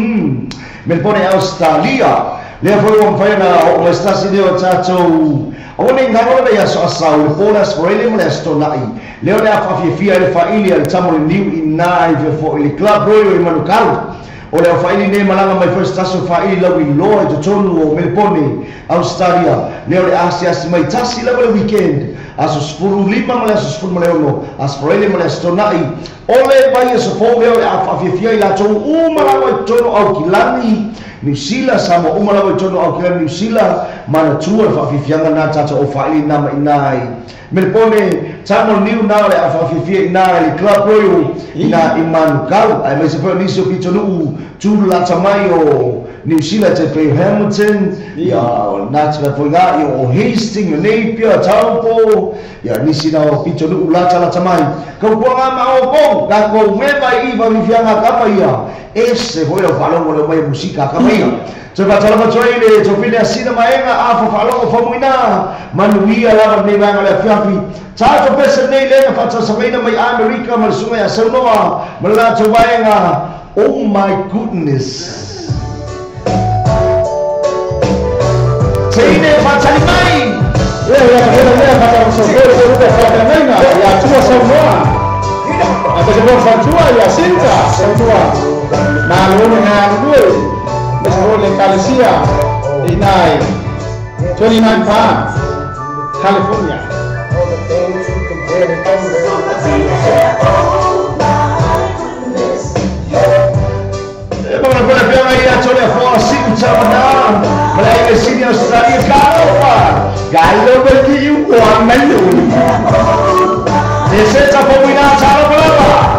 Melbourne Australia. Lea foi o mfai na o mai stasi leo tatou o nei ngaro le aso asau le pola sforele mo le astonai. Leo le afafiafia le whaili a le tamo le niu i nā i fefo i le Club Royal i Manukau. O le whaili nei malanga mai first taso whaili lau i loa i totonu o Melbourne Australia. Leo le asi asi mai tasi lava le weekend. Aso 15 ma le aso 16 aso forele ma le astonai. O le vai aso fou leo le afafiafia i latou uma lava i totonu au kilani New Zealand, Samoa uma lava i totonu au kilani New Zealand, manatua le faafiafiaga na tatou o faili na ma ina i Melbourne, tamo niu na le afafiafia ina i le Club Royal ina i Manukau. Ae maise foi o nisi o pitonuu tulata mai o New Zealand te pei Hamilton, ia nā tika foi ngā, ia o Hastings, o Napier, Taupo, ia nisi na o pito nuu lata lata mai. Kau kua ngā maa o kou, ngā kou mema i wawifianga kapa ia, ese foi lau whalongo leo mai musika kapa ia. Te whatala matua i le topine asina maenga a whawhalongo whamuina, manuia lava nei wanga le fiafi. Tātou pesa nei lenga whatasameina mai Amerika ma le sunga ia saunoa, ma le latou vaenga. Oh my goodness. Teine whatali mai. Ia, ia, ia, ia, whatalama ia tua saunoa. A te se whatua ia sinta saunoa. Nā lone ngā ngui. Mesa ho le Kalesia i nai 29 Palms, California. E mga pala pia ia tole fo sinta na. Mala e sini Australia galopa. Galopa ki u wa mai u. Ese ta fo ina talo pala.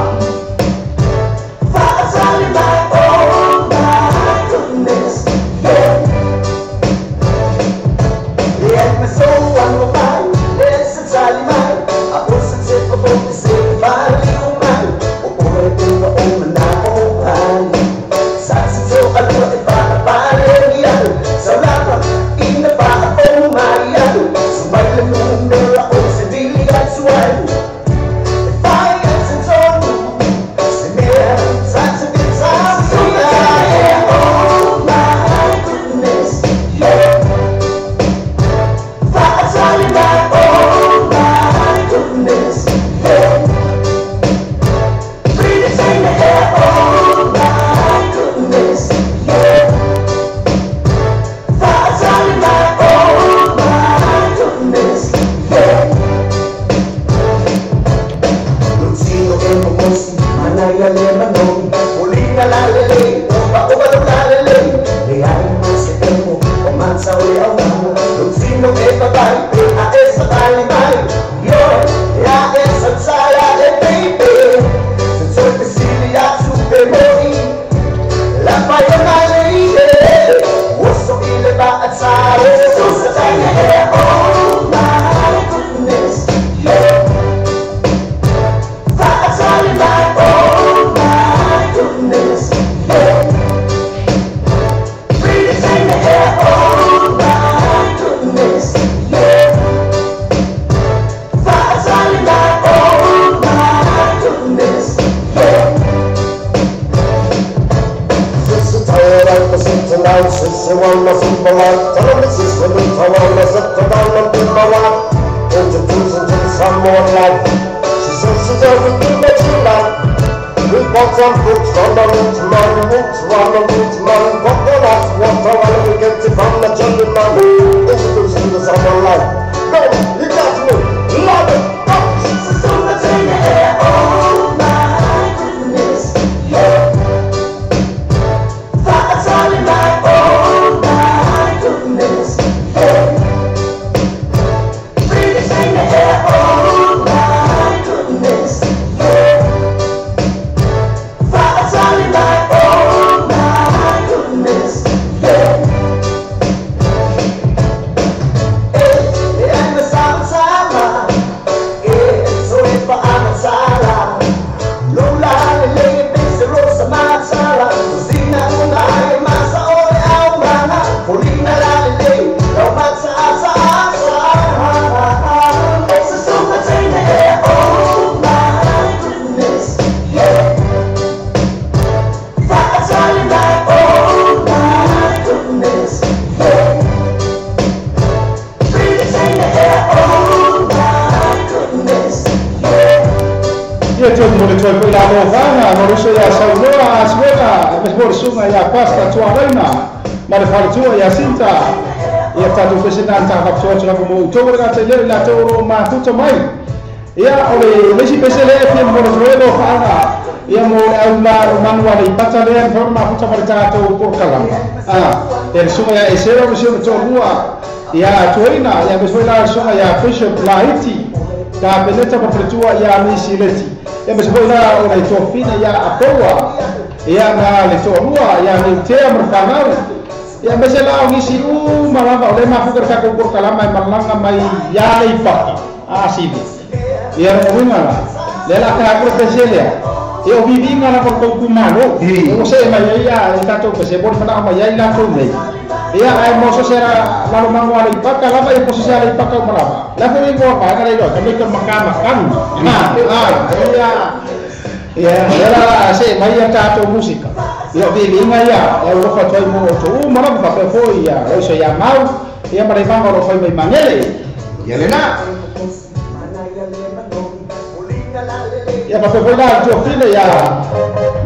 Ia o le lesi pese le fia mo le troelo whaanga ia mo le au la o manua le ipata lea ni whaanga mafuta ma le tātou porokala. E le sunga ia esera o le sio to'alua ia tuaina ia me foi la le sunga ia Bishop Laiti ka peneta ma faletua ia Misi Leti. Ia me foi la o le tofina ia Apoua ia na le to'alua ia Neutea ma le whanau. Ia me se la o nisi u malava o le mafuka le tatou polokalama e malaga mai ia Aleipata asili. Ia o uiga la lea la ka ko peselea. E o vivinga la ko kumalo. O se mai ia e tatou pese bo fana mai ia la ko nei. Ia ai moso sera la lo mango Aleipata lava e poso sera Aleipata o malava. La foi ngo pa ka le ka me ka makama kan. Ah ia ia ela se mai ia tatou música. Ia vivinga ia e o fa toi mo to malava pa foi ia o se ia mau ia mare mango lo foi mai mangele. Ia lena. Ia pa foi lá tio filho ia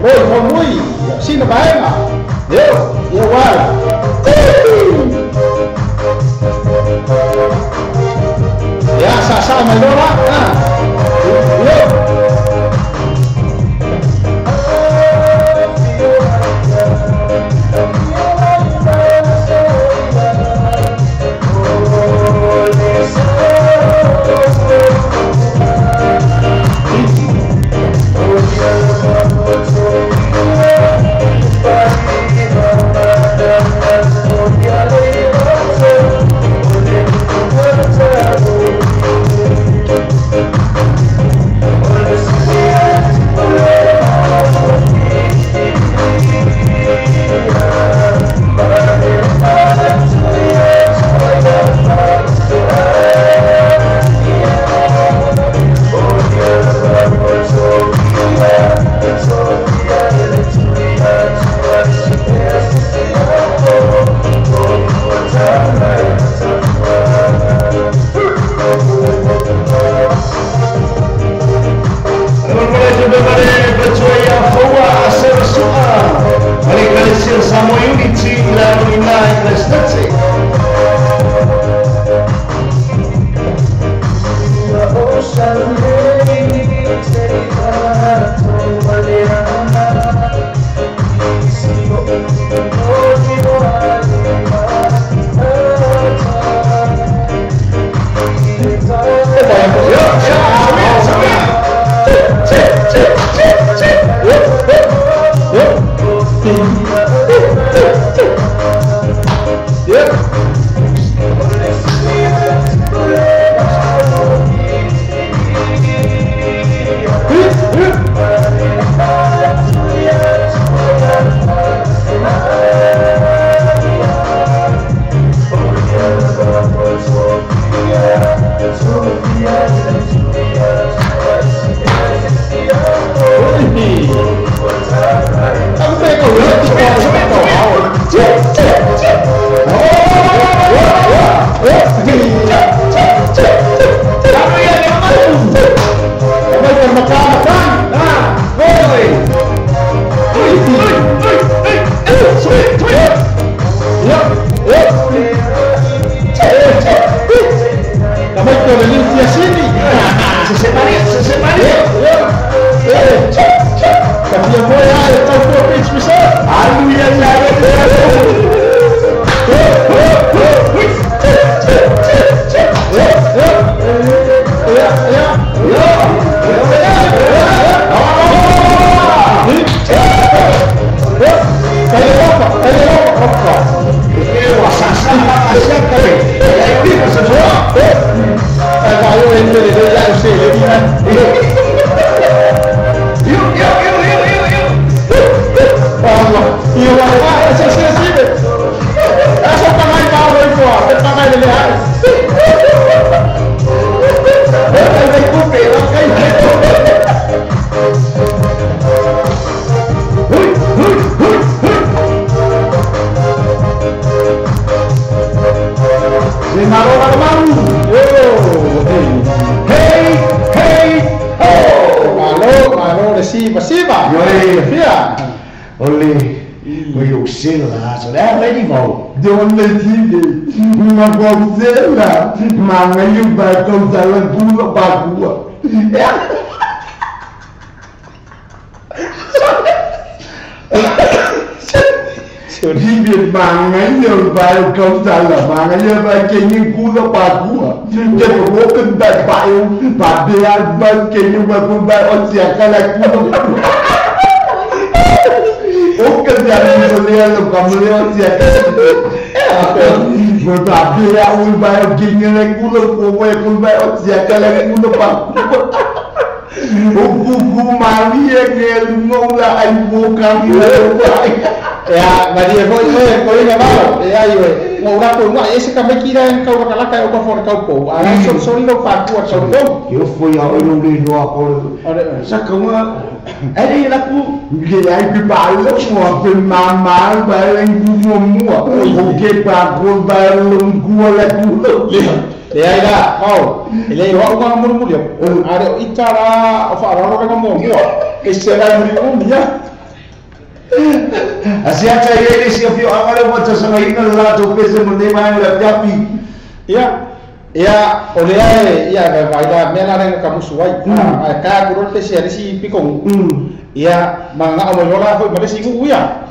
loi foi mui sina baema. Eu ia wala. Ia sa sa mai lola. Ah. Eu O que te amigo leo lo kamleo tia. Mo ta bia un ba o kinga le kulo ko we ku ba o tia kala kulo pa. O ku ku mali e ke no la ai mo ka mi le ba. Ya, Maria foi foi na mao. Ya yo. Mo ura ko no ese ka me kira en kau ka ka o ka for kau po. Ara so so ni no pa ku a kau po. Yo foi a o le no a ko. Sa ka wa ele la ku le ai ku pa lo mo pe mama ba le ku mo mo. O ke pa ko ba lo ku la ku lo. Le ai la, mau. Ele o ka mo mo yo. Are itara o fa ro ka mo mo. Ese la mo mo ya. Asiata ye le si afio angale mo tsa sa ina la to pese mo ne mai la piapi. Ya. Ya, o le ai ya ga vai la me la re ka musu ai. A ka ku ro pese ale si pikong. Ya, manga o mo la foi ma le si ku ya.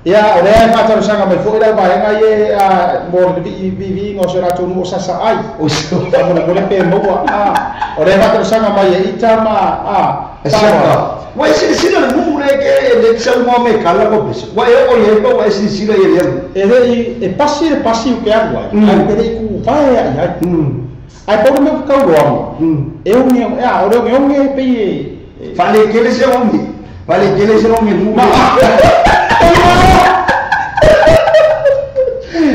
Ya, o le ai fa tsa sa ga me foi la vai nga ye a mo le vi vi vi ngo se ra tu no sa sa ai. O so mo le pe mo a. O le fa tsa sa ga mai ita ma a. Asiata. Wa se sila le mu le ke le tsal mo me kala ko pese. Wa e o ye ko wa se sila ye le. E le e pasi le pasi o ke agua. Ai te le ku vai ai ai. Ai po me ka ro. E o ni a o le o nge pe ye. Fa le ke le se o mi. Fa le ke le se o mi mu.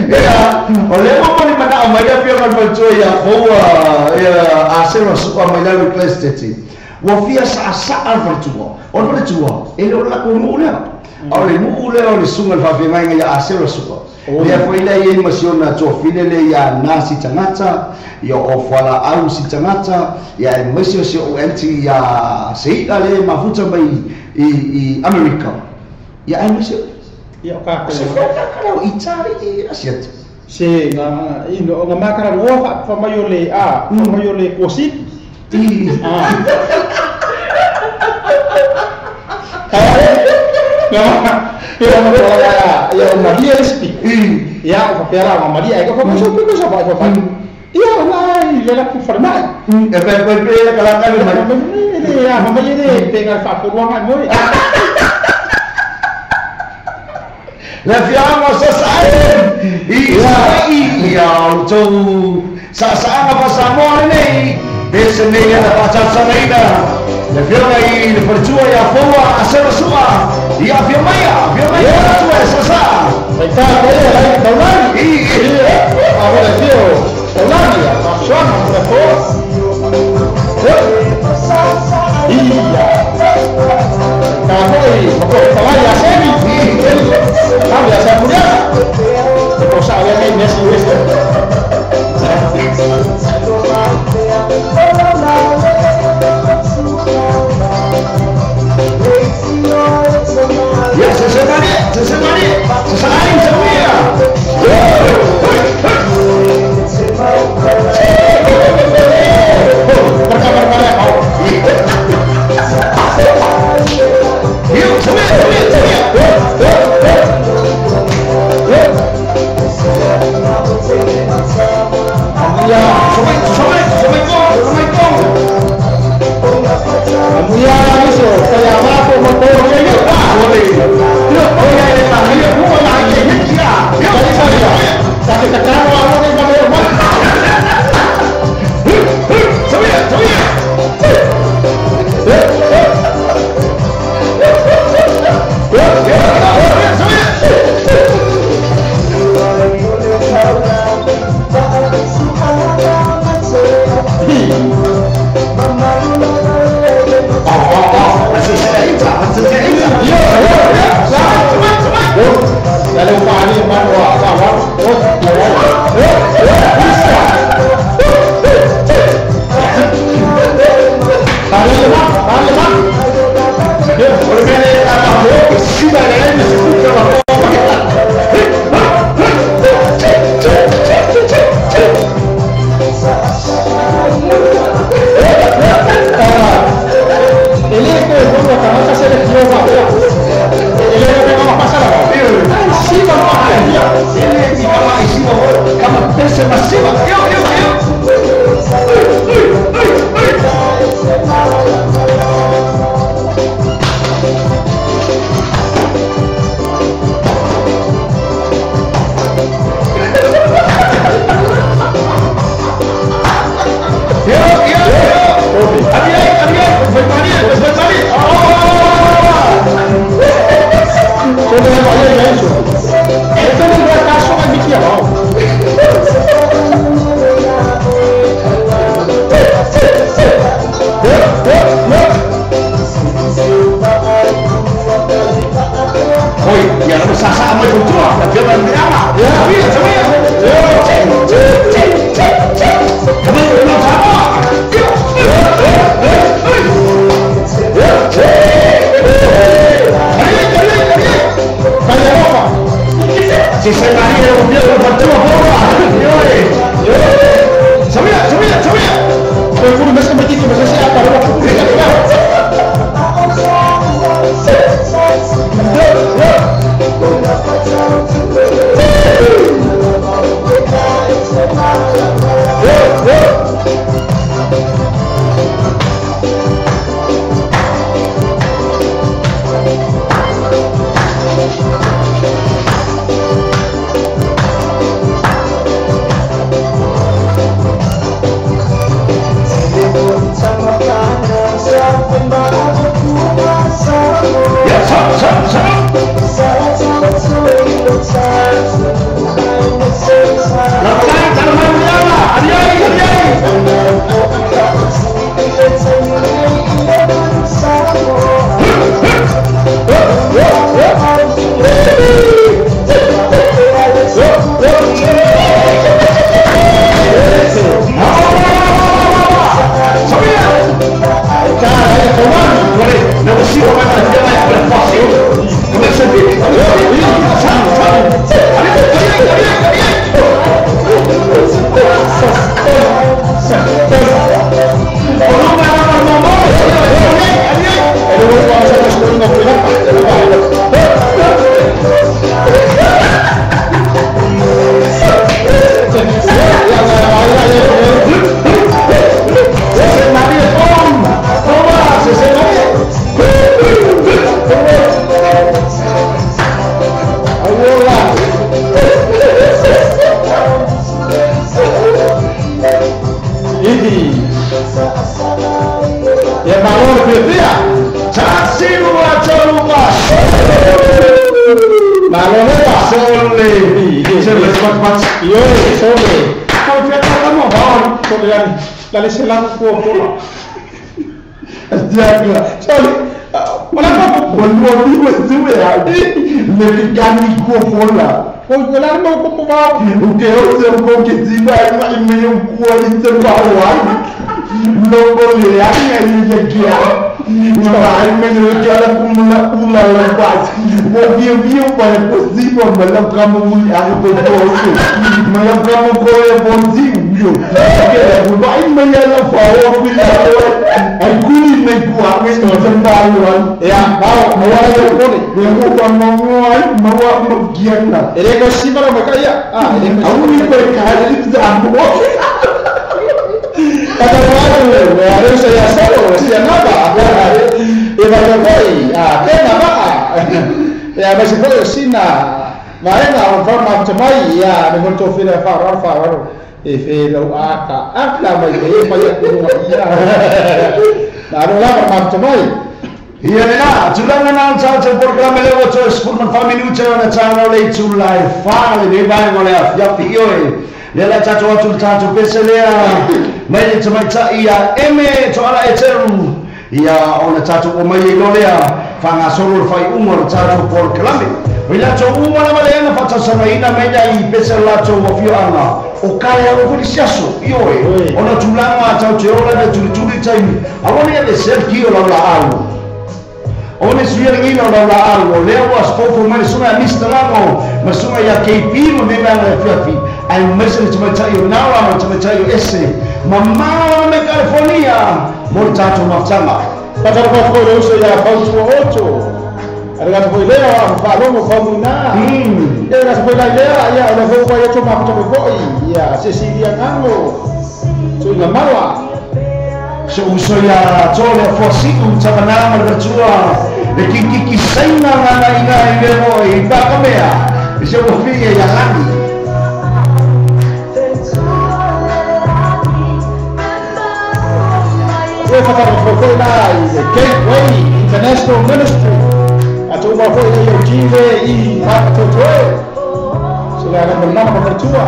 Ya, o le mo ni mana o mai afio ngal fa ya fo ya a se ro su mai la le klesteti. Wa fia sa sa al fartua. O le tua, e le la ko mu le. O le mu le o le sunga fa fe ngai ya a se ro su. Le foi le ye emociona to file le ya na si tangata, ya o fala au si tangata, ya emosio si o enti ya se ale mafuta mai i America. Ya emosio ya ka ko. Se ka ka Itali asiat. Se nga ino nga makara ro fa fa mai le a, fa mai le kosi. Ah. No, pero no ya ya Maria speak. Ya o papel a Maria, ko ko so ko so ba ko. Ya la le la ku farma. E pe pe pe la kala kala mai. Ya ma ye de pe fa ko wa mo. La fiamma sa sa i ya to sa sa nga pa sa mo nei. Ese ne ya la pasa reina. Le fiamma i le fortua ya foa a sera sua. Ya fiamma ya tua sa sa. Sai ta ko ya la taulani. I agora fio taulani ya sono la fo. Iya. Ka foi, ko taulani ya semi. Sabe ya sa muria. Ko sa ya kai nesi esto. Ya, sesekali, sesekali, sesekali semua. Foi whakarofo la i the Gateway International Ministry. A tō mau foi i o Jiwe i Mākatotoe. Se le aga mana ma whatua.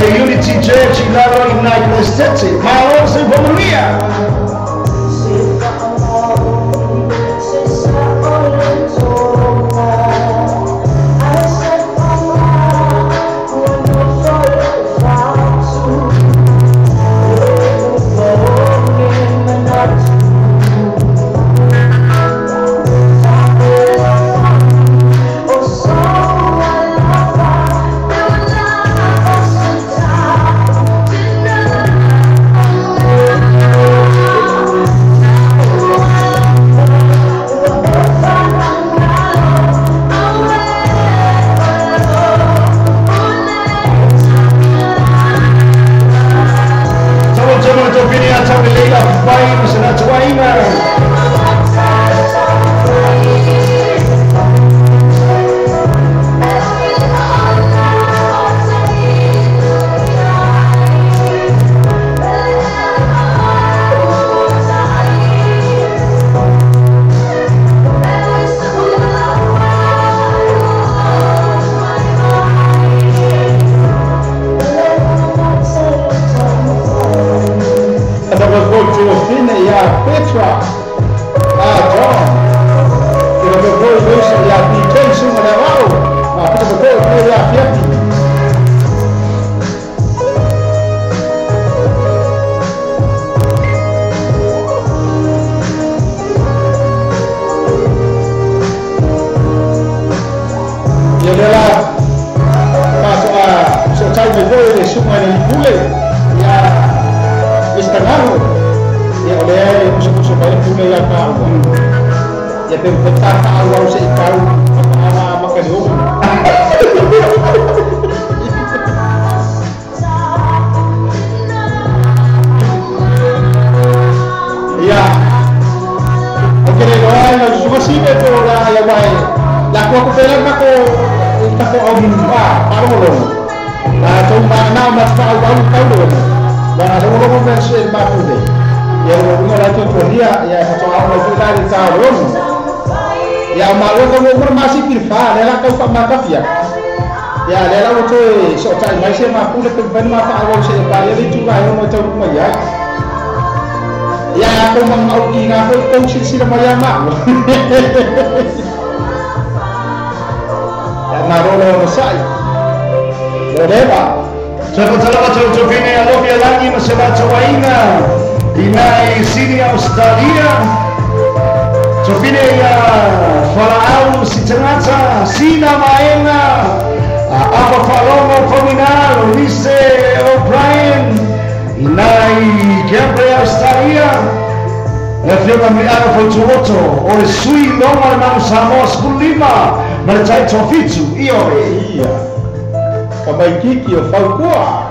Unity Church i lalo i nai Christete. Malo se vomulia. Kiki o Faukua.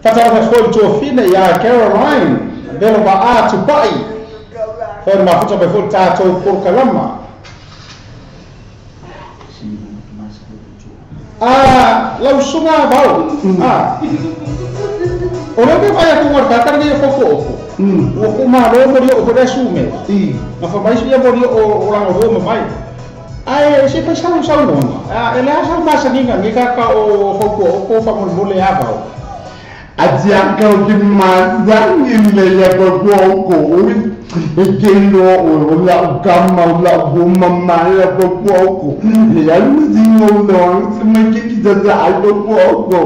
Whatarata foi tuafine ia Caroline Velo wa a tupai. Foi mafuta mai foi tātou porokalama. A lau sunga vau. A o leo ke vai atu ngā tātara nei o fofo. O ku malo mo rio o resu me. Na fa mai sia mo rio o ranga ho mai. Ai se pa sau sau no. A ele a sau masa ninga ngi ka ka o foko o ko fa mo le a vau. A tiaka o ki mazangi le ya ko ko ko. E ke no o la kama o la goma mala ko ko le alu zingo no me ke ki da ai ko ko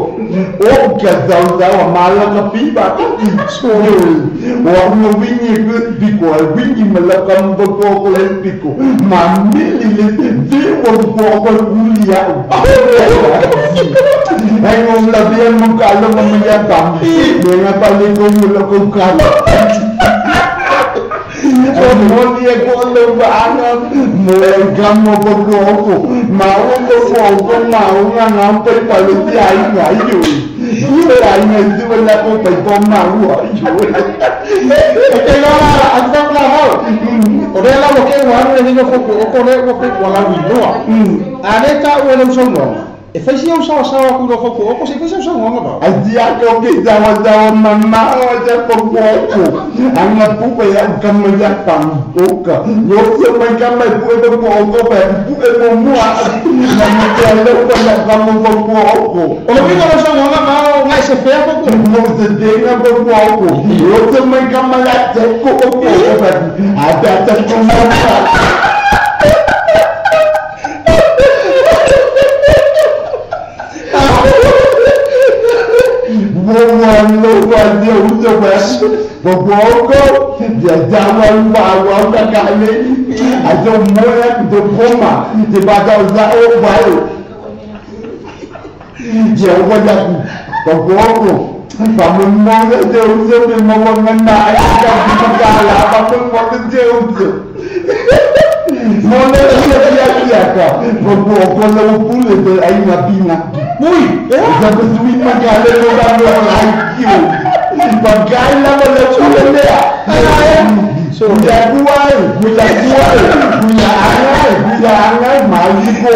o ka da da mala ka piba ka so o no wingi ko piko wingi mala kam ko ko le piko ma mili le de o ko ko kulia ai mo la bien mo ka lo mo ya tam me nga pa le ko mo lo ko ka Mo ko le bana mo gamo ko ko ma o ko ko ma o nga nga pe pa le ti ai ngai yo yo ai ngai tu la ko pe ko ma o yo e la anda la ho o le la lo ke wa le ni ko ko ko le ko ko la wi no a le ta o le so no e fai si o sa sa ku lo ko ko se fai sa ngo ba a dia ko ke da wa da mama o da ko ko anga pu pe ya kam ya pam boka yo se mai kam mai pu e ko ko pe pu e mo mo a na mo te le ko la kam ko ko ko o lo que no so ngo ma o ngai se fe ko ko mo se de na ko ko ko yo se mai kam la te ko ko ko pe a da ta ko ma Boko, dia jawa wa ka kale, a do moya de poma, de bada za o bayo. Dia wa ya boko, pa mo mo de uzo me mo wa na ai ka ka la pa mo mo de uzo. Mo le ya ya ka, boko ko le pule de ai na bina. Ui, ya ko sui ma ka le lo ba mo ai ki. Bagay la mo le chule le. So ya kuai, ya kuai, ya angai, ya angai mali ko.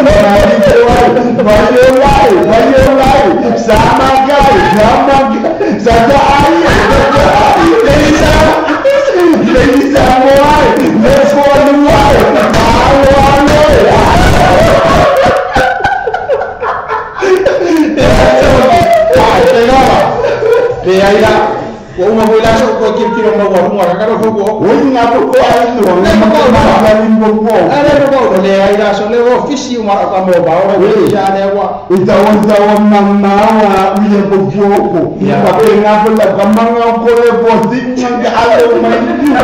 Mali ko, mali lai, mali lai. Sama gai, sama gai. Sada ai, leisa. Leisa moai, leso luai. Malo alo. Le ai la o uma voi la so ko ki ki mo mo ka ka ko ko o nga ko ko ai lo nga ko ma ni mo ko ale mo ko le ai la so le ofisi uma ka mo ba o le ya le wa e ta o ta o mama wa mi le ko ko pa pe nga ko la ka ma nga ko le bo ti nga ka ale ma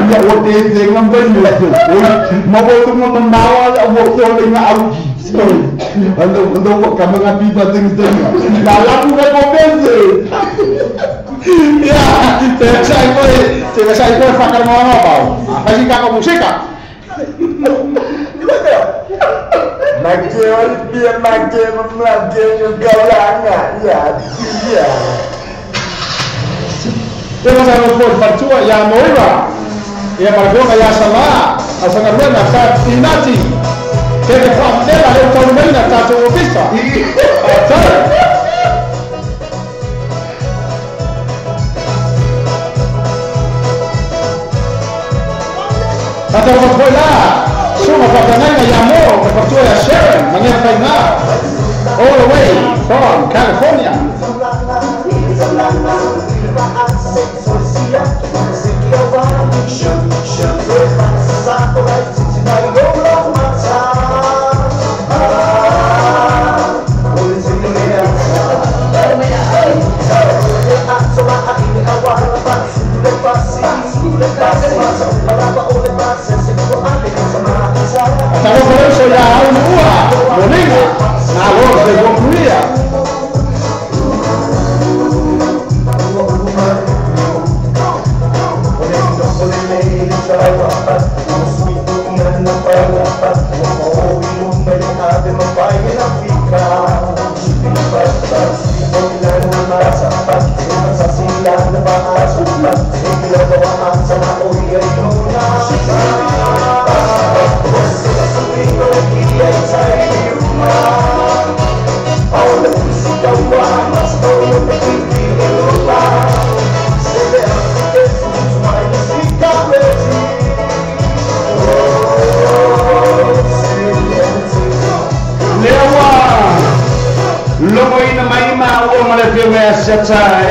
ya o te te nga ba ni so o ma bo tu ma ma wa o so le nga au Ando ando ka ma nga pipa ting ting la la ku ka ko pense. Ya, te sai ko te sai ko fa ka mo pa. Fai ka ko música. Makin biar makin makin galanga ya ya. Te vas a por farchua ya moiva. Ya marcó ya sala, a sangarbuena sa tinati. Te fa tela le tormenta ta tu ofisa. Ata ko foi lá, suma patananga yamo, ka ya Sharon, mangia faina. All the way from California.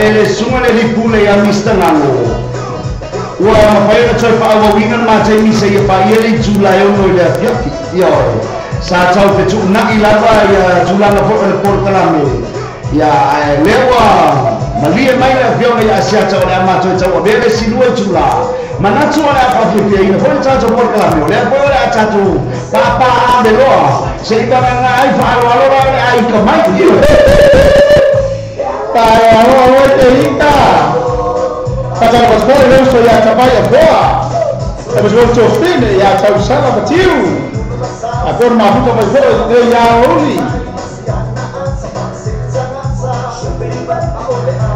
Ele sunga le lipule ya Mr. Ngalo. Ua mafai ona toe faaauauina le mataimi seia paia le itula e 6 i le afiafi. Ioe, sa tau fetuuna'i lava ia tulaga foi o le polokalame. Ia ae lea ua malie mai le afioga ia Asiata o le a matou e tauavea le isi 2 itula. Manatu o le a faafiafiaina foi le tatou polokalame, o lea foi o le a tatou paapaa ave loa se'i vagaga ai faaaloalo la o le a ika mai. Taeao oi te ita. Patala pastor le uso ia tapai a boa. E pastor Jofine ia tausala matiu. A por mafuta mai foi le ia uli.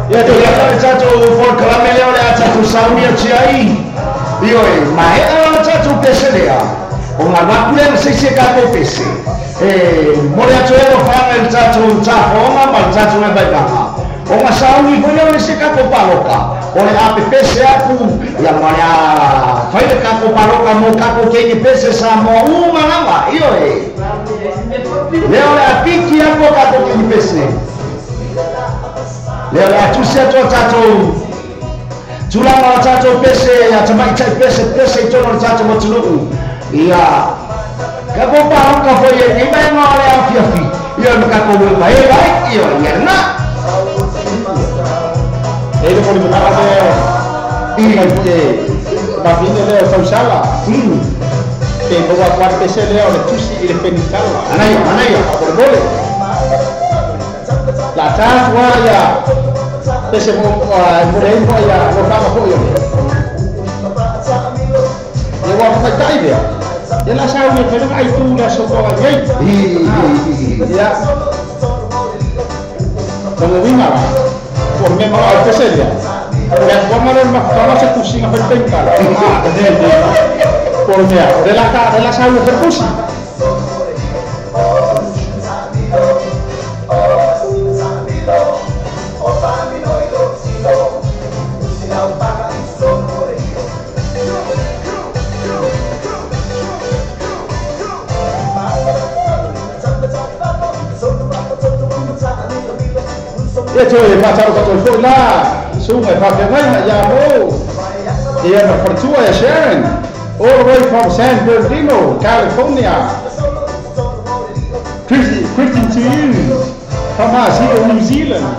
Ia te ia le tatou polokalame lea o le a tatou sauni atu ai. Ioe, maea o le tatou pese lea. O ngā waku lea na seisi e kākou pese. E mole atu e alofaga i le tatou tafoaga ma le tatou gaivaivaga. O ngā sauni foi lea o le se kākou paloka. O le a pepese aku, ia ma le a fai le kākou paloka mo kākou keiki pese sa moa uma lava. Ioe. Lea o le a piki aku o kākou keiki pese. Lea o le a tusi atu o tatou tulaga o tatou pese, ia tamaitai pese, pese i tonu o le tatou atunuu. Ia, kākou paloka foi e nei vaega o le afiafi. Ia ma kākou ue pae ai, ia, ia lena. E le poli mana'a lea i mai e mafine lea o tausala. Pe maua atu le pese lea o le tusi i le penitala. Anaia, anaia. Molemole. La tātu a ia pese mo mole ai foi ia lofaga foi o lea. Ia ua faataitai lea. Ia la sau ia fele ai tu la sotoga nei. Ia. Como winga la. Por me mala al pese lea. Ia forma le mafutala se tusinga fai penitala. Por mea, de la sau ia percusi. Ia toe faatalo faatoi foi la suga e faafeagaiga ia mo. Ia ma faletua ia Sharon, all the way from San Bernardino, California. Greeting to you from us here in New Zealand.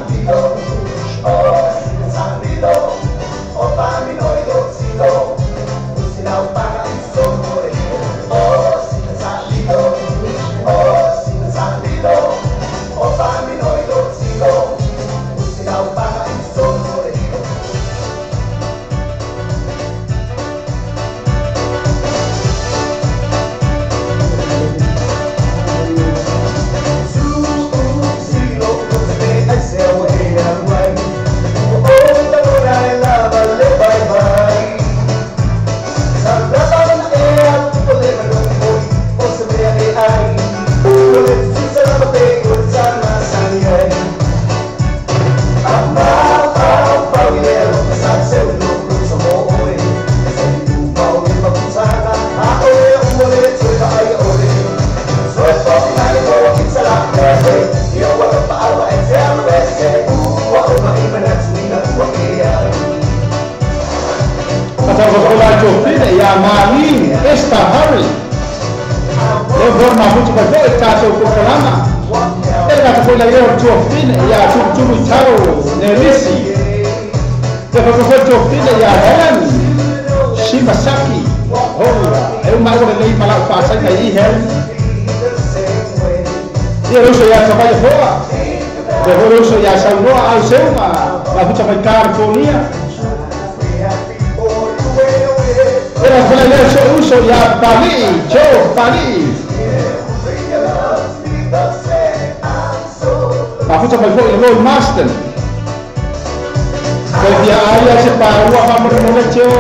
Ia Marlene, Esther Harry. Le forma futu kai foi tatou polokalama. E le foi la ia Jofine ia Tuturu Taro Nelisi. Le foi Jofine ia Helen Shimasaki. Hola, e uma o le nei mala faasa kai i Helen. Ia uso ia trabalho fora. Le uso ia saunoa au seuma. La futu kai California. Era foi le uso ia Pali, Joe Pali. Mafuta mai foi Lloyd Marston. Foi via aia se parua fa mo teo.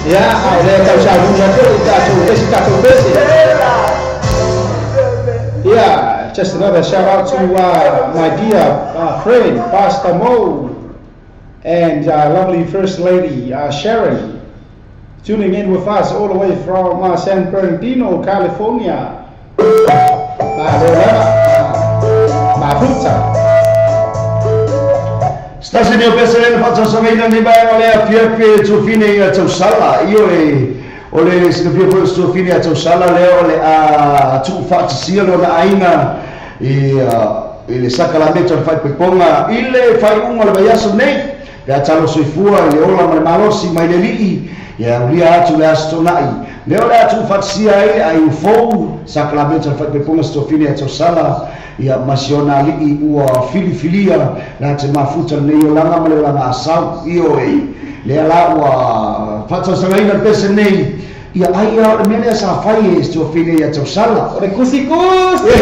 Ia, a le tau sa lu ia ko ta tu esi ta tu pese. Yeah, just another shout out to my dear friend Pastor Mo and lovely First Lady Sharon. Tuning in with us all the way from San Bernardino, California. Mafuta. Stasi ni o pese le whatasangaina ni mai o lea fiafi tufine i a tausala. Iyo e o le sinapia foi tufine a tausala lea o le a tuufaatasia lona aiga i le sakalameta o le faipaipoga i le faaiuga o le vaiaso nei pe a talo soifua i le ola ma le malosi mai le alii ia ulia atu le aso tonai lea o le a tuufaatasia ai ai ufou sakalameta o le faipaipoga se tofine a tausala ia masiona alii ua filifilia la te mafuta lenei olaga ma le olaga asau io e lea la ua faatausagaina le pese nei ia ai a o le mea lea sa fai e se tofine ia tausala o le kusikusi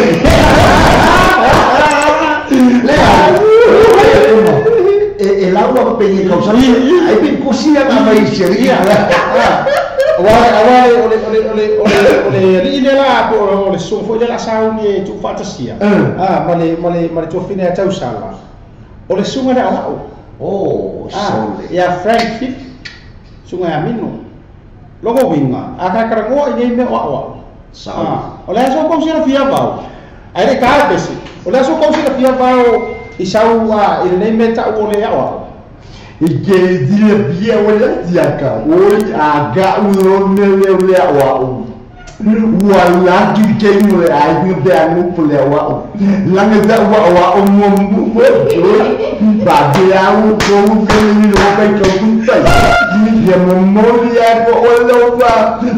lea e laua ma penye kausala ai pe kusi a mai seria Awa ole alii le la o le susuga foi le la sauni e tuufaatasia ma le tuafine a tausala o le susuga le aoao oh sole ia Frank Hip susuga ia Mino logo uiga a kakaragoa i nei mea o aoao o le aso kou silafia vao ae le tae pesi o le aso kou silafia vao i sau i lenei mea ta'u o le aoao I ke dile bia wala diaka oi aga ulo mele le wa u wala ki ke ni ai ni be anu pole wa u langa da wa wa o mo mo ba be au ko ko ni lo kai ko ku tai ya mo mo ya ko o lo wa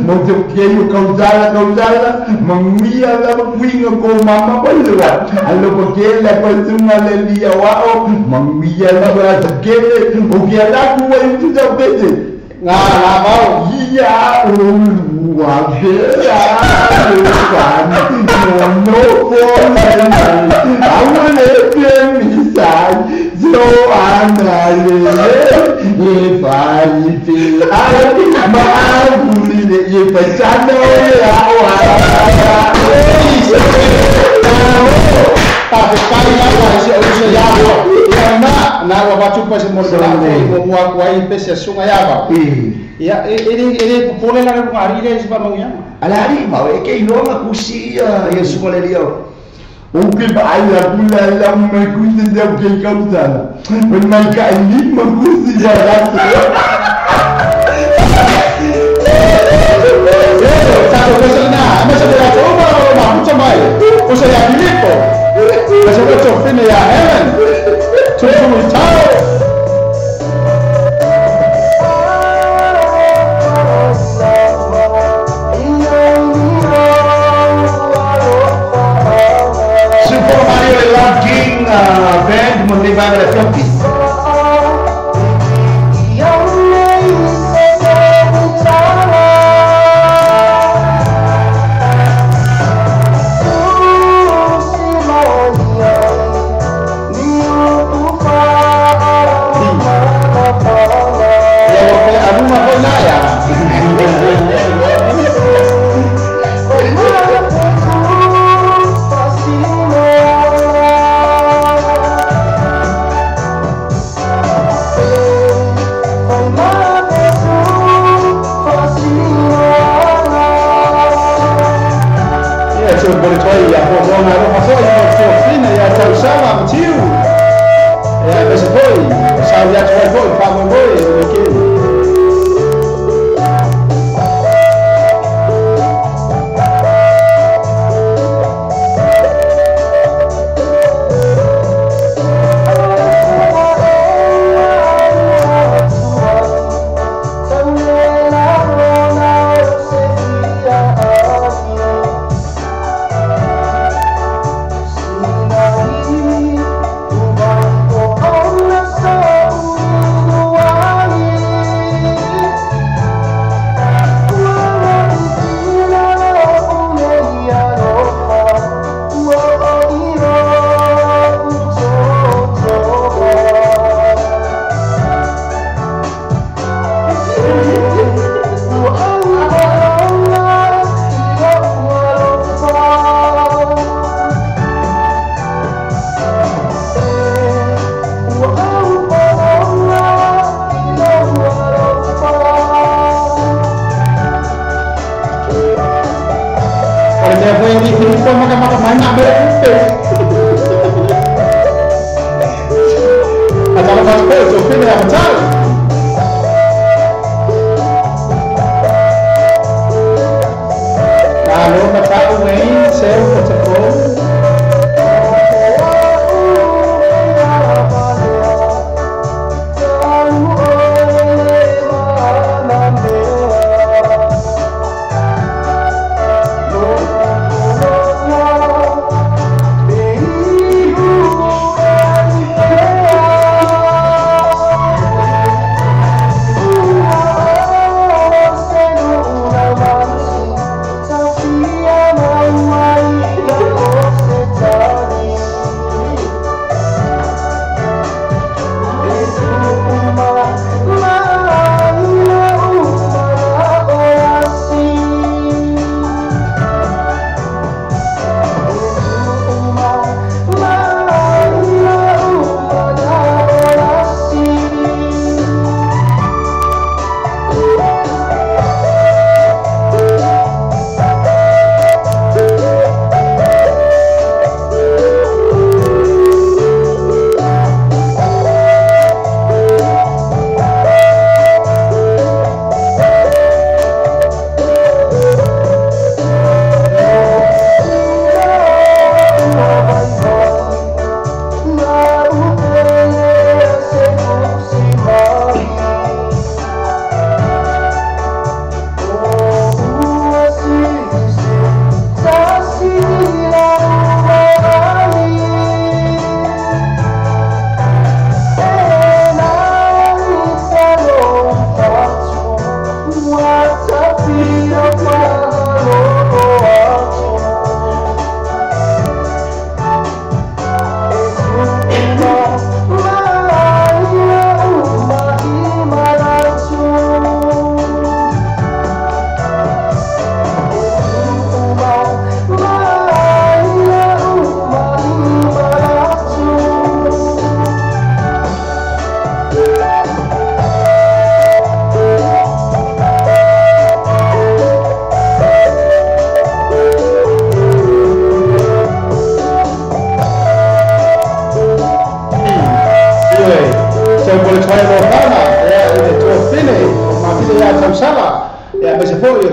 mo te ke yo kaudala kaudala mo mia la mo winga ko mama ko lo wa alo ko ke la ko tunga le lia wa o mo mia la wa ke o ke la ku wa tu da pe nga la mau ia o wa be ya wa no no ko na au le pe mi sai zo ana le e fai te ai ma au le e fai sa no ya wa ta pe kai la wa se o se ya wa ya na na wa ba tu pa se mo la mo mo ko ai pe se sunga ya ba ia ele popole la ko ari le se ba mo ya ala ari ma e ke ino ma kusi ia ia sunga le lia o ke ba ai la kula la me kusi ya ke kausala o mai ka ni ma kusi ya la ta ko se na ma se la to ma ma ku mai o se ya Filipo ma se ko fine ya Helen tu tu tao. Super Mario Love King Band mo ni ba le Fiopi. Atala fatu pe to fine a matau. Malo matau Wayne seu ko te po.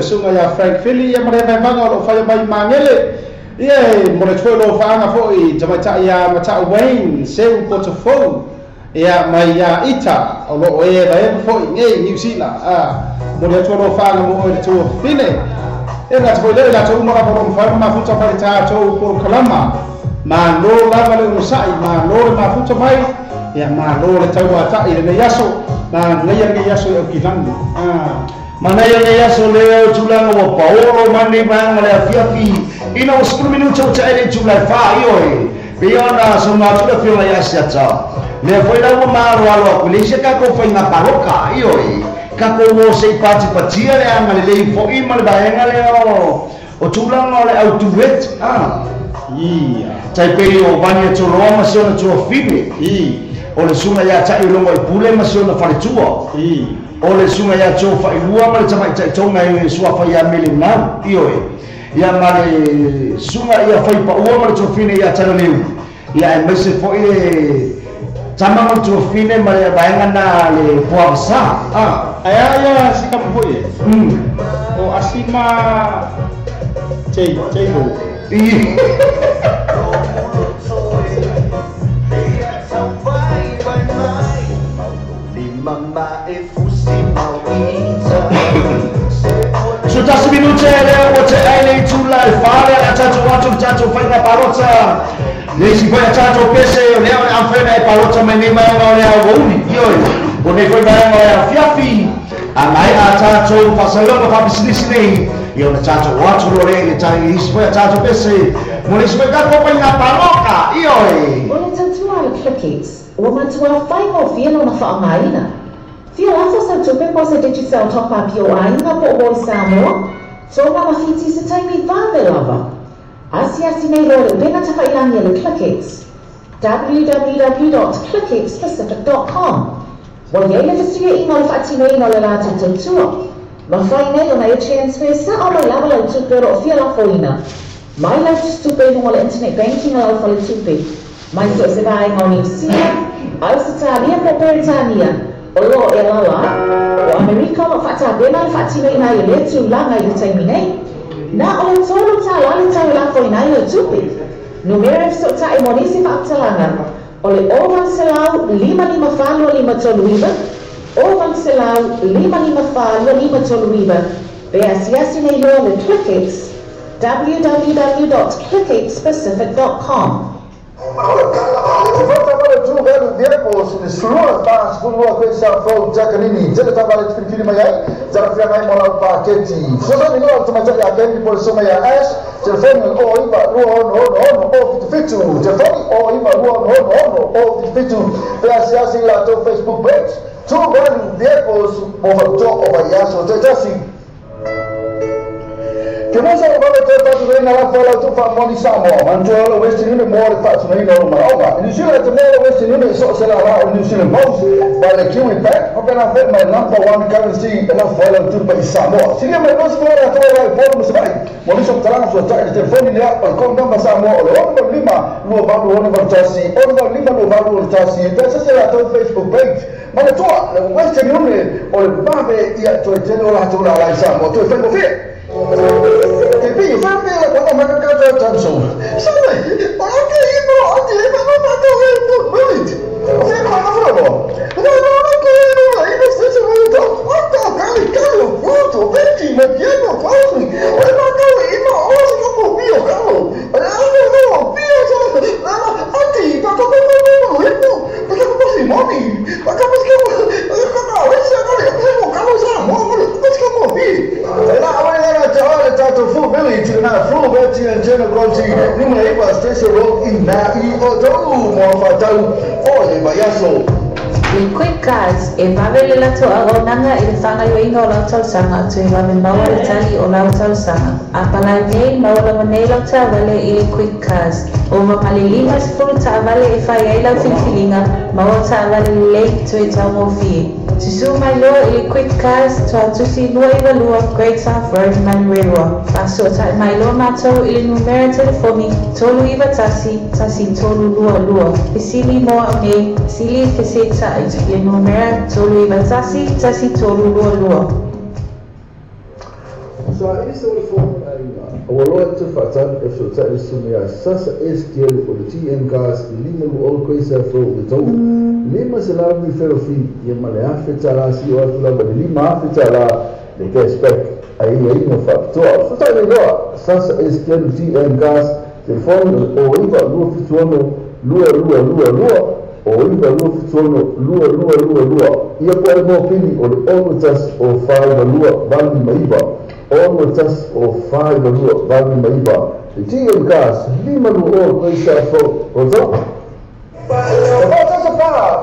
Sunga ia Frank Philly ia mare vai manga o fai mai mangele ia mo le toi lo faanga foi tamaita ia mata Wayne seu Portofo ia mai ia ita o lo e vai foi nei New Zealand a mo le toi lo faanga mo le toi fine e la toi le la toi mo la mo fai ma futa fai ta toi ko kalama ma no la ma le usai ma no ma futa mai ia ma no le tau ata i le yaso ma ngai ngai yaso e kilangu a Manaya ngai aso leo tulanga wa paolo mani manga le afiafi ina o 10 minuto o taele tulai fa ioe pe ona so ngā tula whionga ia siata lea foi lau maaro alo aku le isia kako whai ngā paloka ioe kako o sei pati patia le anga le lei fo'i ma le vaenga lea o tulanga o le au tuwet Ia tai pei o vani e toloa ma se ona tua whime o le sunga ia tai longo i pule ma se ona whaletua o le sunga ia tō whailua ma le tamai tonga e sua whai ia mele nau ioe ia ma le sunga ia whai paua ma le tō ia tana leu ia e maise foi e tama ma tō whine ma le vaenga na le poavasa Aia ia si kapu foi e o asima J-Lo So tasi minute lea ua te ai le tula e whare a tātou atu tātou whainga parota le isi foi a tātou pese o lea o le amwhena e parota mai nei mai o lea wauni ioi o nei foi mai o lea fiafi a mai a tātou whasalonga whapisinisi nei i o le tātou atu lo lea i tai isi foi a tātou pese mo le isi foi kātou whainga parota ioi O le tautua le ClickX ua matua whainga o fia lona whaangaina. Fia lafo sa tupe po se Digicel top up yo ainga po o Samoa, tonga mawhiti se taimi vave lava. Asi asi nei loa le upena tawhailangi le ClickX. www.clickxpacific.com Wa iei le fasuia inga le whaatinoina le lātou tautua. Mawhai nei ona e transfer sa o mai lava lau tupe ro o fia lafoina. Mai lau tupe inga le internet banking a lau whale tupe. Mai so se vaenga o Niu Sila, Ausetalia po Peretania, o loo e lala, o Amerika o lo whaatabena le whaatinoina i le tūlanga i le taimi nei. Nā o le $3 le tau lafo ina i o tupe. Numera e feso'ota'i mo nisi fa'amatalanga o le 800 554 2539 800 554 2539 pe asiasi nei loa le ClickX www.clickxpacific.com. Facebook page, Ke mosa o vave toe whatureina la whalau tu whaamoni Samoa. Mantua o Western Union mo le whatureina o maraoga. New Zealand te mea o Western Union so se la la o New Zealand Post. Ba le Kiwi Bank, whapena whai mai number one currency e la whalau tu pa i Samoa. Siria mai nosi whalau atoa rai pōru masabai. Mo liso mtalanga sua tai le telefoni lea o le code number Samoa o le 65 28 81 65 28 81. Pesa se la tau Facebook page. Mana toa le Western Union o le vave ia toe tele o la tau la i Samoa. Toe whai mo whia. I Quick Cars, e vave le lato a raunanga i le whangaioinga o lau tausaga toe vave maua le tali o lau tausaga. A palai nei maua lava nei lau taavale i le Quick Cars. O mamale 50 taavale e whai ai lau filifiliga, maua taavale lelei toe taugofie. Susu mai loa i le Quick Cars toa tusi 292 Great South Road, Manurewa. Whaasoatai mai loa mātou i le numera telefoni 391 1322. Fesili moa au nei, sili feseta'i i le numera 391 1322. Sa isa o le Ua te whaatani e whsotai le sumea sasa STL o le TM Gas lima lu o koisa fo o tau. Lima se la mi ferofi ia ma le afe tala si o atu lava le lima afe tala le cashback ai ai no whaapitoa. Whsotai le loa sasa STL o TM Gas telefoni o iwa lua fituano lua lua lua lua o iwa lua fituano lua lua lua lua. Ia po ale mōpini o le ono tas o whaiwa lua vali maiwa. Ono tas o whaiwa lua vali maiwa. Le TM Gas lima lua o koisa fo o tau.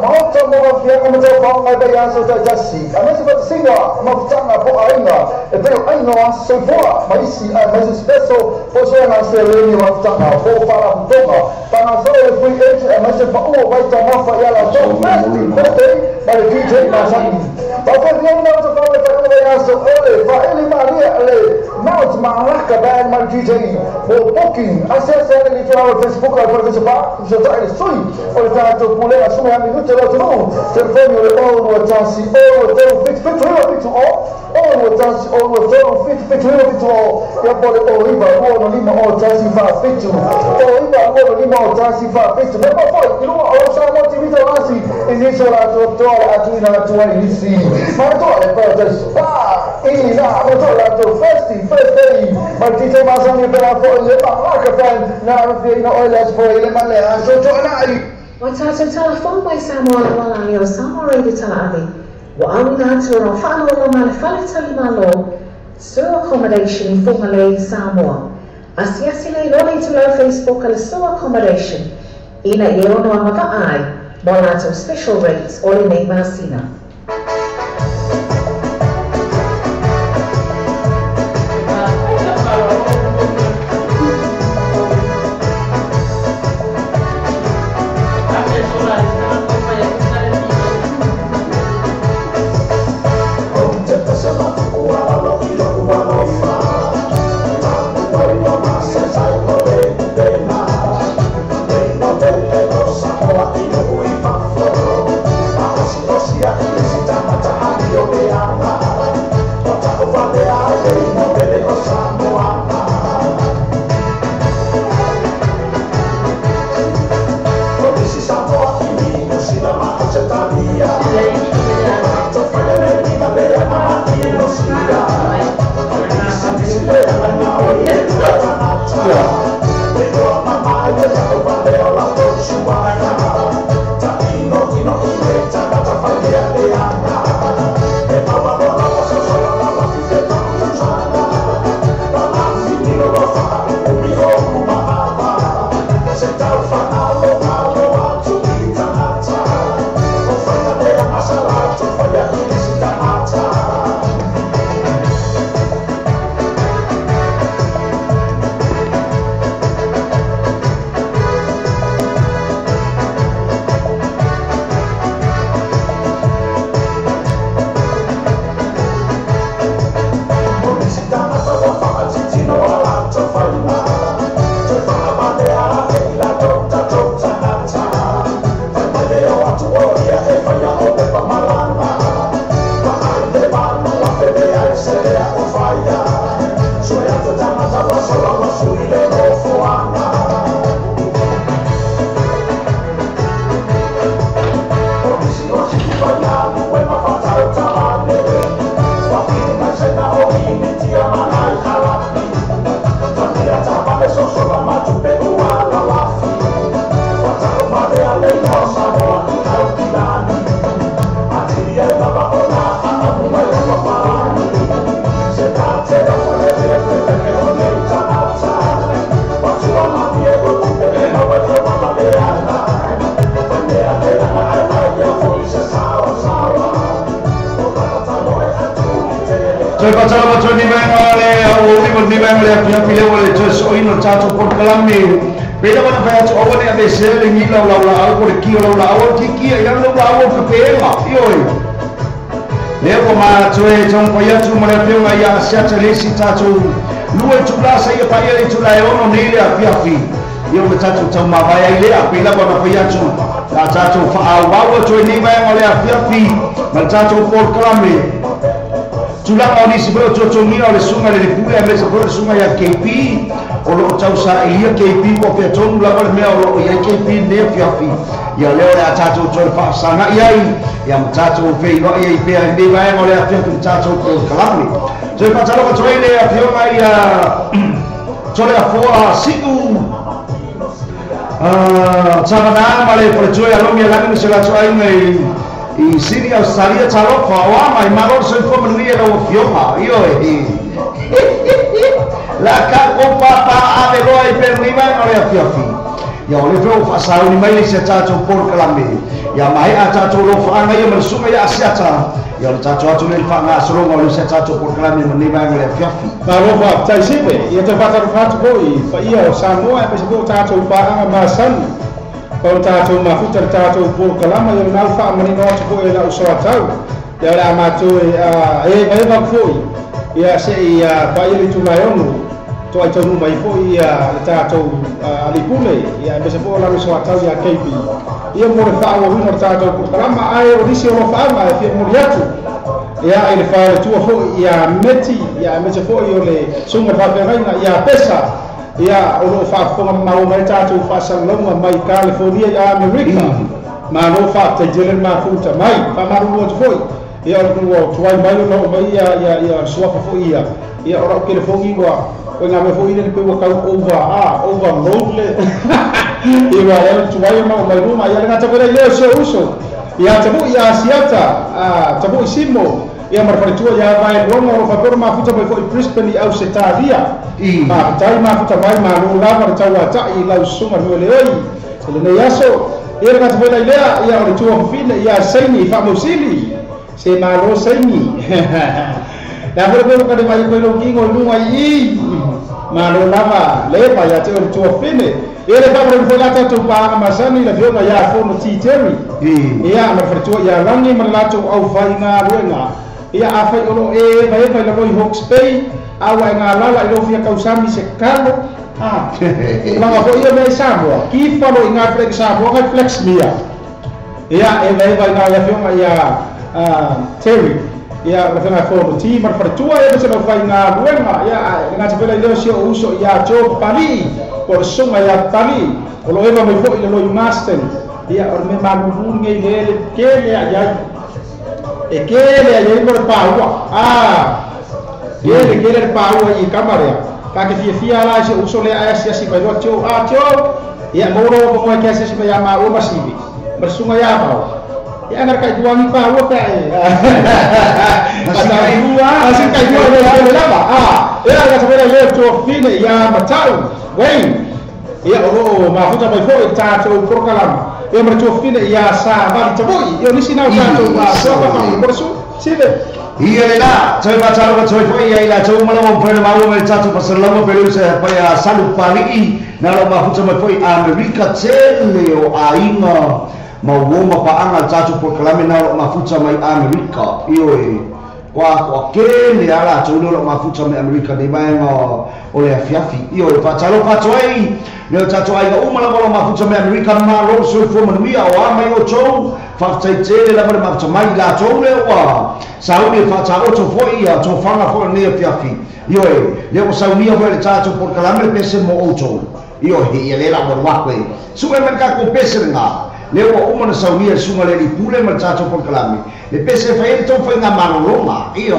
Maota mo fianga mo tau whangai bai aso tai tasi. A mese whatasinga mafutanga po ainga. E peo ainga soifoa maisi a mese special po soanga se leni mafutanga po whara putonga. Tanga so e free entry a mese paua waita mafa i ala tau festi birthday ma le DJ Masaki. Papa fianga mo tau whangai bai aso ole whaeli maria le Mount Malaka band ma le DJ mo booking. Ase ase le litura Facebook al Facebook so tai le sui o le tātou pulea sumi a minuto lo tonu telefoni o le olu tasi o tolu fit fit fit o olu tasi o tolu fit fit fit o ia pole o iva o no lima o tasi fa fit o iva o no lima o tasi fa fit me pa foi i lua o sa mo ti vito asi e ni so la to to a tu na tu ai ni si ma to le pa te spa i na mo to la to festi first day ma ti te ma sa ni per la fo le ma ka fan na fi no oil as for le ma le a so to na ai. Wa tātou telefon mai Samoa le walani o Samoa Radio Talaave. Wa au ngā tua o whaalolo ma le whaletali malo, Sur Accommodation i Whangalei, Samoa. Asiasi nei loa i tulau Facebook a le Sur Accommodation. Ina i ono a mavaai, mo lātou special rates o le nei masina. Thank you. Tulaga o nisi foi o tuatugia o le suga le lepule a mesa foi o le suga ia KP o loo tausaʻilia KP po o featonu lava le mea o loo iai KP lenei afiafi ia lea o le a tatou toe faafesagaʻi ai ia ma tatou feiloai ai pea lenei vaega o le afiafi ma tatou polokalame toe faatalofa atu ai le afioga ia tole afoa siʻu Tavanā ma le faletue alogi alagi ma se latou aiga i Sini Australia talofa o ama i malo le soifua manuia lau afioga ioe la ka ko papa ave loa i pea lenei vaega o le afiafi ia o le fe o faasauni mai le isi a tatou polokalame ia maea tatou lofaaga ia ma le suga ia asiata ia o le tatou atu le faagasologa o le isi a tatou polokalame ma lenei vaega o le afiafi. Malo faafetai sipe ia te faatalofa atu foi faia o Samoa e aemaise foi o tatou paaga masani o tatou mafuta le tatou polokalama ia lena ua faamanino atu foi e lau soatau ia o le a matou e evaeva foi ia seʻi paia le itulaeono toaitaunuu mai foi ia le tatou alipule ia aemaise foi o lalo soatau ia KB ia mo le faaauauina o le tatou polokalama ae o nisi o lofaaga e fia moli atu ia i le faletua foi ia Meti ia aemaise foi o le suga le faafeagaiga ia Pesa ia o loo faafofoga mamao mai tatou faasalalauga mai California ia Amerika malo faafetai tele le mafuta mai faamalulu atu foi ia o ua tuai mai ona oo mai ia ia ia suafa foi ia ia o lau telefoni ua o ngā mea foi le pe ua kau over overload le ia ua tuai ona oo mai luma ia le gata foi lea o si ou uso ia tapuʻi ia Asiata tapuʻi Simo ia ma le faletua ia Vaeluaga o lo faapea ona mafuta mai foi Brisbane i Ausetalia mafetai mafuta mai malo lava le tauataʻi i lau susuga le mea i lenei aso ia le gata foi lai lea ia o le tua fafine ia Saini faamausili se malo Saini la foi le ka le mai ko lo kingo lunga i malo lava le pa ia te o le tua fafine ia le faamalo foi la tatou paaga masani le afioga ia Fono T Terry ia ma le faletua ia Lagi ma le latou aufaigaluega ia afai o loo e evaeva i laloi Hawke's Bay a ua e galala i lou fia kausami se kalo tulaga foi ia mea i Samoa kifa lo i ngā flex Samoa ngai flex mia ia evaeva i ngā le afioga ia Terry ia le afioga Fono T ma le faletua ia ma se laufaigaluega ia le gata foi lai lea o si ou uso ia Joe Papali'i po o le suga ia Papali'i o loo eva mai foi i laloi Marston ia o le mea malulu lenei le ele kele a iai E kele ai mo le paua. Kele kele le paua i kamarea. Ka ke fia fia la se uso le ai asi mai lo tio a tio. Ia mo ro ko ke asi mai ma o masivi. Bersunga ya mau. Ya ngar kai duangi paua pe ai. Masih dua, masih kai dua le lava. Ia ka se le tio fine ia matau. Wayne. Ia o mafuta mai foi tatou prokalama. Ia ma tio fine ia sa vali tavoi. Ia nisi nau tatou ma so pa pa sive. Ia le la, toi matalo ka toi foi ia ila tau mala mo pele mau me tatou pasalama pele se pa ia salu palii na lo mafuta mai foi Amerika tele o ainga ma woma paanga tatou prokalame na lo mafuta mai Amerika. Ioe kwa kele ala tau lo mafuta mai Amerika nei mai o le afiafi. Ioe patalo patoi le tatou ai uma lava lo mafuta mai Amerika ma lo soifua manuia o a mai o tou faafetai tele lava le mafuta mai latou le ua sauni faataoto foi ia tofanga foi nei afiafi. Ioe le ua saunia foi le tatou polokalame le pese mo outou. Ioe ia le la mo wakwe sue mai kako pese nga le ua uma na saunia suga le lipule ma le tatou polokalame le pese fai le tou faiga malologa. Ioe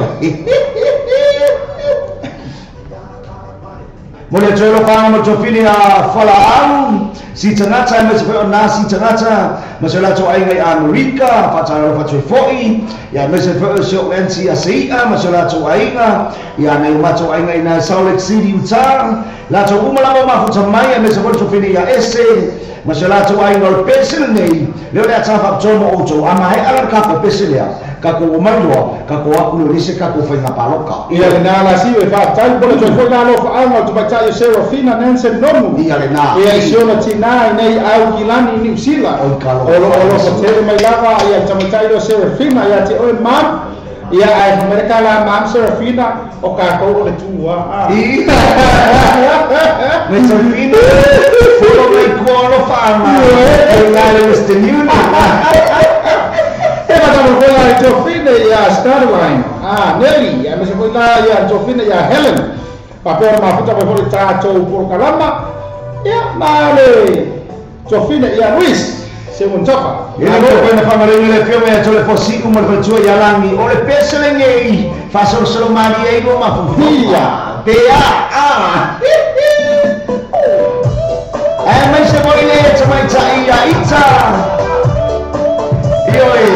mo le toe lofaga ma tofili a falaau si tagata ma se foi o na si tagata ma se latou aiga i Amerika faatalo faatoi foi ia ma se foi o se o NC a seia ma se latou aiga ia nai o matou aiga i na Salt Lake City Utah latou uma lava mafuta mai ma se foi tofili ia ese ma se latou aiga o le pese lenei leo le ataga faapitoa mo outou a maea la le kako pese lea kako o mailoa kako aku le lise kako whainga paloka. Ia le nā la siwe whaatai pole toi foi nā lofa anga o tumaitai o Serafina Nansen Nomu. Ia le nā. Ia i siona tina i nei au kilani i New Zealand. Oi kalo. Olo olo fatele mai lava ia tamaitai o Serafina ia te oe mam. Ia ai Amerika la mam Serafina o kākou o le tua. Ia. Me Serafina. Folo mai kua alofa anga. E ngā le Western Union. Ia Tofine ia Starline, Nelly, ia mese foi lá ia Tofine ia Helen. Papel mafuta foi foi tatou polokalama. Ia male Tofine ia Luis, se montofa. Ia le foi na famaringa le fio me tole fosi uma le tua ia langi o le pese le nei fasolosolo mali ei lo mafuta. Ia, P A A. E mai se foi le tamaitai ia ita. Ioe.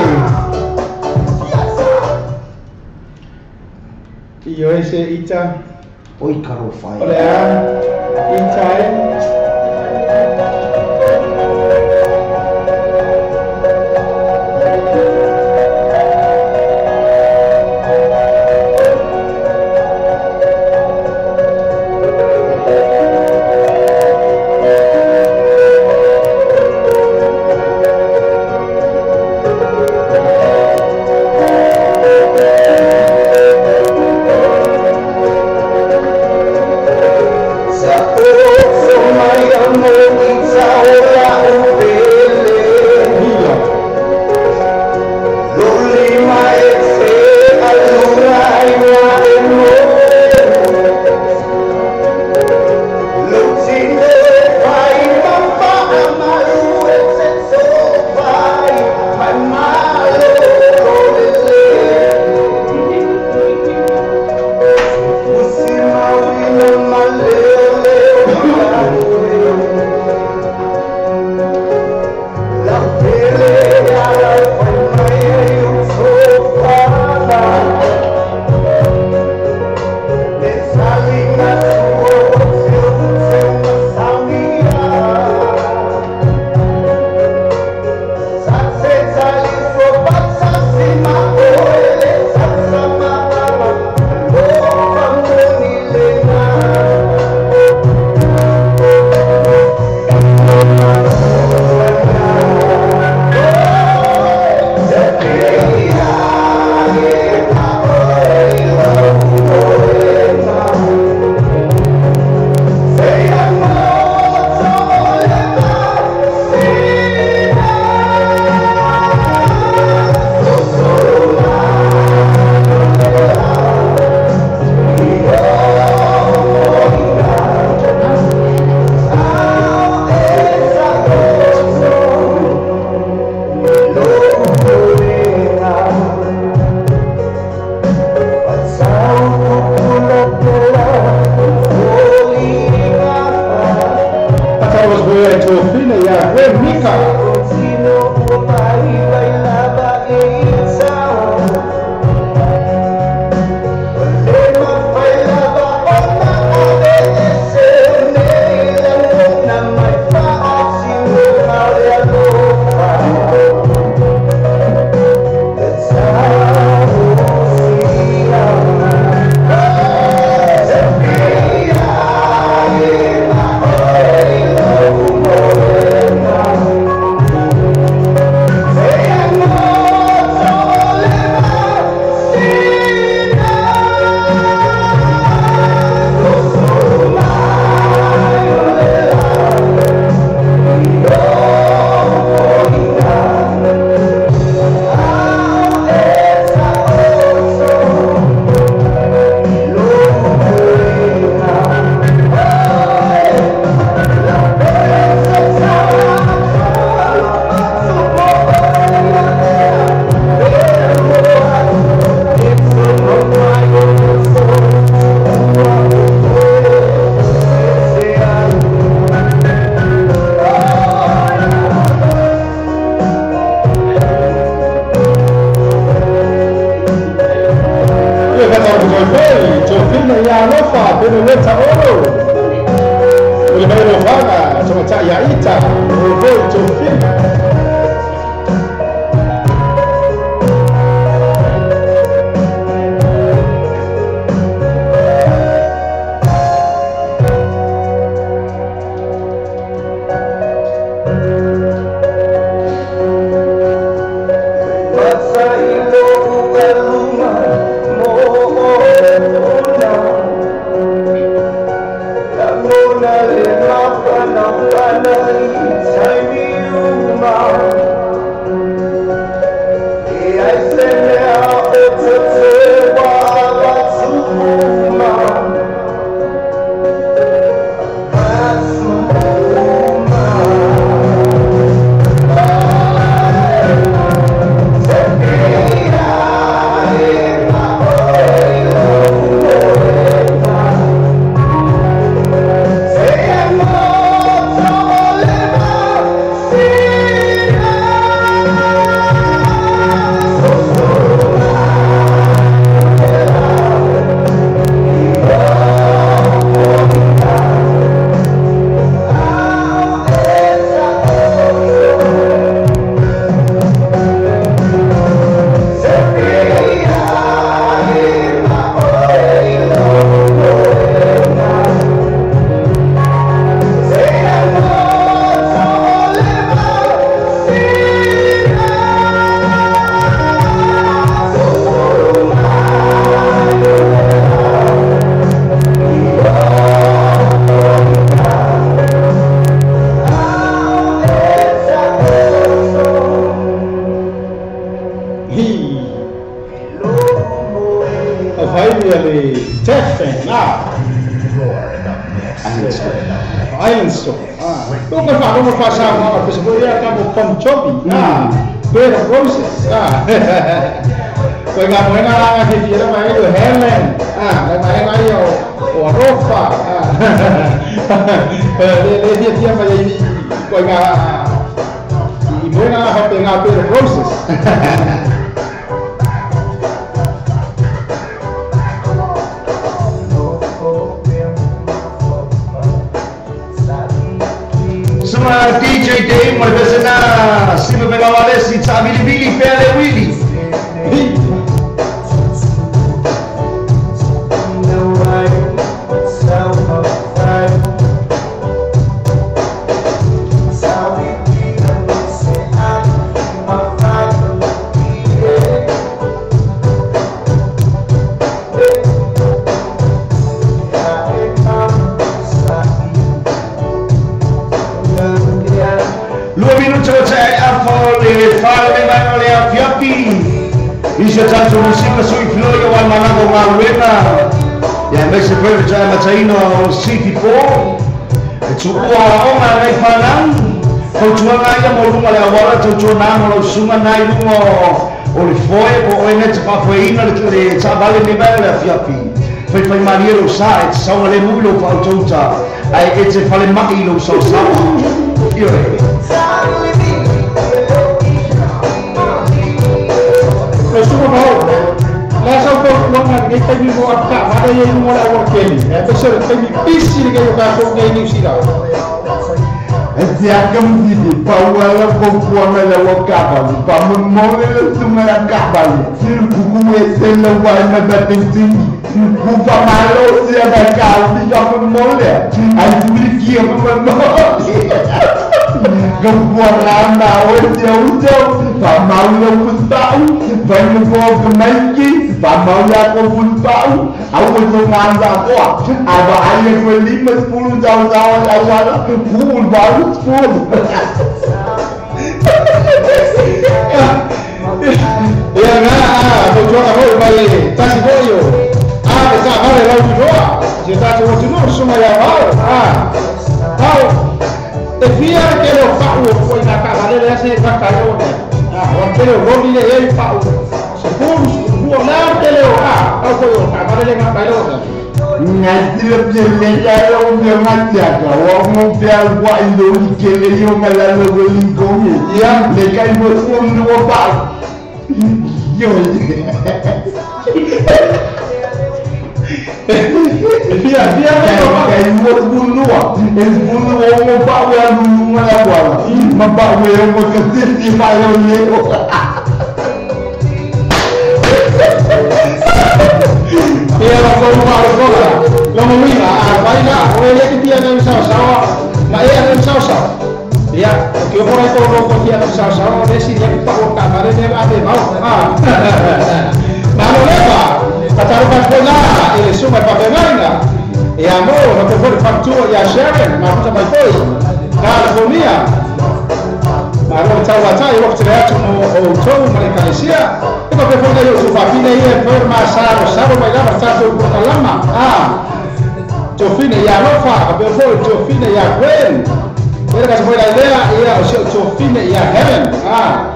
Io ese ita. Oi karo whai. Ore a ita e. Sa Foi, Tofina ia alofa, pele leta olo. O le mai lofaga, tomata ia ita, o foi, Tofina. Saunga le mu lo whautauta ai e te whale mai lo sau sau io e lo sumo no la sau ko longa ngai taimi mo aka mara ye mo la workeli e te sere taimi pisi le yo ka ko ngai ni sira e te akam di pa wala ko ko na la wakaba pa mo mo le suma la kaba ku e se la wa na ba tinti Kupa malo siya na kauli ka mole. Ay tuliki ako mole. Gambuara na o siya ujo. Pamaulo puntau. Panubo kumaiki. Pamaulo ko puntau. Ako ko nganda ko. Aba ay ko lima sepuluh jauh-jauh awal. Pul baru sepuluh. Ya nga, bojo ako bale. Tasi boyo. Ah, vale, la utunoa. Se está utunoa, suma ya va. Ah. Pau. Te fía que lo pau foi na casa dele ese bacalhau. Ah, o aquele roli le el pau. Se pus, o lá le ah, au foi o casa dele na bacalhau. Ngatile pele ya lo me matiaka wa mo pia wa ilo kele yo ngala lo linko ya le kai mo fom no pa. Yo. Fia fia kai mo bunua es bunua mo pa wa lunga la wa ma pa we mo ka ti pa yo le ia la ko ma ko la lo mo ina a baila o ele que tia na sa sa ma ia na sa sa ia que o por aí ko ko tia na sa sa o desi ia pa ko ka mare ne ba de mau ah ma lo leva pataro pa kola ele suma pa pegaina e amor no que for factura ia Sharon ma puta mai foi California ma lo tau la tai lo te atu mo o tou ma le kalesia e pa pe foi yo su papine ia forma saro saro mai la ta ko lama ah Tofine ia lofa pe foi Tofine ia Gwen era que se foi la idea ia o seu Tofine ia Heaven ah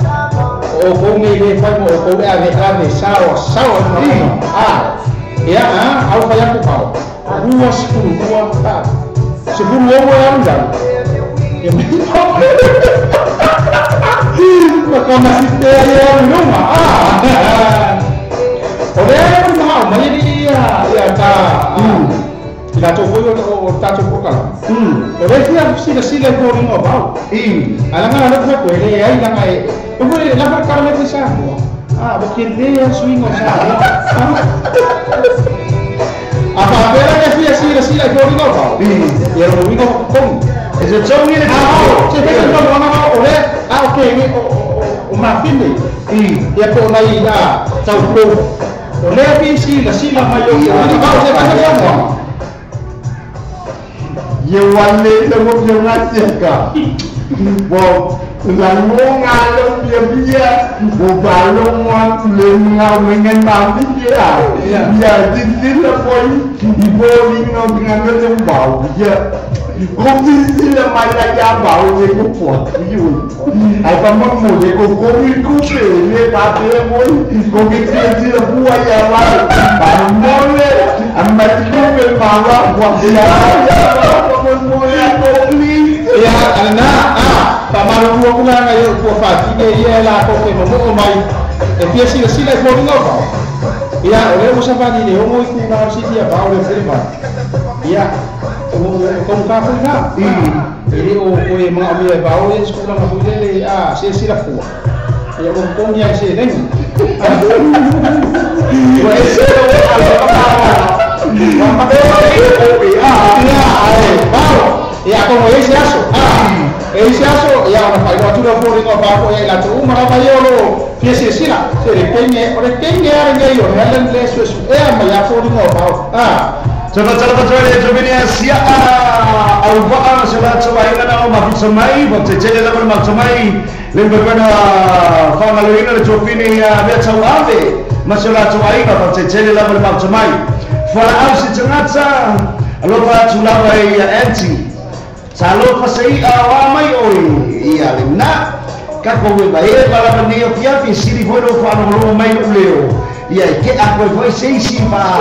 o ko me le foi mo ko e ave sao sao no ah ia ah au fa ya ku pau rua sepuluh rua sepuluh omo ya undang ya maka masih ya rumah ah oleh rumah mai dia ya ta ila to foi o ta to ko oleh dia sila sila ko ringo bau i ala ngala lo ko ele ai la ngai o foi la fa cara me sa ah porque dia swingo sa a papera que fui sila sila ko ringo bau i era o ringo con ese chongi le ah se fez no no no oleh ah okay o ma fine i ia ko nai la tau ko oleh fi sila sila mai o ni bau se fa se ye wale le mo fionga seka bo la monga lo bia bia bo ba lo mo le nga mengen ma bia ya di di la foi i bo li no nga no ba ya ko di di la ma la ya ba o ye ko po yu ai pa mo mo ye ko ko mi ku pe le pa pe mo ko ki ti di la bua ya ba ba mo le amma ti ko pe ma wa wa ya ya alna ah pamalu ko kula nga yo ko fa ti ye la ko ke mo mo mai e fia sila sila ko ringo ba ya ole mo sa fa ni le mo ku na si dia ba ole se ba ya o ko ka ko na e o ko e ma mi ba ole sko la ma le a se sila fu ya ko ko ni se ne wa ese ya como ese aso ah ese aso ya ona fai lo tu lo ringo ba ko la tu ma ba yo lo fiese sila se le kenge o le kenge ara nge yo helen le su e ma ya fo ringo ba ah Coba coba coba coba ni sia au ba sela coba ina na ma fi mai bo te tele la ma mai le bana fa na le ina le chofini ya be tau ave ma sela coba ina bo te tele la ma mai fa au si tangata alofa tulawa ia anti Salo pasai awa mai oi ia le na ka ko we mai e bala ni o fia fi siri foi no fa no mai o leo ia ke a ko foi sei si pa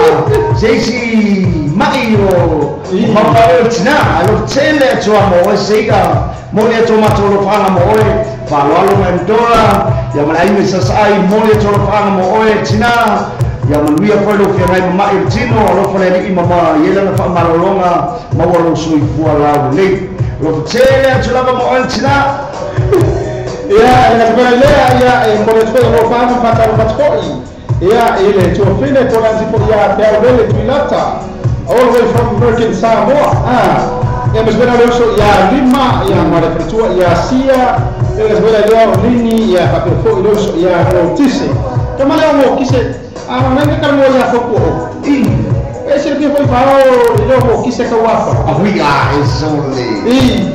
sei si mai o ma pa o tina alo tele to mo e sei ka mo le to ma to lo fa mo e fa lo lo mentora ia ma ai me sa sai mo le to lo fa mo e tina ia manuia foi lo fia ngai mama'i le tino alofa le ali'i ma ia lana fa'amalologa maua lou soifua laulelei alofa tele atu lava mo oe le tinā ia e na lea ia e mo le toe lo fa'ama fatalofatuko'i ia i le tuafine polanti po ia peaulele tuilata all the way from American Samoa ah ia mas vena le uso ia lima ia ma le faletua ia sia ia mas vena lea o lini ia fa'apea fo'i le uso ia otise tama lea mo kise ah não é que mo ia foco i esse que foi para o ele o que se kawafa a hui a esole i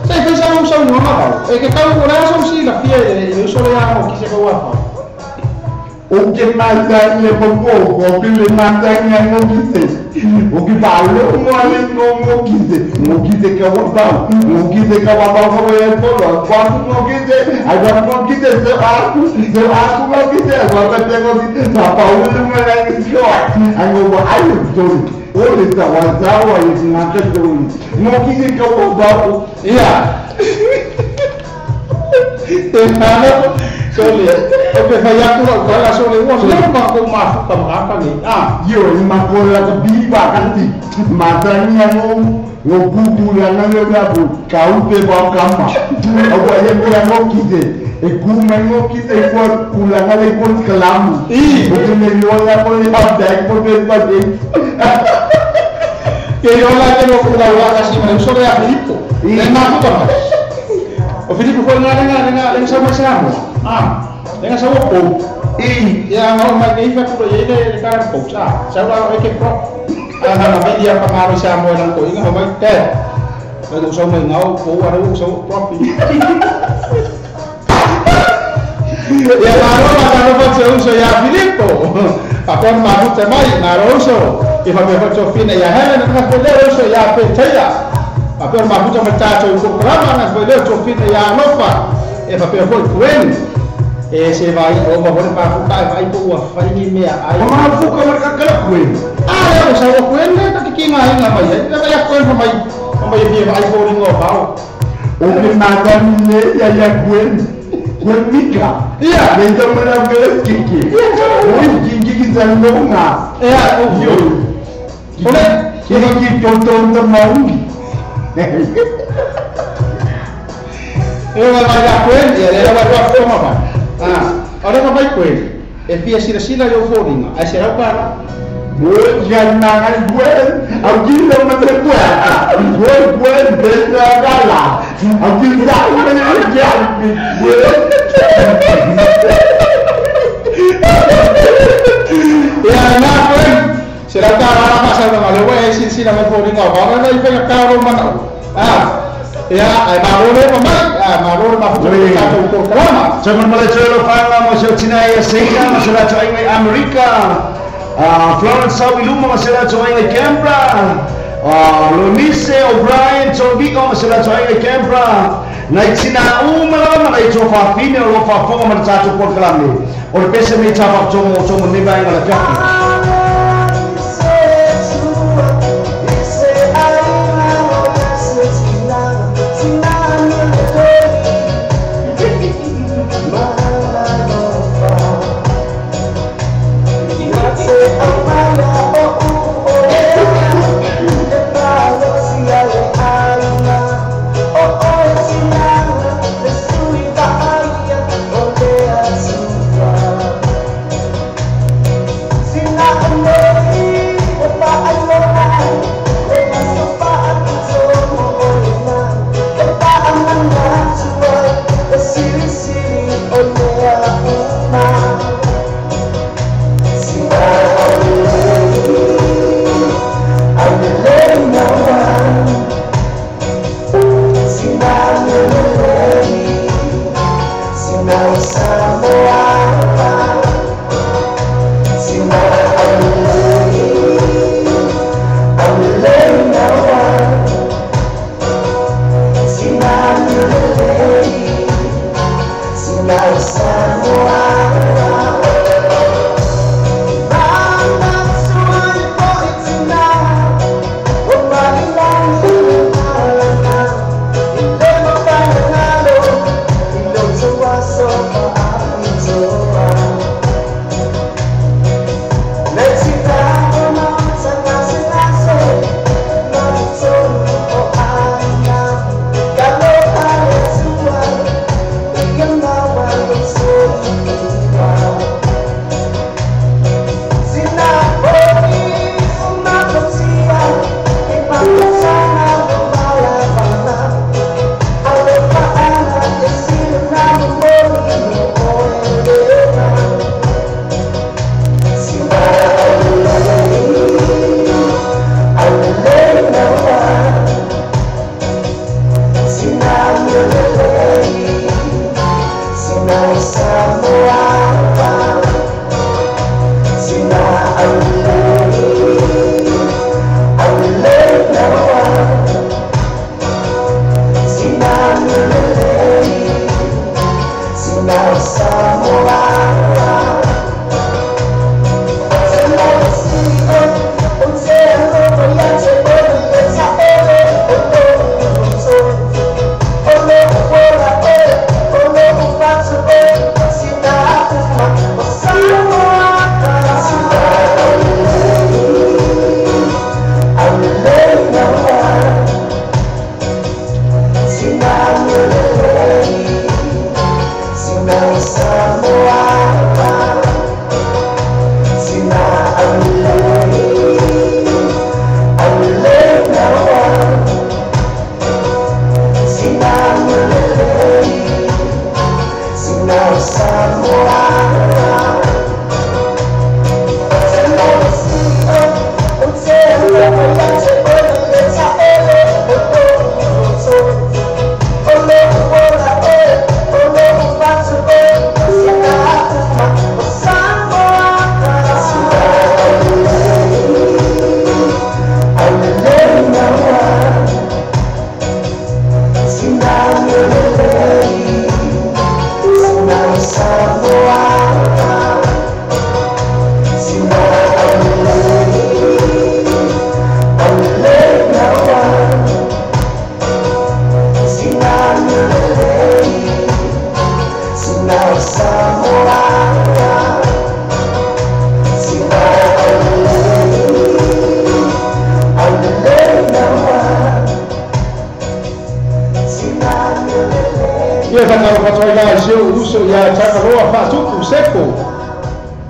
sei fez a um só não não é que tá o coração sim la fia eu só le amo que se kawafa o que mais le poco o que le mata en no quise o que palo mo ale no no quise no quise que aguantaba no quise que aguantaba como el polo cuando no quise agora no quise se va no quise agora tengo que na paula me la yo ango ai do o le tá aguantaba e na que do no quise que aguantaba ia te Sole, o pe fai atu lau tala sole ua leva ko mafuka makaka ni. Ah, yo makola ka biba kanti. Matanya ngo ngo kuku la ngale la bu kaupe ba kama. Awa ye ngo ngo kite. E kuma ngo kite ko kula ngale ko kalamu. I, o te me lola ko le ba ko pe ba de. Ke yola ke lo kula wa kasi ma sole ya Filipo. Le mafuka ma. O Filipo foi nga nga nga nga sa masamo. Ah, lenga sa po. I, ya nga ma ke ifa ko ye le ka po sa. Sa wa ke pro. Ah, na media pangaro sa mo lang ko inga ma te. Ba do sa mai ngau po wa ro sa pro. Ya maro ma no fa se uso ya Filipo. Pa pon ma te mai maro uso. I fa me fa fina ya Helen na fa le uso ya pe teia. Pa pon ma te ma ta to ko prama na fa le fina ya lofa. E fa pe foi kuen. E se vai o va por pa fuka vai po ua fai ni mea ai. O ma fuka ma ka kala kuen. Ah, o sa o kuen le ka ki nga inga mai. Le ka ya kuen fa mai. Fa mai fi vai po ringo pao. O me mata ne ya ya kuen. Kuen mika. Ia. Le to me la ke ki. O ki ki ki sa longa. Ia, o yo. Ole, ki ki to to to mau. E va vai a kuen, ia le va va foma va. Ah, ora va vai kuen. E fia sila sila yo foringa. Ai será para Buen ya na buen, aquí no me recuerda. Buen buen de la gala. Aquí ya me ya buen. Ya na kuen. Será para la pasada ma le voy a decir sila me foringa. Va na ife ka ro man. Ah. Ya, ai marore ma mai, marore ma fu ka to ko kalama. Sa mo le tselo fanga mo se tina e seina mo se la tso ai Amerika. Florence Sawiluma mo se la tso ai Canberra. Lonise O'Brien Tobiko mo se la tso ai Canberra. Na tina uma la ma i tso fa fine o fa fonga ma tsa tso ko kalame. O le pese me tsa fa tso mo tso mo ne ba la ka. Oh,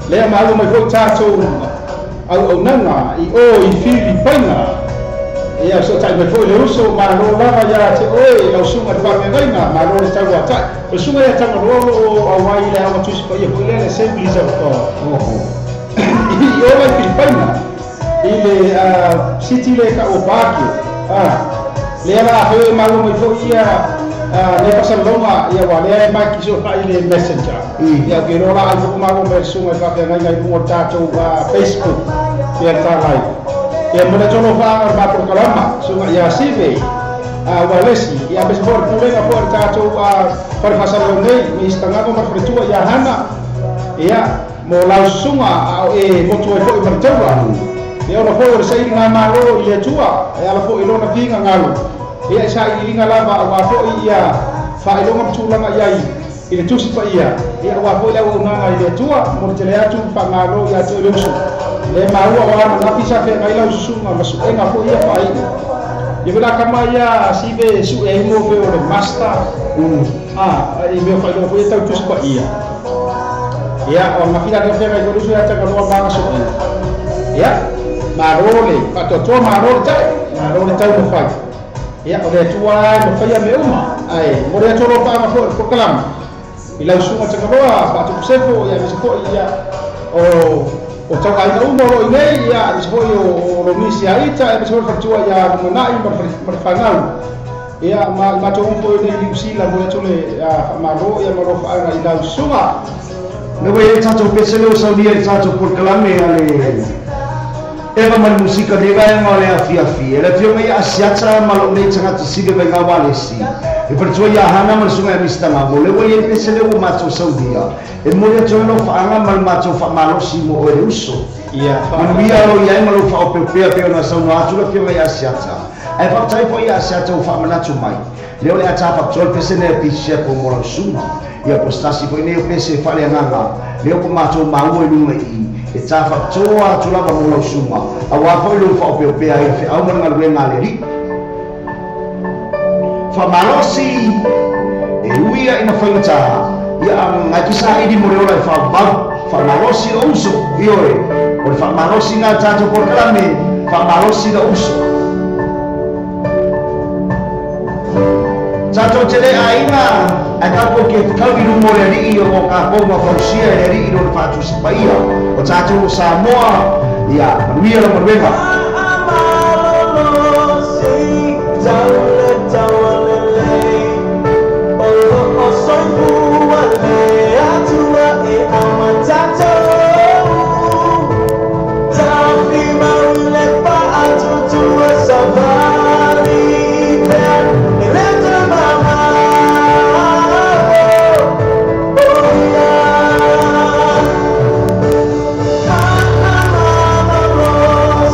Lea malu mai foi tātou au nanga i o i Filipaina. Ia so tai mai foi le uso malo lava ia te oe lau sunga te whawhengainga malo le tau atai. O sunga ia tanga loa o awai le awa tusi pa ia foi le Assemblies of God. I o mai Filipaina i le city le ka o Baguio. Lea la hoi malu mai foi ia le pasalonga ia wa le mai ki so fa ile messenger ia ke ro la ai fo ma mo sunga fa fa ngai mo tatou Facebook ia ta lai ia mo tolo fa ma por kalama sunga ia sive wa lesi ia bes por pulega por tatou por pasalonga nei mi stanga ko ma fritua ia hana ia mo lau sunga e mo tu foi ma taua ia ona foi o sei nga malo ile tua ia la foi lona vinga ngalo ia sa i linga lava wa foi ia failonga mtulanga ia i le tusi pa ia ia wa foi lau nanga i le tua mo te atu fa malo ia tu le uso le maua wa na fisa fe ngai lau sunga masuenga foi ia fa ia vela kama ia sive su e mo ve o le master i me fa lo foi tau tusi pa ia ia o na fila fe ngai lo ia ta ka lo ma so ia marole pa to to marole tai marole tau mo fai ia o le tua mo faia me uma ai mo le tolo pa ma fo proklama i lau sunga tanga pa tu sefo ia me sefo ia o tau ai uma ro nei ia me sefo o lo misi aita me sefo fa tua ia mo nai mo fa ia ma to mo nei New Zealand mo tole ma ro ia mo ro fa i lau sunga ne we tatou pesele o saunia tatou proklame ale Eva mai musika de vai ngole a fia fia. Ele fia mai asiata malo nei tanga te sige vai ngawalesi. E per tua ia hana mal sunga mistanga mo le wei pesele o mato saudia. E mo le tua no fa anga mal mato fa malo si mo o uso. Ia fa. Manuia ro ia malo fa o pepea pe ona sauna atu le fia mai asiata. E fa tai fo ia asiata o fa manatu mai. Le ole ata fa tol pesele pisia ko mo lo suma. Ia postasi foi nei pese fa le nganga. Le o mato mau e lunga i. E tā whakatoa atu lava mo lau suma. A wā foi lau whaopeopea i whi au mana ngalue ngā Whamalosi e uia ina whaingataha. Ia ngai kisa ili mo le ola i whaumau. Whamalosi o uso. I oe. O le whamalosi ngā tātou porkalame. Whamalosi o uso. Tātou te le aina. Ai tātou ke kau i rumo le alii o ngā kōnga whausia e le alii no le whātusi paia. O tātou o Samoa, ia, manuia la manuenga.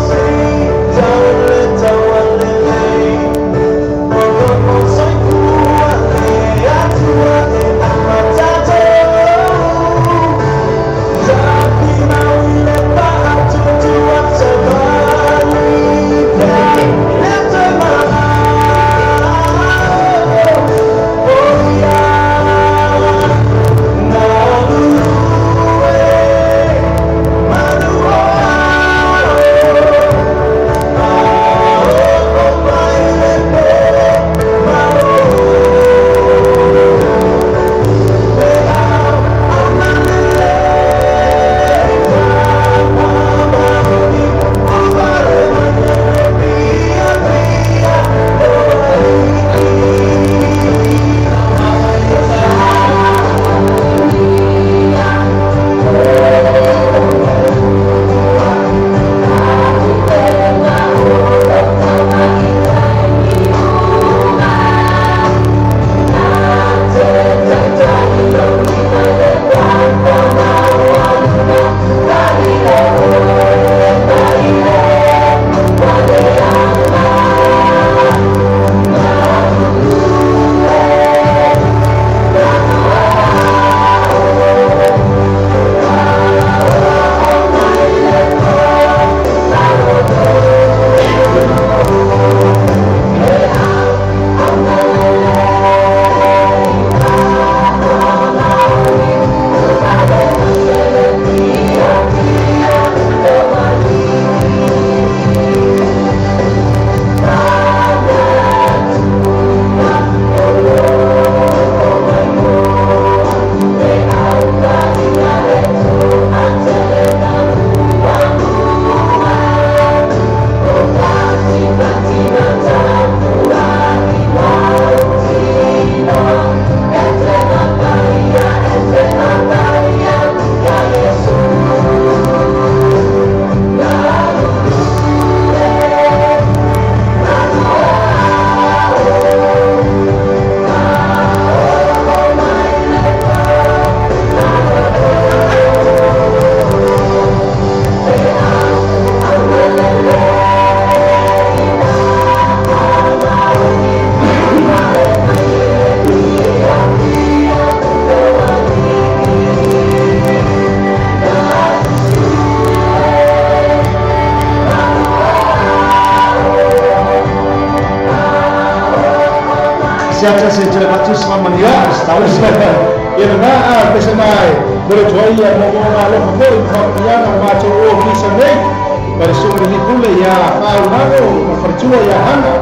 See. Siata se te batu sa mania stau ia na a pesa mai mo le toi ia mo mo na lo fo i fa ia na ma to o fisa nei ma le sunga ni pule ia fa u na no ma fartua ia hanga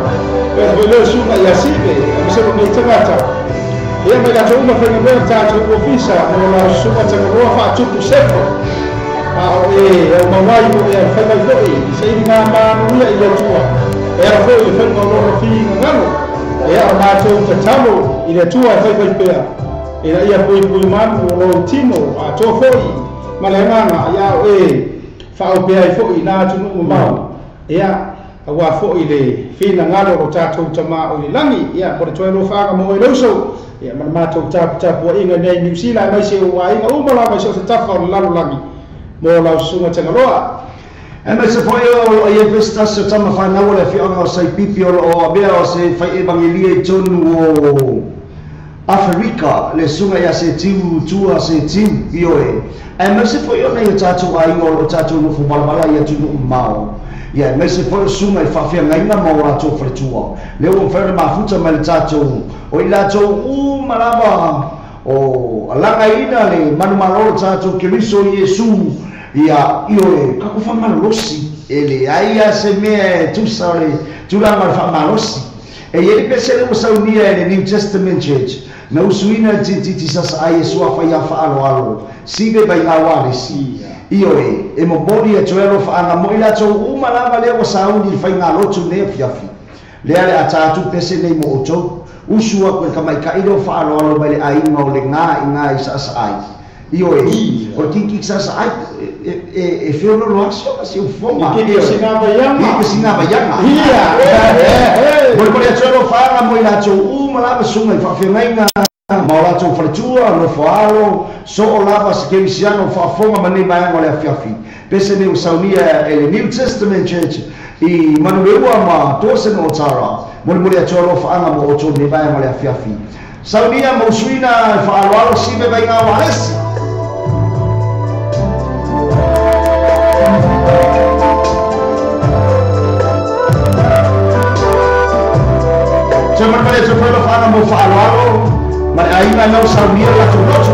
pe foi le sunga ia sibe ma se mo tangata ia me la to uma fa ni ta to o fisa mo la sunga te mo fa tupu sepo a o e o mawai mo ia fa mai foi se ni na ma no ia ia tua era foi le fa no no fi ngalo ia o matou tatalo i le Atua e faifai pea ina ia puipui manu o lou tino atoa fo'i ma le agaga ia o e faaopea ai fo'i na atunuu mamao ia auā fo'i le finagalo o lo tatou tamā o i le lagi ia mo le toe alofaaga mo oe le uso ia ma le matou taputapuaʻiga nei Niusila aemaise o aiga uma lava i so o se tafa o le lalolagi mo lau susuga Tagaloa. E mai se foi o ia pestasi o tama whanau le whionga o Saipipi o o abea o se whai evangelia i tonu o Afrika le sunga ia se tiu tua se tiu i oe. E mai se foi o nei o tātou ainga o tātou nofo malmala ia tunu umao. Ia mai se foi o sunga i whawhia ngaina ma o rātou wharetua. Le o mwhaira mafuta mai le tātou o i lātou umalava o alanga ina le manumalolo tātou Keriso Iesu. Ia ioe kako whamalosi e le aia se mea e tusa o le tūranga o le whamalosi e ieri pese le wasaunia e le New Testament Church na usuina le tititi sasa ai e sua whai a whaaloalo sibe bai ngā waresi ioe e momori e tuero whaanga mo i lātou umalava lea wasauni i whai ngā lotu nea fiafi lea le ataatu pese nei mo otou usu aku e kamaika'i leo whaaloalo mai le ainga o le ngā i ngā i sasa ai ioe o le kinki sasa ai e whiono lo asio kasi u fonga I ke singa I ke singa vaianga ia mo le atu alo whaanga mo i lātou umalava sunga i whaawhengainga ma o lātou whaletua nofo alo so o lava se kerisiano whaafonga ma nei maanga o le afiafi pese nei o saunia e le New Testament Church i Manureua ma Dawson o Tara mo le atu alo whaanga mo o tō nei maanga o le afiafi saunia mo usuina whaaloalo sibe vai ngā walesi. Te marmare te whaela whaanga mo whaaloalo ma le ainga nau saunia la tō lotu.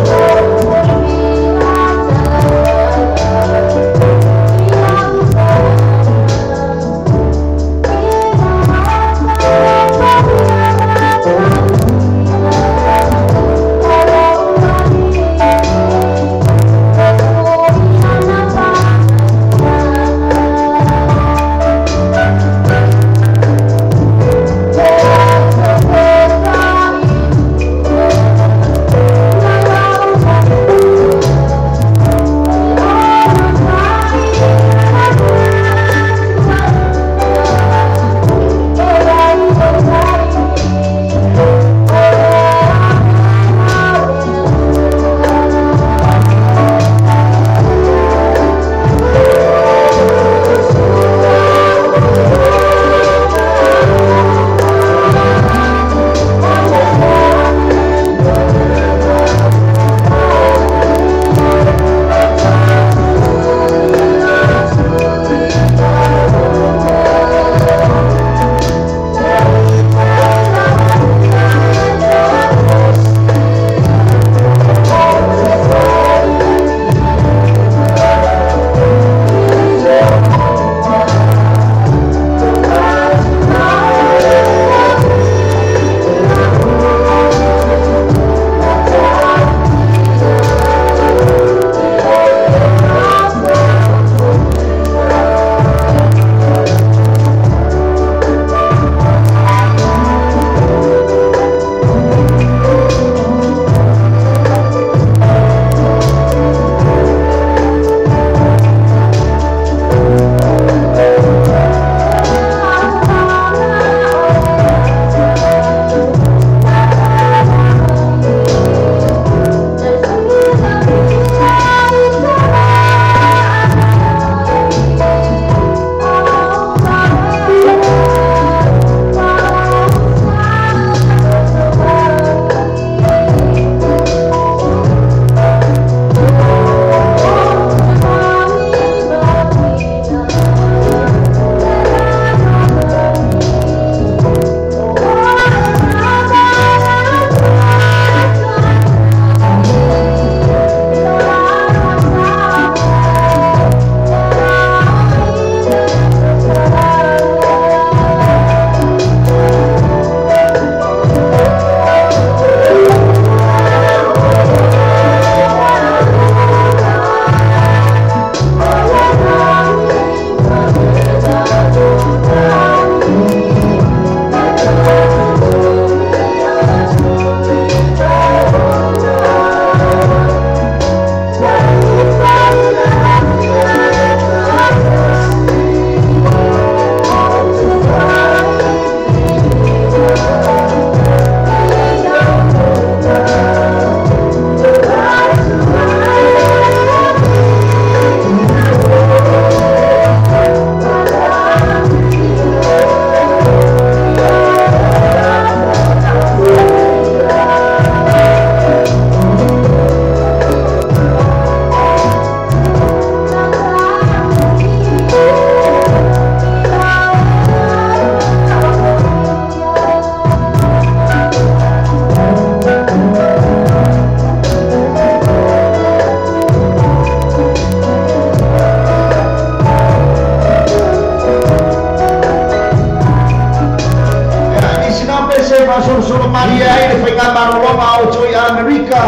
faamalie ai le faigamalologa a outou i Amerika.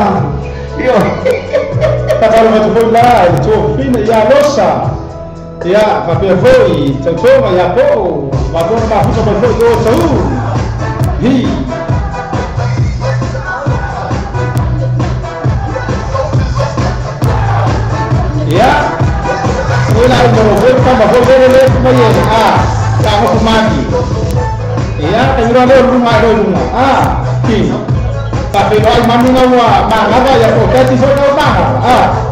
Io. Faatalofa atu foi la i le tuafafine ia Losa. Ia faapea foi tautoga ia po'o faapea ona mafuta mai foi o tau. Hi. Ia. Oi la mo foi kama foi le le mai e a ka ho maki. Ia ka ira le lunga le lunga. A ki. Pa pe ai manu nga wa ma ngava ia ko kati foi na ma. A.